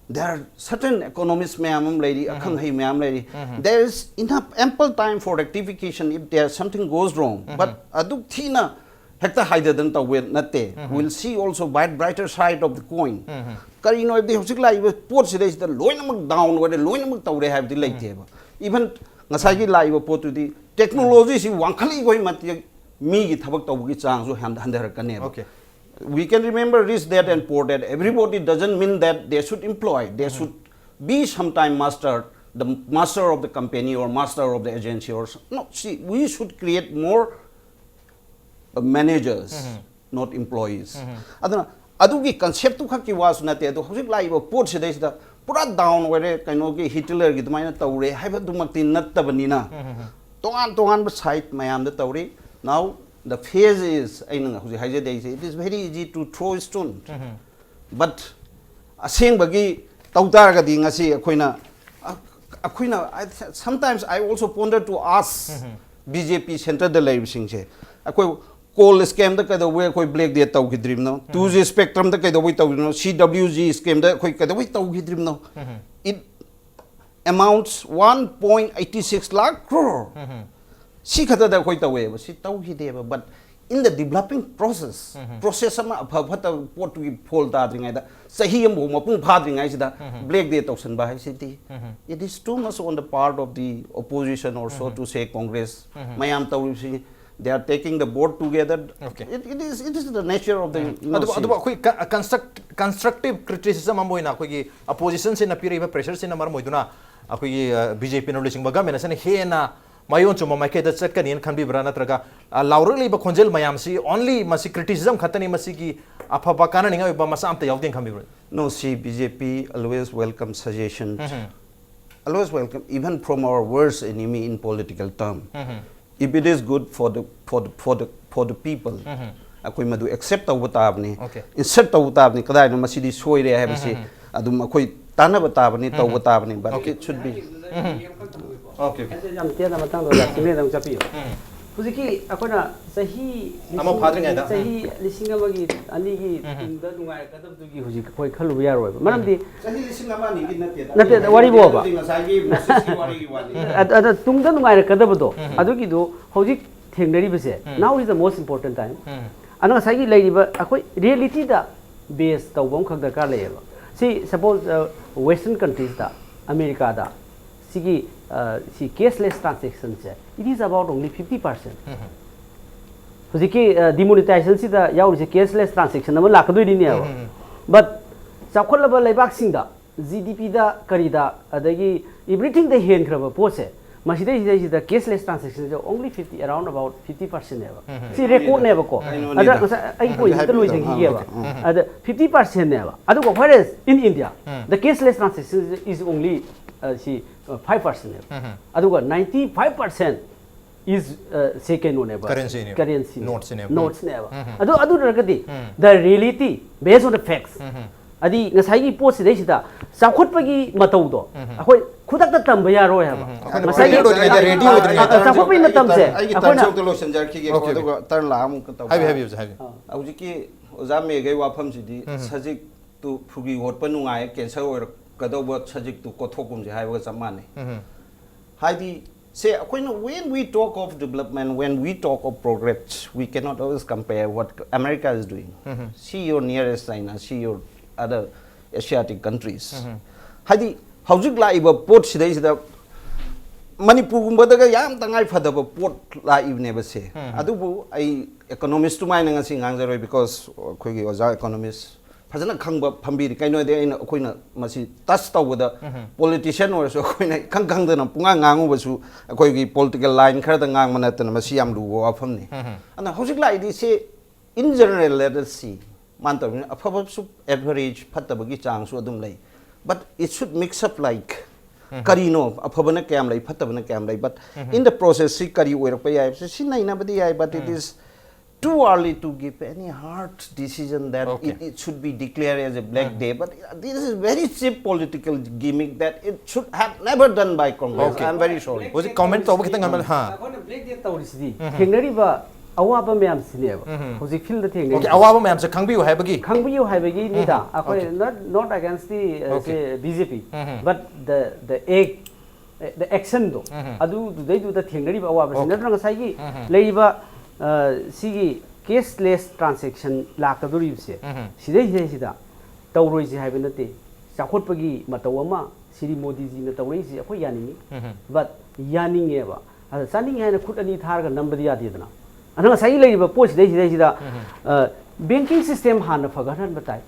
there are certain economists ꯃꯌꯥꯝ ꯑꯃ ꯂꯩꯔꯤ, ꯑꯈꯪ ꯑꯍꯩ ꯃꯌꯥꯝ ꯂꯩꯔꯤ, there is enough, ample time for rectification if there something goes wrong. But ꯑꯗꯨꯛ ꯊꯤꯅ ꯍꯦꯛꯇ ꯍꯥꯏꯗꯗꯅ ꯇꯧꯕ ꯅꯠꯇꯦ꯫ We'll see also bright, brighter side of the coin. ꯀꯔꯤꯅꯣ ꯍꯥꯏꯕꯗꯤ ꯍꯧꯖꯤꯛ ꯂꯥꯛꯏꯕ ꯄꯣꯠꯁꯤꯗꯩꯁꯤꯗ ꯂꯣꯏꯅꯃꯛ down ꯑꯣꯏꯔꯦ, ꯂꯣꯏꯅꯃꯛ ꯇꯧꯔꯦ ꯍꯥꯏꯕꯗꯤ ꯂꯩꯇꯦꯕ꯫ Even ꯉꯁꯥꯏꯒꯤ ꯂꯥꯛꯏꯕ ꯄꯣꯠꯇꯨꯗꯤ ꯇꯦꯛꯅꯣꯂꯣꯖꯤꯁꯤ ꯋꯥꯡꯈꯠꯂꯛꯏꯈꯣꯏ ꯃꯇꯤꯛ ꯃꯤꯒꯤ ꯊꯕꯛ ꯇꯧꯕꯒꯤ ꯆꯥꯡꯁꯨ ꯍꯟ-, ꯍꯟꯊꯔꯛꯀꯅꯦꯕ꯫ Okay. We can remember rich dad and poor dad. Everybody doesn't mean that they should employ. They should be sometime master the master of the company or master of the agency or s- no, see, we should create more uh, managers, not employees. ꯑꯗꯨꯅ ꯑꯗꯨꯒꯤ concept two ꯈꯛꯀꯤ ꯋꯥꯁꯨ ꯅꯠꯇꯦ, ꯑꯗꯣ ꯍꯧꯖꯤꯛ ꯂꯥꯛꯏꯕ ꯄꯣꯠꯁꯤꯗꯩꯁꯤꯗ ꯄꯨꯔꯥ down ꯑꯣꯏꯔꯦ, ꯀꯩꯅꯣꯒꯤ ꯍꯤꯇꯂꯔꯒꯤ ꯑꯗꯨꯃꯥꯏꯅ ꯇꯧꯔꯦ ꯍꯥꯏꯕꯗꯨꯃꯛꯇꯤ ꯅꯠꯇꯕꯅꯤꯅ, ꯇꯣꯉꯥꯟ ꯇꯣꯉꯥꯟꯕ side ꯃꯌꯥꯝꯗ ꯇꯧꯔꯤ꯫ Now the phase is, ꯑꯩꯅ ꯍꯧꯖꯤꯛ ꯍꯥꯏꯖꯗꯣꯏꯁꯦ, it is very easy to throw stone, but ꯑꯁꯦꯡꯕꯒꯤ ꯇꯧ ꯇꯥꯔꯒꯗꯤ ꯉꯁꯤ ꯑꯩꯈꯣꯏꯅ ꯑꯩꯈꯣꯏꯅ, sometimes I also ponder to ask B J P centre ꯗ ꯂꯩꯔꯤꯕꯁꯤꯡꯁꯦ, ꯑꯩꯈꯣꯏ coal scam ꯗ ꯀꯩꯗꯧꯕꯩ ꯑꯩꯈꯣꯏ black day ꯇꯧꯈꯤꯗ꯭ꯔꯤꯕꯅꯣ? Two G spectrum ꯗ ꯀꯩꯗꯧꯕꯩ ꯇꯧꯈꯤꯗ꯭ꯔꯤꯕꯅꯣ? C W G scam ꯗ ꯑꯩꯈꯣꯏ ꯀꯩꯗꯧꯕꯩ ꯇꯧꯈꯤꯗ꯭ꯔꯤꯕꯅꯣ? It amounts one point eight six lakh crore. ꯁꯤ ꯈꯛꯇꯗ ꯑꯩꯈꯣꯏ ꯇꯧꯋꯦꯕ, ꯁꯤ ꯇꯧꯈꯤꯗꯦꯕ꯫ But in the developing process, process ꯑꯃ ꯑꯐ ꯐꯠꯇꯕ ꯄꯣꯠꯇꯨꯒꯤ ꯐꯣꯜ ꯇꯥꯗ꯭ꯔꯤꯉꯩꯗ, ꯆꯍꯤ ꯑꯃꯐꯥꯎ ꯃꯄꯨꯡ ꯐꯥꯗ꯭ꯔꯤꯉꯩꯁꯤꯗ black day ꯇꯧꯁꯟꯕ ꯍꯥꯏꯁꯤꯗꯤ, it is too much on the part of the opposition or so to say Congress. ꯃꯌꯥꯝ ꯇꯧꯔꯤꯕꯁꯤ, they are taking the boat together. Okay. It, it is, it is the nature of the, you know, ꯑꯗꯨꯕꯨ see. ꯑꯗꯨꯕꯨ ꯑꯩꯈꯣꯏ construct constructive criticism ꯑꯃ ꯑꯣꯏꯅ ꯑꯩꯈꯣꯏꯒꯤ opposition ꯁꯤꯅ ꯄꯤꯔꯛꯏꯕ pressure ꯁꯤꯅ ꯃꯔꯝ ꯑꯣꯏꯗꯨꯅ ꯑꯩꯈꯣꯏꯒꯤ B J P ꯅ ꯂꯨꯆꯤꯡꯕ government ꯑꯁꯤꯅ ꯍꯦꯟꯅ ꯃꯥꯏꯑꯣꯟ ꯆꯨꯝꯕ ꯃꯥꯏꯀꯩꯗ ꯆꯠꯀꯅꯤꯅ ꯈꯟꯕꯤꯕ꯭ꯔꯥ, ꯅꯠꯇ꯭ꯔꯒ ꯑ, ꯂꯥꯎꯔꯛꯂꯤꯕ ꯈꯣꯟꯖꯦꯜ ꯃꯌꯥꯝꯁꯤ only ꯃꯁꯤ criticism ꯈꯛꯇꯅꯤ, ꯃꯁꯤꯒꯤ ꯑꯐꯕ ꯀꯥꯟꯅꯅꯤꯡꯉꯥꯏ ꯑꯣꯏꯕ ꯃꯆꯥ ꯑꯝꯇ ꯌꯥꯎꯗꯦꯅ ꯈꯟꯕꯤꯕ꯭ꯔꯥ? No, see, B J P always welcome suggestions. Always welcome, even from our worst enemy in political term. If it is good for the, for the, for the, for the people, ꯑꯩꯈꯣꯏ ꯃꯗꯨ accept ꯇꯧꯕ ꯇꯥꯕꯅꯤ, Okay. insert ꯇꯧꯕ ꯇꯥꯕꯅꯤ, ꯀꯗꯥꯏꯅꯣ ꯃꯁꯤꯗꯤ ꯁꯣꯏꯔꯦ ꯍꯥꯏꯕꯁꯤ ꯑꯗꯨꯝ ꯑꯩꯈꯣꯏ ꯇꯥꯟꯅꯕ ꯇꯥꯕꯅꯤ, ꯇꯧꯕ ꯇꯥꯕꯅꯤ, but Okay. it should be. Okay, okay. ꯑꯩꯁꯦ ꯌꯥꯝ ꯇꯦꯟꯅ ꯃꯇꯥꯡꯗ ꯑꯣꯖꯥ ꯁꯤꯃꯦꯟꯗ ꯑꯃꯨꯛ ꯆꯠꯄꯤꯌꯣ꯫ ꯍꯧꯖꯤꯛꯀꯤ ꯑꯩꯈꯣꯏꯅ ꯆꯍꯤ ꯑꯃ ꯂꯤꯁꯤꯡ- ꯐꯥꯗ꯭ꯔꯤꯉꯩꯗ꯫ ꯆꯍꯤ ꯂꯤꯁꯤꯡ ꯑꯃꯒꯤ ꯑꯅꯤꯒꯤ ꯇꯨꯡꯗ ꯅꯨꯡꯉꯥꯏꯔꯛꯀꯗꯕꯗꯨꯒꯤ ꯍꯧꯖꯤꯛ ꯑꯩꯈꯣꯏ ꯈꯜꯂꯨꯕ ꯌꯥꯔꯣꯏꯕ, ꯃꯔꯝꯗꯤ ꯆꯍꯤ ꯂꯤꯁꯤꯡ ꯑꯃ ꯑꯅꯤꯒꯤ ꯅꯠꯇꯦꯗ꯫ ꯅꯠꯇꯦ, ꯋꯥꯔꯤꯕꯣꯕ꯫ ꯑꯗꯨꯗꯤ ꯉꯁꯥꯏꯒꯤ ꯃꯣꯁꯦꯁꯀꯤ ꯋꯥꯔꯤꯒꯤ ꯋꯥꯅꯤ꯫ ꯑꯗ ꯑꯗ ꯇꯨꯡꯗ ꯅꯨꯡꯉꯥꯏꯔꯛꯀꯗꯕꯗꯣ, ꯑꯗꯨꯒꯤꯗꯣ ꯍꯧꯖꯤꯛ ꯊꯦꯡꯅꯔꯤꯕꯁꯦ, now is the most important time. ꯑꯗꯣ ꯉꯁꯥꯏꯒꯤ ꯂꯩꯔꯤꯕ ꯑꯩꯈꯣꯏ reality ꯗ base ꯇꯧꯕ ꯑꯃꯈꯛ ꯗꯔꯀꯥꯔ ꯂꯩꯌꯦꯕ꯫ ꯁꯤ suppose, ꯑ, western countries ꯇ, ꯑꯃꯦꯔꯤꯀꯥꯗ ꯁꯤꯒꯤ, ꯑ, ꯁꯤ cashless transaction say, it is about only fifty percent. ꯍꯧꯖꯤꯛꯀꯤ, ꯑ, demonetization ꯁꯤꯗ ꯌꯥꯎꯔꯤꯁꯦ cashless transaction ꯑꯃ ꯂꯥꯛꯀꯗꯣꯏꯅꯤꯅꯦꯕ꯫ But ꯆꯥꯎꯈꯠꯂꯕ ꯂꯩꯕꯥꯛꯁꯤꯡꯗ ꯖꯤ ꯗꯤ ꯄꯤꯗ ꯀꯔꯤꯗ ꯑꯗꯒꯤ ꯏꯕ꯭ꯔꯤꯊꯤꯡꯗ ꯍꯦꯟꯈ꯭ꯔꯕ ꯄꯣꯠꯁꯦ, ꯃꯁꯤꯗꯩꯁꯤꯗꯩꯁꯤꯗ cashless transactionꯁꯦ only fifty, around about fifty percentꯅꯦꯕ꯫ ꯁꯤ ꯔꯦꯀꯣꯔꯗꯅꯦꯕꯀꯣ꯫ ꯑꯗ ꯉꯁꯥꯏ ꯑꯩ ꯄꯣꯏꯟꯠ ꯑꯝꯇ ꯂꯣꯏꯁꯤꯟꯈꯤꯒꯦꯕ꯫ ꯑꯗ fifty percentꯅꯦꯕ꯫ ꯑꯗꯨꯒ whereas in India, the cashless transaction is only, uh, ꯁꯤ, uh, five percentꯅꯦꯕ꯫ ꯑꯗꯨꯒ ninety five percent is, uh, ꯁꯦ ꯀꯩꯅꯣꯅꯦꯕ꯫ Currencyꯅꯦꯕ꯫ Currency꯫ Notesꯅꯦꯕ꯫ Notesꯅꯦꯕ꯫ ꯑꯗꯨ ꯑꯗꯨ ꯑꯣꯏꯔꯒꯗꯤ, the reality, based on the facts, ꯑꯗꯤ ꯉꯁꯥꯏꯒꯤ ꯄꯣꯠꯁꯤꯗꯩꯁꯤꯗ ꯆꯥꯎꯈꯠꯄꯒꯤ ꯃꯇꯧꯗꯣ ꯑꯩꯈꯣꯏ ꯈꯨꯗꯛꯇ ꯇꯝꯕ ꯌꯥꯔꯣꯏ ꯍꯥꯏꯕ꯫ ꯑꯩꯈꯣꯏꯅ ꯉꯁꯥꯏꯒꯤ prepared ꯑꯣꯏꯗ꯭ꯔꯤꯉꯩꯗ, ready ꯑꯣꯏꯗ꯭ꯔꯤꯉꯩꯗ꯫ ꯑ, ꯆꯥꯎꯈꯠꯄꯒꯤ ꯃꯇꯝꯁꯦ ꯑꯩꯒꯤ ꯑꯩꯈꯣꯏꯅ ꯇꯟꯁꯨ ꯑꯝꯇ ꯂꯣꯏꯁꯤꯟꯖꯔꯛꯈꯤꯒꯦꯀꯣ꯫ Okay, okay. ꯑꯗꯨꯒ turn ꯂꯥꯛꯑ ꯑꯃꯨꯛꯀ ꯇꯧꯕ꯫ ꯍꯥꯏꯕꯤꯌꯨ, ꯍꯥꯏꯕꯤꯌꯨ, ꯍꯥꯏꯕꯤꯌꯨ꯫ ꯍꯧꯖꯤꯛꯀꯤ ꯑꯣꯖꯥ ꯃꯦꯒꯩ ꯋꯥꯐꯝꯁꯤꯗꯤ ꯁꯖꯤꯛꯇꯨ ꯐꯨꯒꯤ ꯍꯣꯠꯄ ꯅꯨꯡꯉꯥꯏ, cancer ꯑꯣꯏꯔꯛꯀꯗꯧꯕ ꯁꯖꯤꯛꯇꯨ ꯀꯣꯠꯊꯣꯛꯀꯨꯝꯁꯦ ꯍꯥꯏꯕꯒ ꯆꯞ ꯃꯥꯟꯅꯩ꯫ ꯍꯥꯏꯗꯤ, ꯁꯦ ꯑꯩꯈꯣꯏꯅ, when we talk of development, when we talk of progress, we cannot always compare what America is doing. See your nearest China, see your other Asiatic countries. ꯍꯥꯏꯗꯤ, ꯍꯧꯖꯤꯛ ꯂꯥꯛꯏꯕ ꯄꯣꯠꯁꯤꯗꯩꯁꯤꯗ ꯃꯅꯤꯄꯨꯔꯒꯨꯝꯕꯗꯒ ꯌꯥꯝ ꯇꯉꯥꯏ ꯐꯗꯕ ꯄꯣꯠ ꯂꯥꯛꯏꯕꯅꯦꯕ ꯁꯦ꯫ ꯑꯗꯨꯕꯨ ꯑꯩ economist ꯇꯨꯃꯥꯏꯅ ꯉꯁꯤ ꯉꯥꯡꯖꯔꯣꯏ, because ꯑꯩꯈꯣꯏꯒꯤ ꯑꯣꯖꯥ economist ꯐꯖꯅ ꯈꯪꯕ ꯐꯝꯕꯤꯔꯤ꯫ ꯀꯩꯅꯣꯗꯤ ꯑꯩꯅ, ꯑꯩꯈꯣꯏꯅ ꯃꯁꯤ touch ꯇꯧꯕꯗ, politician ꯑꯣꯏꯔꯁꯨ ꯑꯩꯈꯣꯏꯅ ꯏꯈꯪ ꯈꯪꯗꯅ ꯄꯨꯡꯉꯥꯡ ꯉꯥꯡꯉꯨꯕꯁꯨ ꯑꯩꯈꯣꯏꯒꯤ political line ꯈꯔꯗ ꯉꯥꯡꯕ ꯅꯠꯇꯅ ꯃꯁꯤ ꯌꯥꯝ ꯂꯨꯕ ꯋꯥꯐꯝꯅꯤ꯫ ꯑꯗꯨꯅ ꯍꯧꯖꯤꯛ ꯂꯥꯛꯏꯗꯤ ꯁꯤ, in general, let us see, ꯃꯥꯅ ꯇꯧꯔꯤꯕꯅꯤꯅ ꯑꯐꯕꯁꯨ average, ꯐꯠꯇꯕꯒꯤ ꯆꯥꯡꯁꯨ ꯑꯗꯨꯝ ꯂꯩ꯫ But it should mix up like, ꯀꯔꯤꯅꯣ, ꯑꯐꯕꯅ ꯀꯌꯥꯝ ꯂꯩ, ꯐꯠꯇꯕꯅ ꯀꯌꯥꯝ ꯂꯩ, but in the process ꯁꯤ ꯀꯔꯤ ꯑꯣꯏꯔꯛꯄ ꯌꯥꯏ ꯍꯥꯏꯕꯁꯤ ꯁꯤ ꯅꯩꯅꯕꯗꯤ ꯌꯥꯏ, but it is too early to give any hard decision that Okay. it, it should be declared as a black day. But this is very cheap political gimmick that it should have never done by Congress. Okay. I'm very sorry. ꯍꯧꯖꯤꯛ comment ꯇꯧꯕ ꯈꯤꯇꯪ ꯉꯟꯃꯜꯂꯦ꯫ ꯍꯥ꯫ ꯑꯩꯈꯣꯏꯅ black day ꯇꯧꯔꯤꯁꯤꯗꯤ ꯊꯦꯡꯅꯔꯤꯕ ꯑꯋꯥꯕ ꯃꯌꯥꯝꯁꯤꯅꯦꯕ ꯍꯧꯖꯤꯛ field ꯗ ꯊꯦꯡꯅꯔꯤꯁꯤ꯫ Okay, ꯑꯋꯥꯕ ꯃꯌꯥꯝꯁꯦ ꯈꯪꯕꯤꯌꯨ ꯍꯥꯏꯕꯒꯤ꯫ ꯈꯪꯕꯤꯌꯨ ꯍꯥꯏꯕꯒꯤꯅꯤꯗ꯫ ꯑꯩꯈꯣꯏ Okay. not, not against the, uh, Okay. Say, B J P, but the, the act, the action ꯗꯣ, ꯑꯗꯨꯗꯨꯗꯩꯗꯨꯗ ꯊꯦꯡꯅꯔꯤꯕ ꯑꯋꯥꯕꯁꯤ Okay. ꯅꯠꯇ꯭ꯔꯒ ꯉꯁꯥꯏꯒꯤ ꯂꯩꯔꯤꯕ, ꯑ, ꯁꯤꯒꯤ cashless transaction ꯂꯥꯛꯀꯗꯧꯔꯤꯕꯁꯦ, ꯁꯤꯗꯩꯁꯤꯗꯩꯁꯤꯗ ꯇꯧꯔꯣꯏꯁꯦ ꯍꯥꯏꯕ ꯅꯠꯇꯦ꯫ ꯆꯥꯎꯈꯠꯄꯒꯤ ꯃꯇꯧ ꯑꯃ ꯁꯤꯔꯤ ꯃꯣꯗꯤꯖꯤꯅ ꯇꯧꯔꯛꯏꯁꯦ ꯑꯩꯈꯣꯏ ꯌꯥꯅꯤꯡꯉꯤ꯫ But ꯌꯥꯅꯤꯡꯉꯦꯕ꯫ ꯑꯗ ꯆꯥꯅꯤꯡꯉꯦ ꯍꯥꯏꯅ ꯈꯨꯠ ꯑꯅꯤ ꯊꯥꯔꯒ ꯅꯝꯕꯗꯤ ꯌꯥꯗꯦꯗꯅ꯫ ꯑꯗ ꯉꯁꯥꯏꯒꯤ ꯂꯩꯔꯤꯕ ꯄꯣꯠꯁꯤꯗꯩꯁꯤꯗꯩꯁꯤꯗ, ꯑ, banking system ꯍꯥꯟꯅ ꯐꯒꯠꯍꯟꯕ ꯇꯥꯏ꯫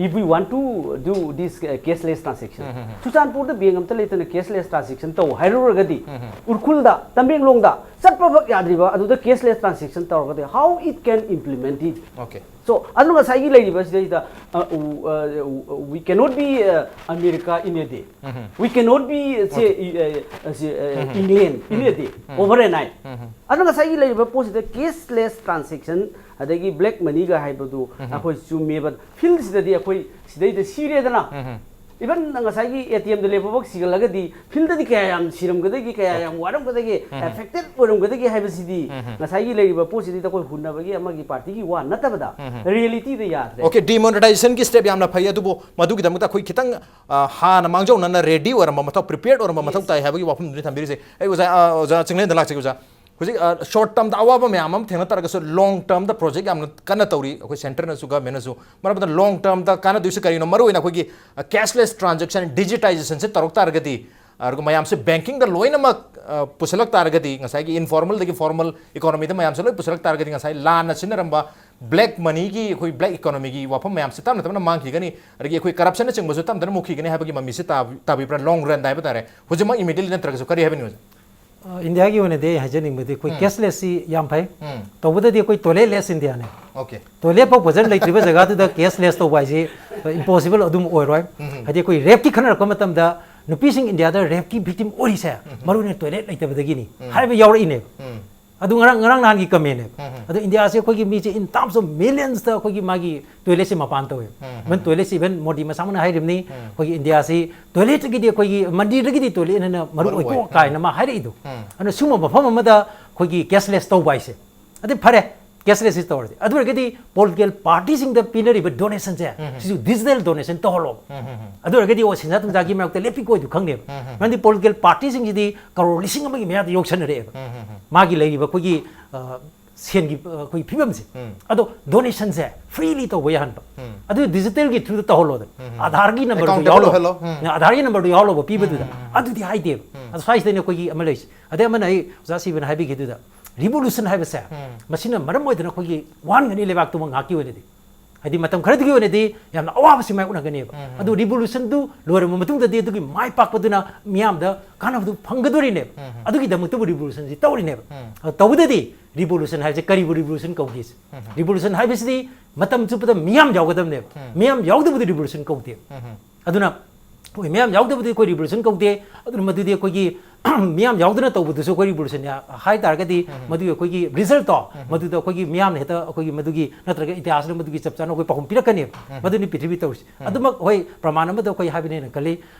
If we want to do this uh, cashless transaction, ꯆꯨꯔꯆꯥꯟꯄꯨꯔꯗ ꯕꯦꯡ ꯑꯝꯇ ꯂꯩꯇꯅ cashless transaction ꯇꯧ ꯍꯥꯏꯔꯨꯔꯒꯗꯤ, ꯎꯔꯈꯨꯜꯗ, ꯇꯃꯦꯡꯂꯣꯡꯗ ꯆꯠꯄ ꯐꯛ ꯌꯥꯗ꯭ꯔꯤꯕ ꯑꯗꯨꯗ cashless transaction ꯇꯧꯔꯒꯗꯤ, how it can implement it? Okay. So ꯑꯗꯨꯅ ꯉꯁꯥꯏꯒꯤ ꯂꯩꯔꯤꯕ ꯁꯤꯗꯩꯗ, uh, uh, we cannot be uh, America in a day. We cannot be say, uh, uh, say, uh, England in a day, overnight. ꯑꯗꯨꯅ ꯉꯁꯥꯏꯒꯤ ꯂꯩꯔꯤꯕ ꯄꯣꯠꯁꯤꯗ cashless transaction ꯑꯗꯒꯤ black moneyꯒ ꯍꯥꯏꯕꯗꯨ ꯑꯩꯈꯣꯏ ꯆꯨꯝꯃꯦꯕ, ꯐꯤꯜꯁꯤꯗꯗꯤ ꯑꯩꯈꯣꯏ ꯁꯤꯗꯩꯗ ꯁꯤꯔꯦꯗꯅ, even ꯉꯁꯥꯏꯒꯤ ꯑꯦ ꯇꯤ ꯑꯦꯝꯗ ꯂꯦꯞꯄꯐꯥꯎ ꯁꯤꯒꯠꯂꯒꯗꯤ ꯐꯤꯜꯗꯗꯤ ꯀꯌꯥ ꯌꯥꯝ ꯁꯤꯔꯝꯒꯗꯒꯦ, ꯀꯌꯥ ꯌꯥꯝ ꯋꯥꯔꯝꯒꯗꯒꯦ, affected ꯑꯣꯏꯔꯝꯒꯗꯒꯦ ꯍꯥꯏꯕꯁꯤꯗꯤ ꯉꯁꯥꯏꯒꯤ ꯂꯩꯔꯤꯕ ꯄꯣꯠꯁꯤꯗꯤ ꯑꯩꯈꯣꯏ ꯍꯨꯟꯅꯕꯒꯤ ꯑꯃꯒꯤ ꯄꯥꯔꯇꯤꯒꯤ ꯋꯥ ꯅꯠꯇꯕꯗ, ꯔꯤꯌꯦꯂꯤꯇꯤꯗ ꯌꯥꯗ꯭ꯔꯦ꯫ Okay, demonetizationꯒꯤ step ꯌꯥꯝꯅ ꯐꯩ, ꯑꯗꯨꯕꯨ ꯃꯗꯨꯒꯤꯗꯃꯛꯇ ꯑꯩꯈꯣꯏ ꯈꯤꯇꯪ ꯑ, ꯍꯥꯟꯅ ꯃꯥꯡꯖꯧꯅꯅ ready ꯑꯣꯏꯔꯝꯕ ꯃꯊꯧ, prepared ꯑꯣꯏꯔꯝꯕ ꯃꯊꯧ ꯇꯥꯏ ꯍꯥꯏꯕꯒꯤ ꯋꯥꯐꯝꯗꯨꯅꯤ ꯊꯝꯕꯤꯔꯤꯁꯦ꯫ ꯑꯩ ꯑꯣꯖꯥ, ꯑ, ꯑꯣꯖꯥ ꯆꯤꯡꯂꯦꯟꯗ ꯂꯥꯛꯆꯒꯦ ꯑꯣꯖꯥ꯫ ꯍꯧꯖꯤꯛ short termꯗ ꯑꯋꯥꯕ ꯃꯌꯥꯝ ꯑꯃ ꯊꯦꯡꯅ ꯇꯥꯔꯒꯁꯨ, long termꯗ project ꯌꯥꯝꯅ ꯀꯟꯅ ꯇꯧꯔꯤ ꯑꯩꯈꯣꯏ centreꯅꯁꯨ governmentꯅꯁꯨ꯫ ꯃꯔꯝ ꯑꯗꯨꯅ long termꯗ ꯀꯥꯟꯅꯗꯣꯏꯁꯦ ꯀꯔꯤꯅꯣ? ꯃꯔꯨꯑꯣꯏꯅ ꯑꯩꯈꯣꯏꯒꯤ cashless transaction, digitizationꯁꯦ ꯇꯧꯔꯛ ꯇꯥꯔꯒꯗꯤ, ꯑꯗꯨꯒ ꯃꯌꯥꯝꯁꯦ bankingꯗ ꯂꯣꯏꯅꯃꯛ ꯑ, ꯄꯨꯁꯤꯜꯂꯛ ꯇꯥꯔꯒꯗꯤ, ꯉꯁꯥꯏꯒꯤ informalꯗꯒꯤ formal economyꯗ ꯃꯌꯥꯝꯁꯦ ꯂꯣꯏ ꯄꯨꯁꯤꯜꯂꯛ ꯇꯥꯔꯒꯗꯤ, ꯉꯁꯥꯏ ꯂꯥꯟꯅ ꯁꯤꯖꯤꯟꯅꯔꯝꯕ black moneyꯒꯤ, ꯑꯩꯈꯣꯏ black economyꯒꯤ ꯋꯥꯐꯝ ꯃꯌꯥꯝꯁꯦ ꯇꯞꯅ ꯇꯞꯅ ꯃꯥꯡꯈꯤꯒꯅꯤ, ꯑꯗꯒꯤ ꯑꯩꯈꯣꯏ corruptionꯅꯆꯤꯡꯕꯁꯨ ꯇꯞꯅ ꯇꯞꯅ ꯃꯨꯠꯈꯤꯒꯅꯤ ꯍꯥꯏꯕꯒꯤ ꯃꯃꯤꯁꯦ ꯇꯥꯕꯤ-, ꯇꯥꯕꯤꯕ꯭ꯔꯥ? Long runꯗ ꯍꯥꯏꯕ ꯇꯥꯔꯦ, ꯍꯧꯖꯤꯛꯃꯛ immediately ꯅꯠꯇ꯭ꯔꯒꯁꯨ꯫ ꯀꯔꯤ ꯍꯥꯏꯕꯤꯅꯤꯡꯕ? ꯑ, ꯏꯟꯗꯤꯌꯥꯒꯤ ꯑꯣꯏꯅꯗꯤ ꯑꯩ ꯍꯥꯏꯖꯅꯤꯡꯕꯗꯤ, ꯑꯩꯈꯣꯏ cashlessꯁꯤ ꯌꯥꯝ ꯐꯩ꯫ ꯎꯝ. ꯇꯧꯕꯗꯗꯤ ꯑꯩꯈꯣꯏ toiletless Indiaꯅꯦ꯫ Okay. Toilet ꯐꯥꯎ ꯐꯖꯅ ꯂꯩꯇ꯭ꯔꯤꯕ ꯖꯒꯥꯗꯨꯗ cashless ꯇꯧꯕ ꯍꯥꯏꯁꯤ impossible ꯑꯗꯨꯝ ꯑꯣꯏꯔꯣꯏ꯫ ꯍꯥꯏꯗꯤ ꯑꯩꯈꯣꯏ rapeꯀꯤ ꯈꯟꯅꯔꯛꯄ ꯃꯇꯝꯗ ꯅꯨꯄꯤꯁꯤꯡ ꯏꯟꯗꯤꯌꯥꯗ rapeꯀꯤ victim ꯑꯣꯏꯔꯤꯁꯦ ꯃꯔꯨ ꯑꯣꯏꯅ toilet ꯂꯩꯇꯕꯗꯒꯤꯅꯤ ꯍꯥꯏꯕ ꯌꯥꯎꯔꯛꯏꯅꯦꯕ꯫ ꯑꯗꯨ ꯉꯔꯥꯡ, ꯉꯔꯥꯡ ꯅꯍꯥꯟꯒꯤ commentꯅꯦꯕ꯫ ꯑꯗꯣ ꯏꯟꯗꯤꯌꯥꯁꯦ ꯑꯩꯈꯣꯏꯒꯤ ꯃꯤꯁꯦ in terms of millionsꯇ ꯑꯩꯈꯣꯏꯒꯤ ꯃꯥꯒꯤ toiletꯁꯦ ꯃꯄꯥꯟ ꯇꯧꯋꯦ꯫ Even toiletꯁꯦ even ꯃꯣꯗꯤ ꯃꯁꯥꯃꯛꯅ ꯍꯥꯏꯔꯤꯕꯅꯤ, ꯑꯩꯈꯣꯏꯒꯤ ꯏꯟꯗꯤꯌꯥꯁꯤ toiletꯇꯒꯤꯗꯤ, ꯑꯩꯈꯣꯏꯒꯤ ꯃꯟꯗꯤꯔꯗꯒꯤꯗꯤ toiletꯅ ꯍꯦꯟꯅ ꯃꯔꯨ ꯃꯔꯨ ꯑꯣꯏ꯫ ꯑꯣꯏꯀꯣ ꯀꯥꯏꯅ ꯃꯥ ꯍꯥꯏꯔꯛꯏꯗꯣ꯫ ꯑꯗꯨꯅ ꯁꯤꯒꯨꯝꯕ ꯃꯐꯝ ꯑꯃꯗ ꯑꯩꯈꯣꯏꯒꯤ cashless ꯇꯧꯕ ꯍꯥꯏꯁꯦ, ꯑꯗꯨ ꯐꯔꯦ, cashlessꯁꯤ ꯇꯧꯔꯗꯤ꯫ ꯑꯗꯨ ꯑꯣꯏꯔꯒꯗꯤ political partyꯁꯤꯡꯗ ꯄꯤꯅꯔꯤꯕ donationꯁꯦ ꯁꯤꯁꯨ digital donation ꯇꯧꯍꯜꯂꯣ꯫ ꯑꯗꯨ ꯑꯣꯏꯔꯒꯗꯤ ꯑꯣ ꯁꯦꯟꯖꯥ ꯊꯨꯝꯖꯥꯒꯤ ꯃꯔꯛꯇ ꯂꯦꯞꯄꯤꯀꯣꯏꯗꯨ ꯈꯪꯅꯦꯕ꯫ ꯃꯔꯝꯗꯤ political partyꯁꯤꯡꯁꯤꯗꯤ ꯀꯔꯣꯔ ꯂꯤꯁꯤꯡ ꯑꯃꯒꯤ ꯃꯌꯥꯗ ꯌꯧꯁꯟꯅꯔꯛꯑꯦꯕ꯫ ꯃꯥꯒꯤ ꯂꯩꯔꯤꯕ ꯑꯩꯈꯣꯏꯒꯤ, ꯑ, ꯁꯦꯟꯒꯤ, ꯑ, ꯑꯩꯈꯣꯏꯒꯤ ꯐꯤꯕꯝꯁꯦ꯫ ꯑꯗꯣ donationꯁꯦ freely ꯇꯧꯕ ꯌꯥꯍꯟꯕ꯫ ꯑꯗꯨ digitalꯒꯤ throughꯗ ꯇꯧꯍꯜꯂꯣꯗꯅ꯫ ꯑꯙꯥꯔꯒꯤ numberꯗꯨ Accountable ꯌꯥꯎꯍꯜꯂꯣ꯫ ꯑꯣꯏꯍꯜꯂꯣ꯫ ꯑ, ꯑꯙꯥꯔꯒꯤ numberꯗꯨ ꯌꯥꯎꯍꯜꯂꯣꯕ ꯄꯤꯕꯗꯨꯗ꯫ ꯑꯗꯨꯗꯤ ꯍꯥꯏꯗꯦꯕ꯫ ꯑꯗꯣ ꯁ꯭ꯋꯥꯏꯁꯤꯗꯅꯦ ꯑꯩꯈꯣꯏꯒꯤ ꯑꯃ ꯂꯩꯔꯤꯁꯦ꯫ ꯑꯗꯩ ꯑꯃꯅ ꯑꯩ ꯑꯣꯖꯥ ꯁꯤꯕꯅ ꯍꯥꯏꯕꯤꯈꯤꯗꯨꯗ, revolution ꯍꯥꯏꯕꯁꯦ ꯃꯁꯤꯅ ꯃꯔꯝ ꯑꯣꯏꯗꯅ ꯑꯩꯈꯣꯏꯒꯤ ꯋꯥꯍꯟꯒꯅꯤ ꯂꯩꯕꯥꯛꯇꯨꯃ ꯉꯥꯏꯍꯥꯛꯀꯤ ꯑꯣꯏꯅꯗꯤ꯫ ꯍꯥꯏꯗꯤ ꯃꯇꯝ ꯈꯔꯗꯨꯒꯤ ꯑꯣꯏꯅꯗꯤ ꯌꯥꯝꯅ ꯑꯋꯥꯕꯁꯤ ꯃꯥꯏꯌꯣꯛꯅꯒꯅꯦꯕ꯫ ꯎꯝ꯫ ꯑꯗꯨ revolutionꯗꯨ ꯂꯣꯏꯔꯕ ꯃꯇꯨꯡꯗꯗꯤ ꯑꯗꯨꯒꯤ ꯃꯥꯏ ꯄꯥꯛꯄꯗꯨꯅ ꯃꯤꯌꯥꯝꯗ ꯀꯥꯟꯅꯕꯗꯨ ꯐꯪꯒꯗꯣꯔꯤꯅꯦꯕ꯫ ꯎꯝ꯫ ꯑꯗꯨꯒꯤꯗꯃꯛꯇꯕꯨ revolutionꯁꯤ ꯇꯧꯔꯤꯅꯦꯕ꯫ ꯎꯝ꯫ ꯑ, ꯇꯧꯕꯗꯗꯤ revolution ꯍꯥꯏꯕꯁꯦ ꯀꯔꯤꯕꯨ revolution ꯀꯧꯒꯦ? ꯎꯝ꯫ Revolution ꯍꯥꯏꯕꯁꯤꯗꯤ ꯃꯇꯝ ꯆꯨꯞꯄꯗ ꯃꯤꯌꯥꯝ ꯌꯥꯎꯒꯗꯕꯅꯦꯕ꯫ ꯎꯝ꯫ ꯃꯤꯌꯥꯝ ꯌꯥꯎꯗꯕꯗꯤ revolution ꯀꯧꯗꯦꯕ꯫ ꯎꯝ꯫ ꯑꯗꯨꯅ ꯑꯩꯈꯣꯏ ꯃꯤꯌꯥꯝ ꯌꯥꯎꯗꯕꯗꯤ ꯑꯩꯈꯣꯏ revolution ꯀꯧꯗꯦ꯫ ꯑꯗꯨꯅ ꯃꯗꯨꯗꯤ ꯑꯩꯈꯣꯏꯒꯤ ꯃꯤꯌꯥꯝ ꯌꯥꯎꯗꯅ ꯇꯧꯕꯗꯨꯁꯨ ꯑꯩꯈꯣꯏ revolution ꯍꯥꯏ ꯇꯥꯔꯒꯗꯤ, ꯎꯝ꯫ ꯃꯗꯨꯒꯤ ꯑꯩꯈꯣꯏꯒꯤ resultꯇꯣ, ꯎꯝ꯫ ꯃꯗꯨꯗ ꯑꯩꯈꯣꯏꯒꯤ ꯃꯤꯌꯥꯝꯅ ꯍꯦꯛꯇ ꯑꯩꯈꯣꯏꯒꯤ ꯃꯗꯨꯒꯤ, ꯅꯠꯇ꯭ꯔꯒ ꯏꯇꯤꯍꯥꯁꯅ ꯃꯗꯨꯒꯤ ꯆꯞ ꯆꯥꯅ ꯑꯩꯈꯣꯏ ꯄꯥꯎꯈꯨꯝ ꯄꯤꯔꯛꯀꯅꯦꯕ꯫ ꯎꯝ꯫ ꯃꯗꯨꯅꯤ ꯄ꯭ꯔꯤꯊꯤꯕꯤ ꯇꯧꯔꯤꯁꯦ꯫ ꯎꯝ꯫ ꯑꯗꯨꯃꯛ ꯍꯣꯏ, ꯄ꯭ꯔꯃꯥꯟ ꯑꯃꯗ ꯑꯩꯈꯣꯏ ꯍꯥꯏꯕꯅꯦꯅ ꯈꯜꯂꯤ,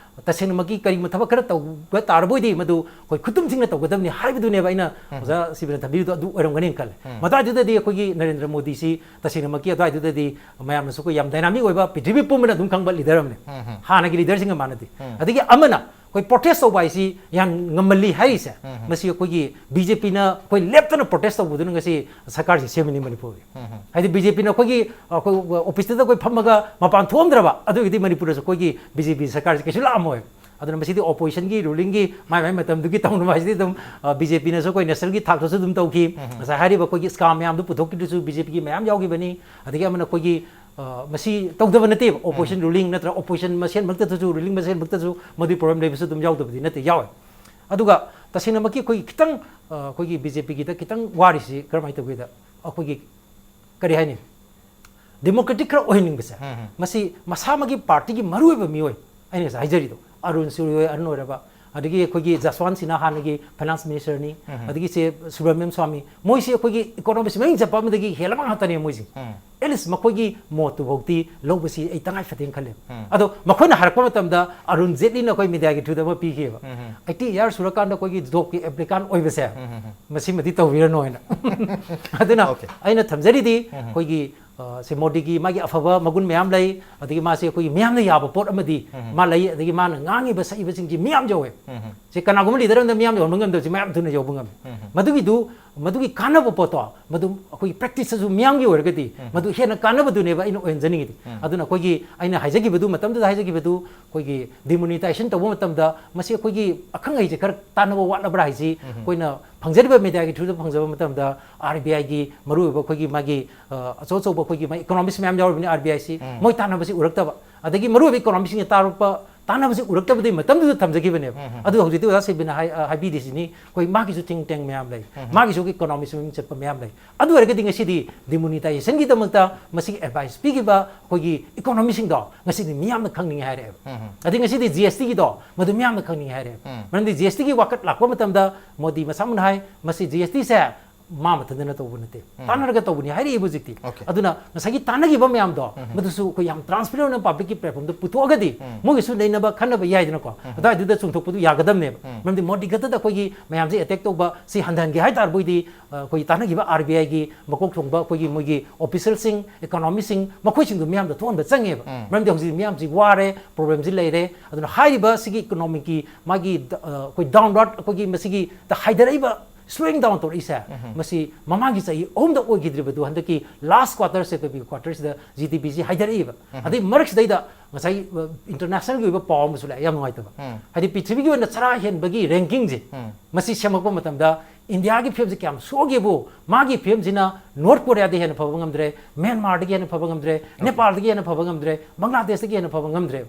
ꯇꯁꯦꯡꯅꯃꯛꯀꯤ ꯀꯔꯤꯒꯨꯝꯕ ꯊꯕꯛ ꯈꯔ ꯇꯧꯕ ꯇꯥꯔꯕꯣꯏꯗꯤ ꯃꯗꯨ ꯑꯩꯈꯣꯏ ꯈꯨꯇꯨꯝꯁꯤꯡꯅ ꯇꯧꯒꯗꯕꯅꯤ ꯍꯥꯏꯕꯗꯨꯅꯦꯕ ꯑꯩꯅ ꯎꯝ꯫ ꯑꯣꯖꯥ ꯁꯤꯕꯅ ꯊꯝꯕꯤꯔꯤꯗꯣ ꯑꯗꯨ ꯑꯣꯏꯔꯝꯒꯅꯤ ꯈꯜꯂꯦ꯫ ꯎꯝ꯫ ꯃꯇꯥꯏꯗꯨꯗꯗꯤ ꯑꯩꯈꯣꯏꯒꯤ ꯅꯔꯦꯟꯗ꯭ꯔ ꯃꯣꯗꯤꯁꯤ ꯇꯁꯦꯡꯅꯃꯛꯀꯤ ꯑꯗꯨꯋꯥꯏꯗꯨꯗꯗꯤ ꯃꯌꯥꯝꯅꯁꯨ ꯑꯩꯈꯣꯏ ꯌꯥꯝ dynamic ꯑꯣꯏꯕ, ꯄ꯭ꯔꯤꯊꯤꯕꯤ ꯄꯨꯝꯕꯅ ꯑꯗꯨꯝ ꯈꯪꯕ leader ꯑꯃꯅꯤ꯫ ꯎꯝ꯫ ꯍꯥꯟꯅꯒꯤ leaderꯁꯤꯡꯒ ꯃꯥꯟꯅꯗꯦ꯫ ꯎꯝ꯫ ꯑꯗꯒꯤ ꯑꯃꯅ ꯑꯩꯈꯣꯏ protest ꯇꯧꯕ ꯍꯥꯏꯁꯤ ꯌꯥꯝ ꯉꯝꯃꯜꯂꯤ ꯍꯥꯏꯔꯤꯁꯦ, ꯎꯝ꯫ ꯃꯁꯤ ꯑꯩꯈꯣꯏꯒꯤ BJPꯅ ꯑꯩꯈꯣꯏ ꯂꯦꯞꯇꯅ protest ꯇꯧꯕꯗꯨꯅ ꯉꯁꯤ ꯁꯔꯀꯥꯔꯁꯤ ꯁꯦꯝꯃꯤꯅꯤ ꯃꯅꯤꯄꯨꯔꯒꯤ꯫ ꯎꯝ꯫ ꯍꯥꯏꯗꯤ BJPꯅ ꯑꯩꯈꯣꯏꯒꯤ, ꯑꯩꯈꯣꯏ officeꯇꯨꯗ ꯑꯩꯈꯣꯏ ꯐꯝꯃꯒ ꯃꯄꯥꯟ ꯊꯣꯛꯑꯝꯗ꯭ꯔꯕ, ꯑꯗꯨꯒꯤꯗꯤ ꯃꯅꯤꯄꯨꯔꯗꯁꯨ ꯑꯩꯈꯣꯏꯒꯤ BJP ꯁꯔꯀꯥꯔꯁꯤ ꯀꯩꯁꯨ ꯂꯥꯛꯑꯝꯃꯣꯏ꯫ ꯑꯗꯨꯅ ꯃꯁꯤꯗꯤ oppositionꯒꯤ, rulingꯒꯤ ꯃꯥꯏ ꯃꯥꯏ ꯃꯇꯝꯗꯨꯒꯤ ꯇꯧꯅꯕ ꯍꯥꯏꯁꯤꯗꯤ ꯑꯗꯨꯝ, ꯑ, BJPꯅꯁꯨ ꯑꯩꯈꯣꯏ nationꯒꯤ ꯊꯥꯛꯇꯁꯨ ꯑꯗꯨꯝ ꯇꯧꯈꯤ꯫ ꯎꯝ꯫ ꯉꯁꯥꯏ ꯍꯥꯏꯔꯤꯕ ꯑꯩꯈꯣꯏꯒꯤ scam ꯃꯌꯥꯝꯗꯨ ꯄꯨꯊꯣꯛꯈꯤꯕꯗꯨꯁꯨ BJPꯒꯤ ꯃꯌꯥꯝ ꯌꯥꯎꯈꯤꯕꯅꯤ꯫ ꯑꯗꯒꯤ ꯑꯃꯅ ꯑꯩꯈꯣꯏꯒꯤ, ꯑ, ꯃꯁꯤ ꯇꯧꯗꯕ ꯅꯠꯇꯦꯕ, opposition ꯎꯝ꯫ ruling ꯅꯠꯇ꯭ꯔꯒ opposition ꯃꯁꯦꯟꯃꯛꯇꯁꯨ, ruling ꯃꯁꯦꯟꯃꯛꯇꯁꯨ ꯃꯗꯨꯒꯤ problem ꯂꯩꯕꯁꯨ ꯑꯗꯨꯝ ꯌꯥꯎꯗꯕꯗꯤ ꯅꯠꯇꯦ, ꯌꯥꯎꯋꯦ꯫ ꯑꯗꯨꯒ ꯇꯁꯦꯡꯅꯃꯛꯀꯤ ꯑꯩꯈꯣꯏꯒꯤ ꯈꯤꯇꯪ, ꯑ, ꯑꯩꯈꯣꯏꯒꯤ BJPꯒꯤꯗ ꯈꯤꯇꯪ ꯋꯥꯔꯤꯁꯤ ꯀꯔꯝꯍꯥꯏꯅ ꯇꯧꯒꯦꯗ, ꯑꯩꯈꯣꯏꯒꯤ ꯀꯔꯤ ꯍꯥꯏꯅꯤ, democratic ꯈꯔ ꯑꯣꯏꯍꯟꯅꯤꯡꯕꯁꯦ, ꯎꯝ, ꯎꯝ꯫ ꯃꯁꯤ ꯃꯁꯥꯃꯛꯀꯤ partyꯒꯤ ꯃꯔꯨꯑꯣꯏꯕ ꯃꯤꯑꯣꯏ, ꯑꯩꯅ ꯉꯁꯥꯏ ꯍꯥꯏꯖꯔꯤꯗꯣ, ꯑꯔꯨꯟ ꯁꯨꯔꯣꯏ ꯑꯍꯟ ꯑꯣꯏꯔꯕ, ꯑꯗꯒꯤ ꯑꯩꯈꯣꯏꯒꯤ ꯖꯁꯋꯥꯟ ꯁꯤꯟꯍꯥ ꯍꯥꯟꯅꯒꯤ finance ministerꯅꯤ, ꯎꯝ, ꯎꯝ꯫ ꯑꯗꯒꯤ ꯁꯦ ꯁꯨꯕ꯭ꯔꯃꯅꯤꯌꯝ ꯁ꯭ꯋꯥꯃꯤ, ꯃꯣꯏꯁꯤ ꯑꯩꯈꯣꯏꯒꯤ economist ꯃꯃꯤꯡ ꯆꯠꯄ ꯑꯃꯗꯒꯤ ꯍꯦꯜꯂꯕ ꯉꯥꯛꯇꯅꯦ ꯃꯣꯏꯁꯤ꯫ ꯎꯝ꯫ At least ꯃꯈꯣꯏꯒꯤ ꯃꯣꯠꯇꯨꯐꯥꯎꯗꯤ ꯂꯧꯕꯁꯤ ꯑꯩ ꯇꯉꯥꯏ ꯐꯗꯦꯅ ꯈꯜꯂꯦꯕ꯫ ꯎꯝ꯫ ꯑꯗꯣ ꯃꯈꯣꯏꯅ ꯍꯥꯏꯔꯛꯄ ꯃꯇꯝꯗ ꯑꯔꯨꯟ ꯖꯦꯠꯂꯤꯅ ꯑꯩꯈꯣꯏ mediaꯒꯤ throughꯗ ꯑꯃ ꯄꯤꯈꯤꯑꯕ꯫ ꯎꯝ, ꯎꯝ꯫ Eighty years ꯁꯨꯔꯀꯥꯟꯗ ꯑꯩꯈꯣꯏꯒꯤ jobꯀꯤ applicant ꯑꯣꯏꯕꯁꯦ, ꯎꯝ, ꯎꯝ, ꯎꯝ꯫ ꯃꯁꯤꯃꯗꯤ ꯇꯧꯕꯤꯔꯅꯨ ꯍꯥꯏꯅ꯫ ꯑꯗꯨꯅ OK꯫ ꯑꯩꯅ ꯊꯝꯖꯔꯤꯗꯤ ꯎꯝ, ꯎꯝ꯫ ꯑꯩꯈꯣꯏꯒꯤ ꯑ, ꯁꯤ ꯃꯣꯗꯤꯒꯤ ꯃꯥꯒꯤ ꯑꯐꯕ ꯃꯒꯨꯟ ꯃꯌꯥꯝ ꯂꯩ, ꯑꯗꯒꯤ ꯃꯥꯁꯦ ꯑꯩꯈꯣꯏꯒꯤ ꯃꯤꯌꯥꯝꯅ ꯌꯥꯕ ꯄꯣꯠ ꯑꯃꯗꯤ ꯎꯝ꯫ ꯃꯥ ꯂꯩ, ꯑꯗꯒꯤ ꯃꯥꯅ ꯉꯥꯡꯉꯤꯕ ꯁꯛꯏꯕꯁꯤꯡꯁꯤ ꯃꯤꯌꯥꯝ ꯌꯧꯋꯦ꯫ ꯎꯝ꯫ ꯁꯤ ꯀꯅꯥꯒꯨꯝꯕ leader ꯑꯃꯗ ꯃꯤꯌꯥꯝ ꯌꯧꯍꯟꯕ ꯉꯝꯗꯕꯁꯤ ꯃꯌꯥꯝ ꯊꯨꯅ ꯌꯧꯕ ꯉꯝꯃꯤ꯫ ꯎꯝ꯫ ꯃꯗꯨꯒꯤꯗꯨ ꯃꯗꯨꯒꯤ ꯀꯥꯟꯅꯕ ꯄꯣꯠꯇꯣ ꯃꯗꯨ ꯑꯩꯈꯣꯏꯒꯤ ꯄ꯭ꯔꯦꯛꯇꯤꯁꯇꯁꯨ ꯃꯤꯌꯥꯝꯒꯤ ꯑꯣꯏꯔꯒꯗꯤ ꯃꯗꯨ ꯍꯦꯟꯅ ꯀꯥꯟꯅꯕꯗꯨꯅꯦꯕ ꯑꯩꯅ ꯑꯣꯏꯍꯟꯖꯅꯤꯡꯉꯤꯗꯤ꯫ ꯑꯗꯨꯅ ꯑꯩꯈꯣꯏꯒꯤ ꯑꯩꯅ ꯍꯥꯏꯖꯈꯤꯕꯗꯨ, ꯃꯇꯝꯗꯨꯗ ꯍꯥꯏꯖꯈꯤꯕꯗꯨ, ꯑꯩꯈꯣꯏꯒꯤ ꯗꯤꯃꯣꯅꯤꯇꯥꯏꯖꯦꯁꯟ ꯇꯧꯕ ꯃꯇꯝꯗ ꯃꯁꯤ ꯑꯩꯈꯣꯏꯒꯤ ꯑꯈꯪ ꯑꯍꯩꯁꯦ ꯈꯔ ꯇꯥꯟꯅꯕ ꯋꯥꯠꯂꯕ꯭ꯔꯥ ꯍꯥꯏꯁꯤ ꯑꯩꯈꯣꯏꯅ ꯐꯪꯖꯔꯤꯕ ꯃꯦꯗꯤꯌꯥꯒꯤ ꯊ꯭ꯔꯨꯗ ꯐꯪꯖꯕ ꯃꯇꯝꯗ ꯑꯥꯔ ꯕꯤ ꯑꯥꯏꯒꯤ ꯃꯔꯨꯑꯣꯏꯕ ꯑꯩꯈꯣꯏꯒꯤ ꯃꯥꯒꯤ, ꯑ, ꯑꯆꯧ ꯑꯆꯧꯕ ꯑꯩꯈꯣꯏꯒꯤ ꯃꯥꯒꯤ ꯏꯀꯣꯅꯣꯃꯤꯁ ꯃꯌꯥꯝ ꯌꯥꯎꯔꯤꯕꯅꯤ ꯑꯥꯔ ꯕꯤ ꯑꯥꯏꯁꯤ꯫ ꯃꯣꯏ ꯇꯥꯟꯅꯕꯁꯤ ꯎꯔꯛꯇꯕ, ꯑꯗꯒꯤ ꯃꯔꯨꯑꯣꯏꯕ ꯏꯀꯣꯅꯣꯃꯤꯁꯤꯡꯅ ꯇꯥꯔꯛꯄ ꯇꯥꯟꯅꯕꯁꯤ ꯎꯔꯛꯇꯕꯗꯩ ꯃꯇꯝꯗꯨꯗ ꯊꯝꯖꯈꯤꯕꯅꯦꯕ꯫ ꯑꯗꯨ ꯍꯧꯖꯤꯛꯇꯤ ꯑꯣꯖꯥ ꯁꯤꯕꯤꯅ ꯍꯥꯏ-, ꯑ, ꯍꯥꯏꯕꯤꯔꯤꯁꯤꯅꯤ, ꯑꯩꯈꯣꯏ ꯃꯥꯒꯤꯁꯨ think tank ꯃꯌꯥꯝ ꯂꯩ, ꯃꯥꯒꯤꯁꯨ ꯏꯀꯣꯅꯣꯃꯤꯁ ꯃꯃꯤꯡ ꯆꯠꯄ ꯃꯌꯥꯝ ꯂꯩ꯫ ꯑꯗꯨ ꯑꯣꯏꯔꯒꯗꯤ ꯉꯁꯤꯗꯤ ꯗꯤꯃꯣꯅꯤꯇꯥꯏꯖꯦꯁꯟꯒꯤꯗꯃꯛꯇ ꯃꯁꯤꯒꯤ ꯑꯦꯗꯚꯥꯏꯁ ꯄꯤꯈꯤꯕ ꯑꯩꯈꯣꯏꯒꯤ ꯏꯀꯣꯅꯣꯃꯤꯁꯤꯡꯗꯣ ꯉꯁꯤꯗꯤ ꯃꯤꯌꯥꯝꯅ ꯈꯪꯅꯤꯡꯉꯦ ꯍꯥꯏꯔꯛꯑꯦꯕ꯫ ꯑꯗꯩ ꯉꯁꯤꯗꯤ ꯖꯤ ꯑꯦꯁ ꯇꯤꯒꯤꯗꯣ ꯃꯗꯨ ꯃꯤꯌꯥꯝꯅ ꯈꯪꯅꯤꯡꯉꯦ ꯍꯥꯏꯔꯛꯑꯦꯕ꯫ ꯃꯔꯝꯗꯤ ꯖꯤ ꯑꯦꯁ ꯇꯤꯒꯤ ꯋꯥꯀꯠ ꯂꯥꯛꯄ ꯃꯇꯝꯗ ꯃꯣꯗꯤ ꯃꯁꯥꯃꯛꯅ ꯍꯥꯏ, ꯃꯁꯤ ꯖꯤ ꯑꯦꯁ ꯇꯤꯁꯦ ꯃꯥ ꯃꯊꯟꯇꯅ ꯇꯧꯕ ꯅꯠꯇꯦ, ꯇꯥꯟꯅꯔꯒ ꯇꯧꯕꯅꯤ ꯍꯥꯏꯔꯛꯏꯕ ꯍꯧꯖꯤꯛꯇꯤ꯫ ꯑꯗꯨꯅ ꯉꯁꯥꯏꯒꯤ ꯇꯥꯟꯅꯈꯤꯕ ꯃꯌꯥꯝꯗꯣ ꯃꯗꯨꯁꯨ ꯑꯩꯈꯣꯏ ꯌꯥꯝ ꯇ꯭ꯔꯥꯟꯁꯄꯦꯔꯦꯟ ꯑꯣꯏꯅ ꯄꯕ꯭ꯂꯤꯛꯀꯤ ꯄ꯭ꯂꯦꯠꯐꯣꯝꯗ ꯄꯨꯊꯣꯛꯑꯒꯗꯤ ꯃꯣꯏꯒꯤꯁꯨ ꯅꯩꯅꯕ ꯈꯟꯅꯕ ꯌꯥꯏꯗꯅꯀꯣ꯫ ꯑꯗꯨꯋꯥꯏꯗꯨꯗ ꯆꯨꯝꯊꯣꯛꯄꯗꯨ ꯌꯥꯒꯗꯕꯅꯦꯕ꯫ ꯃꯔꯝꯗꯤ ꯃꯣꯗꯤ ꯈꯛꯇꯗ ꯑꯩꯈꯣꯏꯒꯤ ꯃꯌꯥꯝꯁꯦ ꯑꯦꯇꯦꯛ ꯇꯧꯕ ꯁꯤ ꯍꯟꯊꯍꯟꯒꯦ ꯍꯥꯏ ꯇꯥꯔꯕꯣꯏꯗꯤ, ꯑ, ꯑꯩꯈꯣꯏꯒꯤ ꯇꯥꯟꯅꯈꯤꯕ ꯑꯥꯔ ꯕꯤ ꯑꯥꯏꯒꯤ ꯃꯀꯣꯛ ꯊꯣꯡꯕ ꯑꯩꯈꯣꯏꯒꯤ ꯃꯣꯏꯒꯤ ꯑꯣꯐꯤꯁꯤꯌꯦꯜꯁꯤꯡ, ꯏꯀꯣꯅꯣꯃꯤꯁꯁꯤꯡ, ꯃꯈꯣꯏꯁꯤꯡꯗꯨ ꯃꯤꯌꯥꯝꯗ ꯊꯣꯛꯍꯟꯕ ꯆꯪꯉꯦꯕ꯫ ꯃꯔꯝꯗꯤ ꯍꯧꯖꯤꯛ ꯃꯤꯌꯥꯝꯁꯤ ꯋꯥꯔꯦ, ꯄ꯭ꯔꯣꯕ꯭ꯂꯦꯝꯁꯤ ꯂꯩꯔꯦ꯫ ꯑꯗꯨꯅ ꯍꯥꯏꯔꯤꯕ ꯁꯤꯒꯤ ꯏꯀꯣꯅꯣꯃꯤꯛꯀꯤ ꯃꯥꯒꯤ ꯗ-, ꯑ, ꯑꯩꯈꯣꯏ ꯗꯥꯎꯟꯋꯥꯔꯗ ꯑꯩꯈꯣꯏꯒꯤ ꯃꯁꯤꯒꯤ ꯗ ꯍꯥꯏꯊꯔꯛꯏꯕ slowing down ꯇꯧꯔꯛꯏꯁꯦ, ꯃꯁꯤ ꯃꯃꯥꯡꯒꯤ ꯆꯍꯤ ꯑꯍꯨꯝꯗ ꯑꯣꯏꯈꯤꯗ꯭ꯔꯤꯕꯗꯨ ꯍꯟꯗꯛꯀꯤ ꯂꯥꯁ ꯀ꯭ꯋꯥꯇꯔꯁꯦ, ꯑꯩꯈꯣꯏꯒꯤ ꯀ꯭ꯋꯥꯇꯔꯁꯤꯗ ꯖꯤ ꯗꯤ ꯄꯤꯁꯤ ꯍꯥꯏꯊꯔꯛꯏꯕ꯫ ꯑꯗꯩ ꯃꯔꯛꯁꯤꯗꯩꯗ ꯉꯁꯥꯏ, ꯑ, ꯏꯟꯇꯔꯅꯦꯁꯅꯦꯜꯒꯤ ꯑꯣꯏꯕ ꯄꯥꯎ ꯑꯃꯁꯨ ꯂꯥꯛꯑꯦ, ꯌꯥꯝ ꯅꯨꯡꯉꯥꯏꯇꯕ꯫ ꯍꯥꯏꯗꯤ ꯄ꯭ꯔꯤꯊꯤꯕꯤꯒꯤ ꯑꯣꯏꯅ ꯆꯔꯥ ꯍꯦꯟꯕꯒꯤ ꯔꯦꯡꯀꯤꯡꯁꯦ ꯃꯁꯤ ꯁꯦꯝꯃꯛꯄ ꯃꯇꯝꯗ ꯏꯟꯗꯤꯌꯥꯒꯤ ꯐꯤꯕꯝꯁꯦ ꯀꯌꯥꯝ ꯁꯣꯛꯑꯒꯦꯕꯨ, ꯃꯥꯒꯤ ꯐꯤꯕꯝꯁꯤꯅ ꯅꯣꯔꯠ ꯀꯣꯔꯤꯌꯥꯗꯒꯤ ꯍꯦꯟꯅ ꯐꯕ ꯉꯝꯗ꯭ꯔꯦ, ꯃ꯭ꯌꯥꯟꯃꯥꯔꯗꯒꯤ ꯍꯦꯟꯅ ꯐꯕ ꯉꯝꯗ꯭ꯔꯦ, ꯅꯦꯄꯥꯜꯗꯒꯤ ꯍꯦꯟꯅ ꯐꯕ ꯉꯝꯗ꯭ꯔꯦ, ꯕꯪꯒ꯭ꯂꯥꯗꯦꯁꯇꯒꯤ ꯍꯦꯟꯅ ꯐꯕ ꯉꯝꯗ꯭ꯔꯦ꯫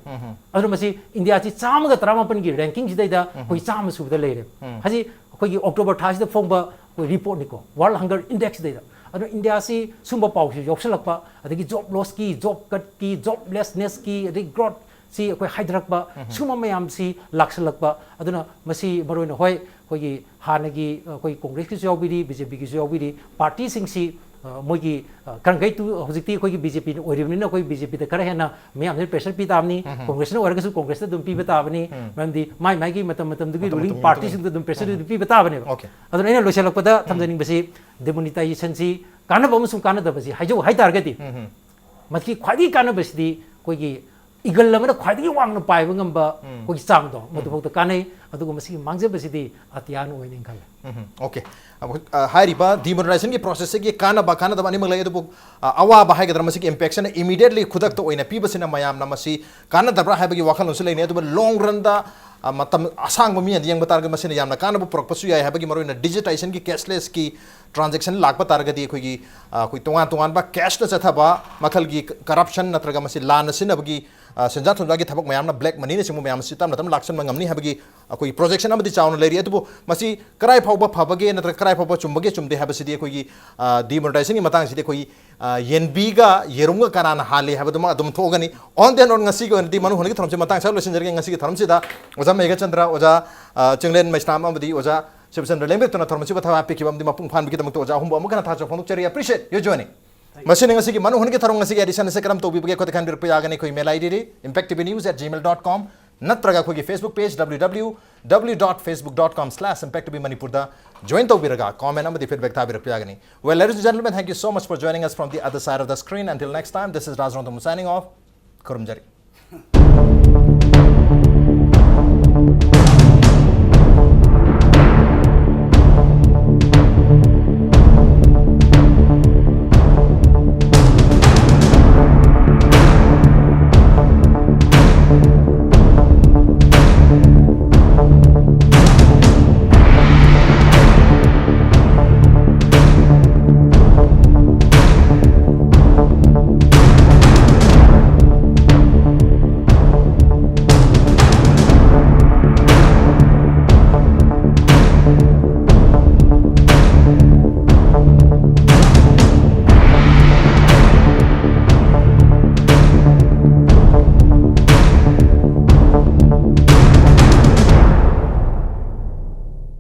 ꯑꯗꯨꯅ ꯃꯁꯤ ꯏꯟꯗꯤꯌꯥꯁꯤ ꯆꯥꯝꯃꯒ ꯇꯔꯥꯃꯥꯄꯟꯒꯤ ꯔꯦꯡꯀꯤꯡꯁꯤꯗꯩꯗ ꯑꯩꯈꯣꯏ ꯆꯥꯝꯃ ꯁꯨꯕꯗ ꯂꯩꯔꯦ꯫ ꯍꯧꯖꯤꯛ ꯑꯩꯈꯣꯏꯒꯤ ꯑꯣꯛꯇꯣꯕꯔ ꯊꯥꯁꯤꯗ ꯐꯣꯡꯕ ꯑꯩꯈꯣꯏ ꯔꯤꯄꯣꯔꯠꯅꯤꯀꯣ, ꯋꯥꯔꯜ ꯍꯪꯒꯔ ꯏꯟꯗꯦꯛꯁꯁꯤꯗꯩꯗ꯫ ꯑꯗꯣ ꯏꯟꯗꯤꯌꯥꯁꯤ ꯁꯨꯝꯕ ꯄꯥꯎꯁꯤ ꯌꯥꯎꯁꯜꯂꯛꯄ, ꯑꯗꯒꯤ ꯖꯣꯕ ꯂꯣꯁꯀꯤ, ꯖꯣꯕ ꯀꯠꯀꯤ, ꯖꯣꯕꯂꯦꯁꯅꯦꯁꯀꯤ, ꯑꯗꯒꯤ ꯒ꯭ꯔꯣꯠꯁꯤ ꯑꯩꯈꯣꯏ ꯍꯥꯏꯊꯔꯛꯄ, ꯁꯨꯝꯕ ꯃꯌꯥꯝꯁꯤ ꯂꯥꯛꯁꯜꯂꯛꯄ꯫ ꯑꯗꯨꯅ ꯃꯁꯤ ꯃꯔꯨꯑꯣꯏꯅ, ꯍꯣꯏ, ꯑꯩꯈꯣꯏꯒꯤ ꯍꯥꯟꯅꯒꯤ, ꯑ, ꯑꯩꯈꯣꯏ ꯀꯣꯡꯒ꯭ꯔꯦꯁꯀꯤꯁꯨ ꯌꯥꯎꯕꯤꯔꯤ, ꯕꯤ ꯖꯦ ꯄꯤꯒꯤꯁꯨ ꯌꯥꯎꯕꯤꯔꯤ, ꯄꯥꯔꯇꯤꯁꯤꯡꯁꯤ, ꯑ, ꯃꯣꯏꯒꯤ, ꯑ, ꯀꯔꯝꯈꯩ ꯇꯨ-, ꯍꯧꯖꯤꯛꯇꯤ ꯑꯩꯈꯣꯏꯒꯤ ꯕꯤ ꯖꯦ ꯄꯤꯅ ꯑꯣꯏꯔꯤꯕꯅꯤꯅ ꯑꯩꯈꯣꯏ ꯕꯤ ꯖꯦ ꯄꯤꯗ ꯈꯔ ꯍꯦꯟꯅ ꯃꯤꯌꯥꯝꯁꯤꯅ ꯄ꯭ꯔꯦꯁꯔ ꯄꯤ ꯇꯥꯕꯅꯤ꯫ ꯀꯣꯡꯒ꯭ꯔꯦꯁꯅ ꯑꯣꯏꯔꯒꯁꯨ ꯀꯣꯡꯒ꯭ꯔꯦꯁꯇ ꯑꯗꯨꯝ ꯄꯤꯕ ꯇꯥꯕꯅꯤ꯫ ꯃꯔꯝꯗꯤ ꯃꯥꯏ ꯃꯥꯏꯒꯤ ꯃꯇꯝ ꯃꯇꯝꯗꯨꯒꯤ ꯃꯇꯝ ꯔꯨꯂꯤꯡ ꯃꯇꯝꯒꯤ ꯄꯥꯔꯇꯤꯁꯤꯡꯗ ꯑꯗꯨꯝ ꯄ꯭ꯔꯦꯁꯔ ꯑꯗꯨꯝ ꯄꯤꯕ ꯇꯥꯕꯅꯦꯕ꯫ ꯑꯣꯀꯦ꯫ ꯑꯗꯨꯅ ꯑꯩꯅ ꯂꯣꯏꯁꯤꯜꯂꯛꯄꯗ ꯊꯝꯖꯅꯤꯡꯕꯁꯤ, ꯗꯤꯃꯣꯅꯤꯇꯥꯏꯖꯦꯁꯟꯁꯤ ꯀꯥꯟꯅꯕ ꯑꯃꯁꯨꯡ ꯀꯥꯟꯅꯗꯕꯁꯤ ꯍꯥꯏꯖꯧ ꯍꯥꯏꯇꯥꯔꯒꯗꯤ, ꯃꯁꯤ ꯈ꯭ꯋꯥꯏꯗꯒꯤ ꯀꯥꯟꯅꯕꯁꯤꯗꯤ ꯑꯩꯈꯣꯏꯒꯤ ꯏꯒꯜ ꯑꯃꯅ ꯈ꯭ꯋꯥꯏꯗꯒꯤ ꯋꯥꯡꯅ ꯄꯥꯏꯕ ꯉꯝꯕ ꯑꯩꯈꯣꯏꯒꯤ ꯆꯥꯡꯗꯣ, ꯃꯗꯨꯐꯥꯎꯗ ꯀꯥꯟꯅꯩ꯫ ꯑꯗꯨꯒ ꯃꯁꯤꯒꯤ ꯃꯥꯡꯖꯕꯁꯤꯗꯤ ꯑꯇꯤꯌꯥꯅ ꯑꯣꯏꯅꯤ ꯈꯜꯂꯦ꯫ ꯎꯝ, okay. ꯑꯃꯨꯛ, ꯑ, ꯍꯥꯏꯔꯤꯕ demonetization ꯒꯤ process ꯁꯤꯒꯤ ꯀꯥꯟꯅꯕ ꯀꯥꯟꯅꯗꯕ ꯑꯅꯤꯃꯛ ꯂꯩ, ꯑꯗꯨꯕꯨ, ꯑ, ꯑꯋꯥꯕ ꯍꯥꯏꯒꯗ꯭ꯔꯥ, ꯃꯁꯤꯒꯤ impact ꯁꯤꯅ immediately ꯈꯨꯗꯛꯇ ꯑꯣꯏꯅ ꯄꯤꯕꯁꯤꯅ ꯃꯌꯥꯝꯅ ꯃꯁꯤ ꯀꯥꯟꯅꯗꯕ꯭ꯔꯥ ꯍꯥꯏꯕꯒꯤ ꯋꯥꯈꯜꯂꯣꯟꯁꯨ ꯂꯩꯅꯩ, ꯑꯗꯨꯕꯨ long run ꯗ, ꯑ, ꯃꯇꯝ ꯑꯁꯥꯡꯕ ꯃꯤꯅ ꯌꯦꯡꯕ ꯇꯥꯔꯒꯗꯤ ꯃꯁꯤꯅ ꯌꯥꯝꯅ ꯀꯥꯟꯅꯕ ꯄꯨꯔꯛꯄꯁꯨ ꯌꯥꯏ ꯍꯥꯏꯕꯒꯤ, ꯃꯔꯨꯑꯣꯏꯅ digitization ꯒꯤ cashless ꯀꯤ transaction ꯂꯥꯛꯄ ꯇꯥꯔꯒꯗꯤ ꯑꯩꯈꯣꯏꯒꯤ, ꯑ, ꯑꯩꯈꯣꯏ ꯇꯣꯉꯥꯟ ꯇꯣꯉꯥꯟꯕ cash ꯇ ꯆꯠꯊꯕ ꯃꯈꯜꯒꯤ corruption ꯅꯠꯇ꯭ꯔꯒ ꯃꯁꯤ ꯂꯥꯟꯅ ꯁꯤꯖꯤꯟꯅꯕꯒꯤ, ꯑ, ꯁꯦꯟꯖꯥ ꯊꯨꯝꯖꯥꯒꯤ ꯊꯕꯛ ꯃꯌꯥꯝꯅ, black money ꯅꯆꯤꯡꯕ ꯃꯌꯥꯝ ꯑꯁꯤ ꯇꯞꯅ ꯇꯞꯅ ꯂꯥꯛꯁꯤꯟꯕ ꯉꯝꯅꯤ ꯍꯥꯏꯕꯒꯤ ꯑꯩꯈꯣꯏꯒꯤ projection ꯑꯃꯗꯤ ꯆꯥꯎꯅ ꯂꯩꯔꯤ꯫ ꯑꯗꯨꯕꯨ ꯃꯁꯤ ꯀꯔꯥꯏ ꯐꯥꯎꯕ ꯐꯕꯒꯦ ꯅꯠꯇ꯭ꯔꯒ ꯀꯔꯥꯏ ꯐꯥꯎꯕ ꯆꯨꯝꯕꯒꯦ ꯆꯨꯝꯗꯦ ꯍꯥꯏꯕꯁꯤꯗꯤ ꯑꯩꯈꯣꯏꯒꯤ, ꯑ, demonetization ꯒꯤ ꯃꯇꯥꯡꯁꯤꯗꯤ ꯑꯩꯈꯣꯏꯒꯤ, ꯑ, ꯌꯦꯟꯕꯤꯒ ꯌꯦꯔꯨꯝꯒ ꯀꯅꯥꯅ ꯍꯥꯜꯂꯤ ꯍꯥꯏꯕꯗꯨꯃ ꯑꯗꯨꯝ ꯊꯣꯛꯑꯒꯅꯤ꯫ On that note, ꯉꯁꯤꯒꯤ ꯑꯣꯏꯅꯗꯤ ꯃꯅꯨ ꯍꯣꯟꯒꯤ ꯊꯧꯔꯝꯁꯤ ꯃꯇꯥꯡ ꯑꯁꯤꯗ ꯂꯣꯏꯁꯤꯟꯖꯔꯒꯦ꯫ ꯉꯁꯤꯒꯤ ꯊꯧꯔꯝꯁꯤꯗ ꯑꯣꯖꯥ ꯃꯦꯘꯆꯟꯗ꯭ꯔ, ꯑꯣꯖꯥ, ꯑ, ꯆꯤꯡꯂꯦꯟ ꯃꯩꯁꯅꯥꯝ ꯑꯃꯗꯤ ꯑꯣꯖꯥ ꯁꯤꯕꯆꯟꯗ꯭ꯔ ꯂꯦꯡꯕꯤꯔꯛꯇꯨꯅ ꯊꯧꯔꯝ ꯑꯁꯤꯕꯨ ꯊꯧ ꯍꯥꯞꯄꯤꯈꯤꯕ ꯑꯃꯗꯤ ꯃꯄꯨꯡ ꯐꯥꯍꯟꯕꯒꯤꯗꯃꯛꯇ ꯑꯣꯖꯥ ꯑꯍꯨꯝꯕꯨ ꯑꯃꯨꯛ ꯍꯟꯅ ꯊꯥꯖꯕ ꯐꯣꯡꯗꯣꯛꯆꯔꯤ꯫ Appreciate you joining. ꯃꯁꯤꯅ ꯉꯁꯤꯒꯤ ꯃꯅꯨ ꯍꯣꯟꯒꯤ ꯊꯧꯔꯝ ꯉꯁꯤꯒꯤ edition ꯑꯁꯤ ꯀꯔꯝ ꯇꯧꯕꯤꯕꯒꯦ? ꯑꯩꯈꯣꯏꯗ ꯈꯟꯕꯤꯔꯛꯄ ꯌꯥꯒꯅꯤ ꯑꯩꯈꯣꯏ email ID D impact T V news at gmail dot com ꯅꯠꯇ꯭ꯔꯒ ꯑꯩꯈꯣꯏꯒꯤ Facebook page W W W dot facebook dot com slash impact T V Manipur ꯗ join ꯇꯧꯕꯤꯔꯒ comment ꯑꯃꯗꯤ feedback ꯊꯥꯕꯤꯔꯛꯄ ꯌꯥꯒꯅꯤ꯫ Well, ladies and gentlemen, thank you so much for joining us from the other side of the screen. Until next time, this is Raj Rongtham signing off. ꯈꯨꯔꯨꯝꯖꯔꯤ꯫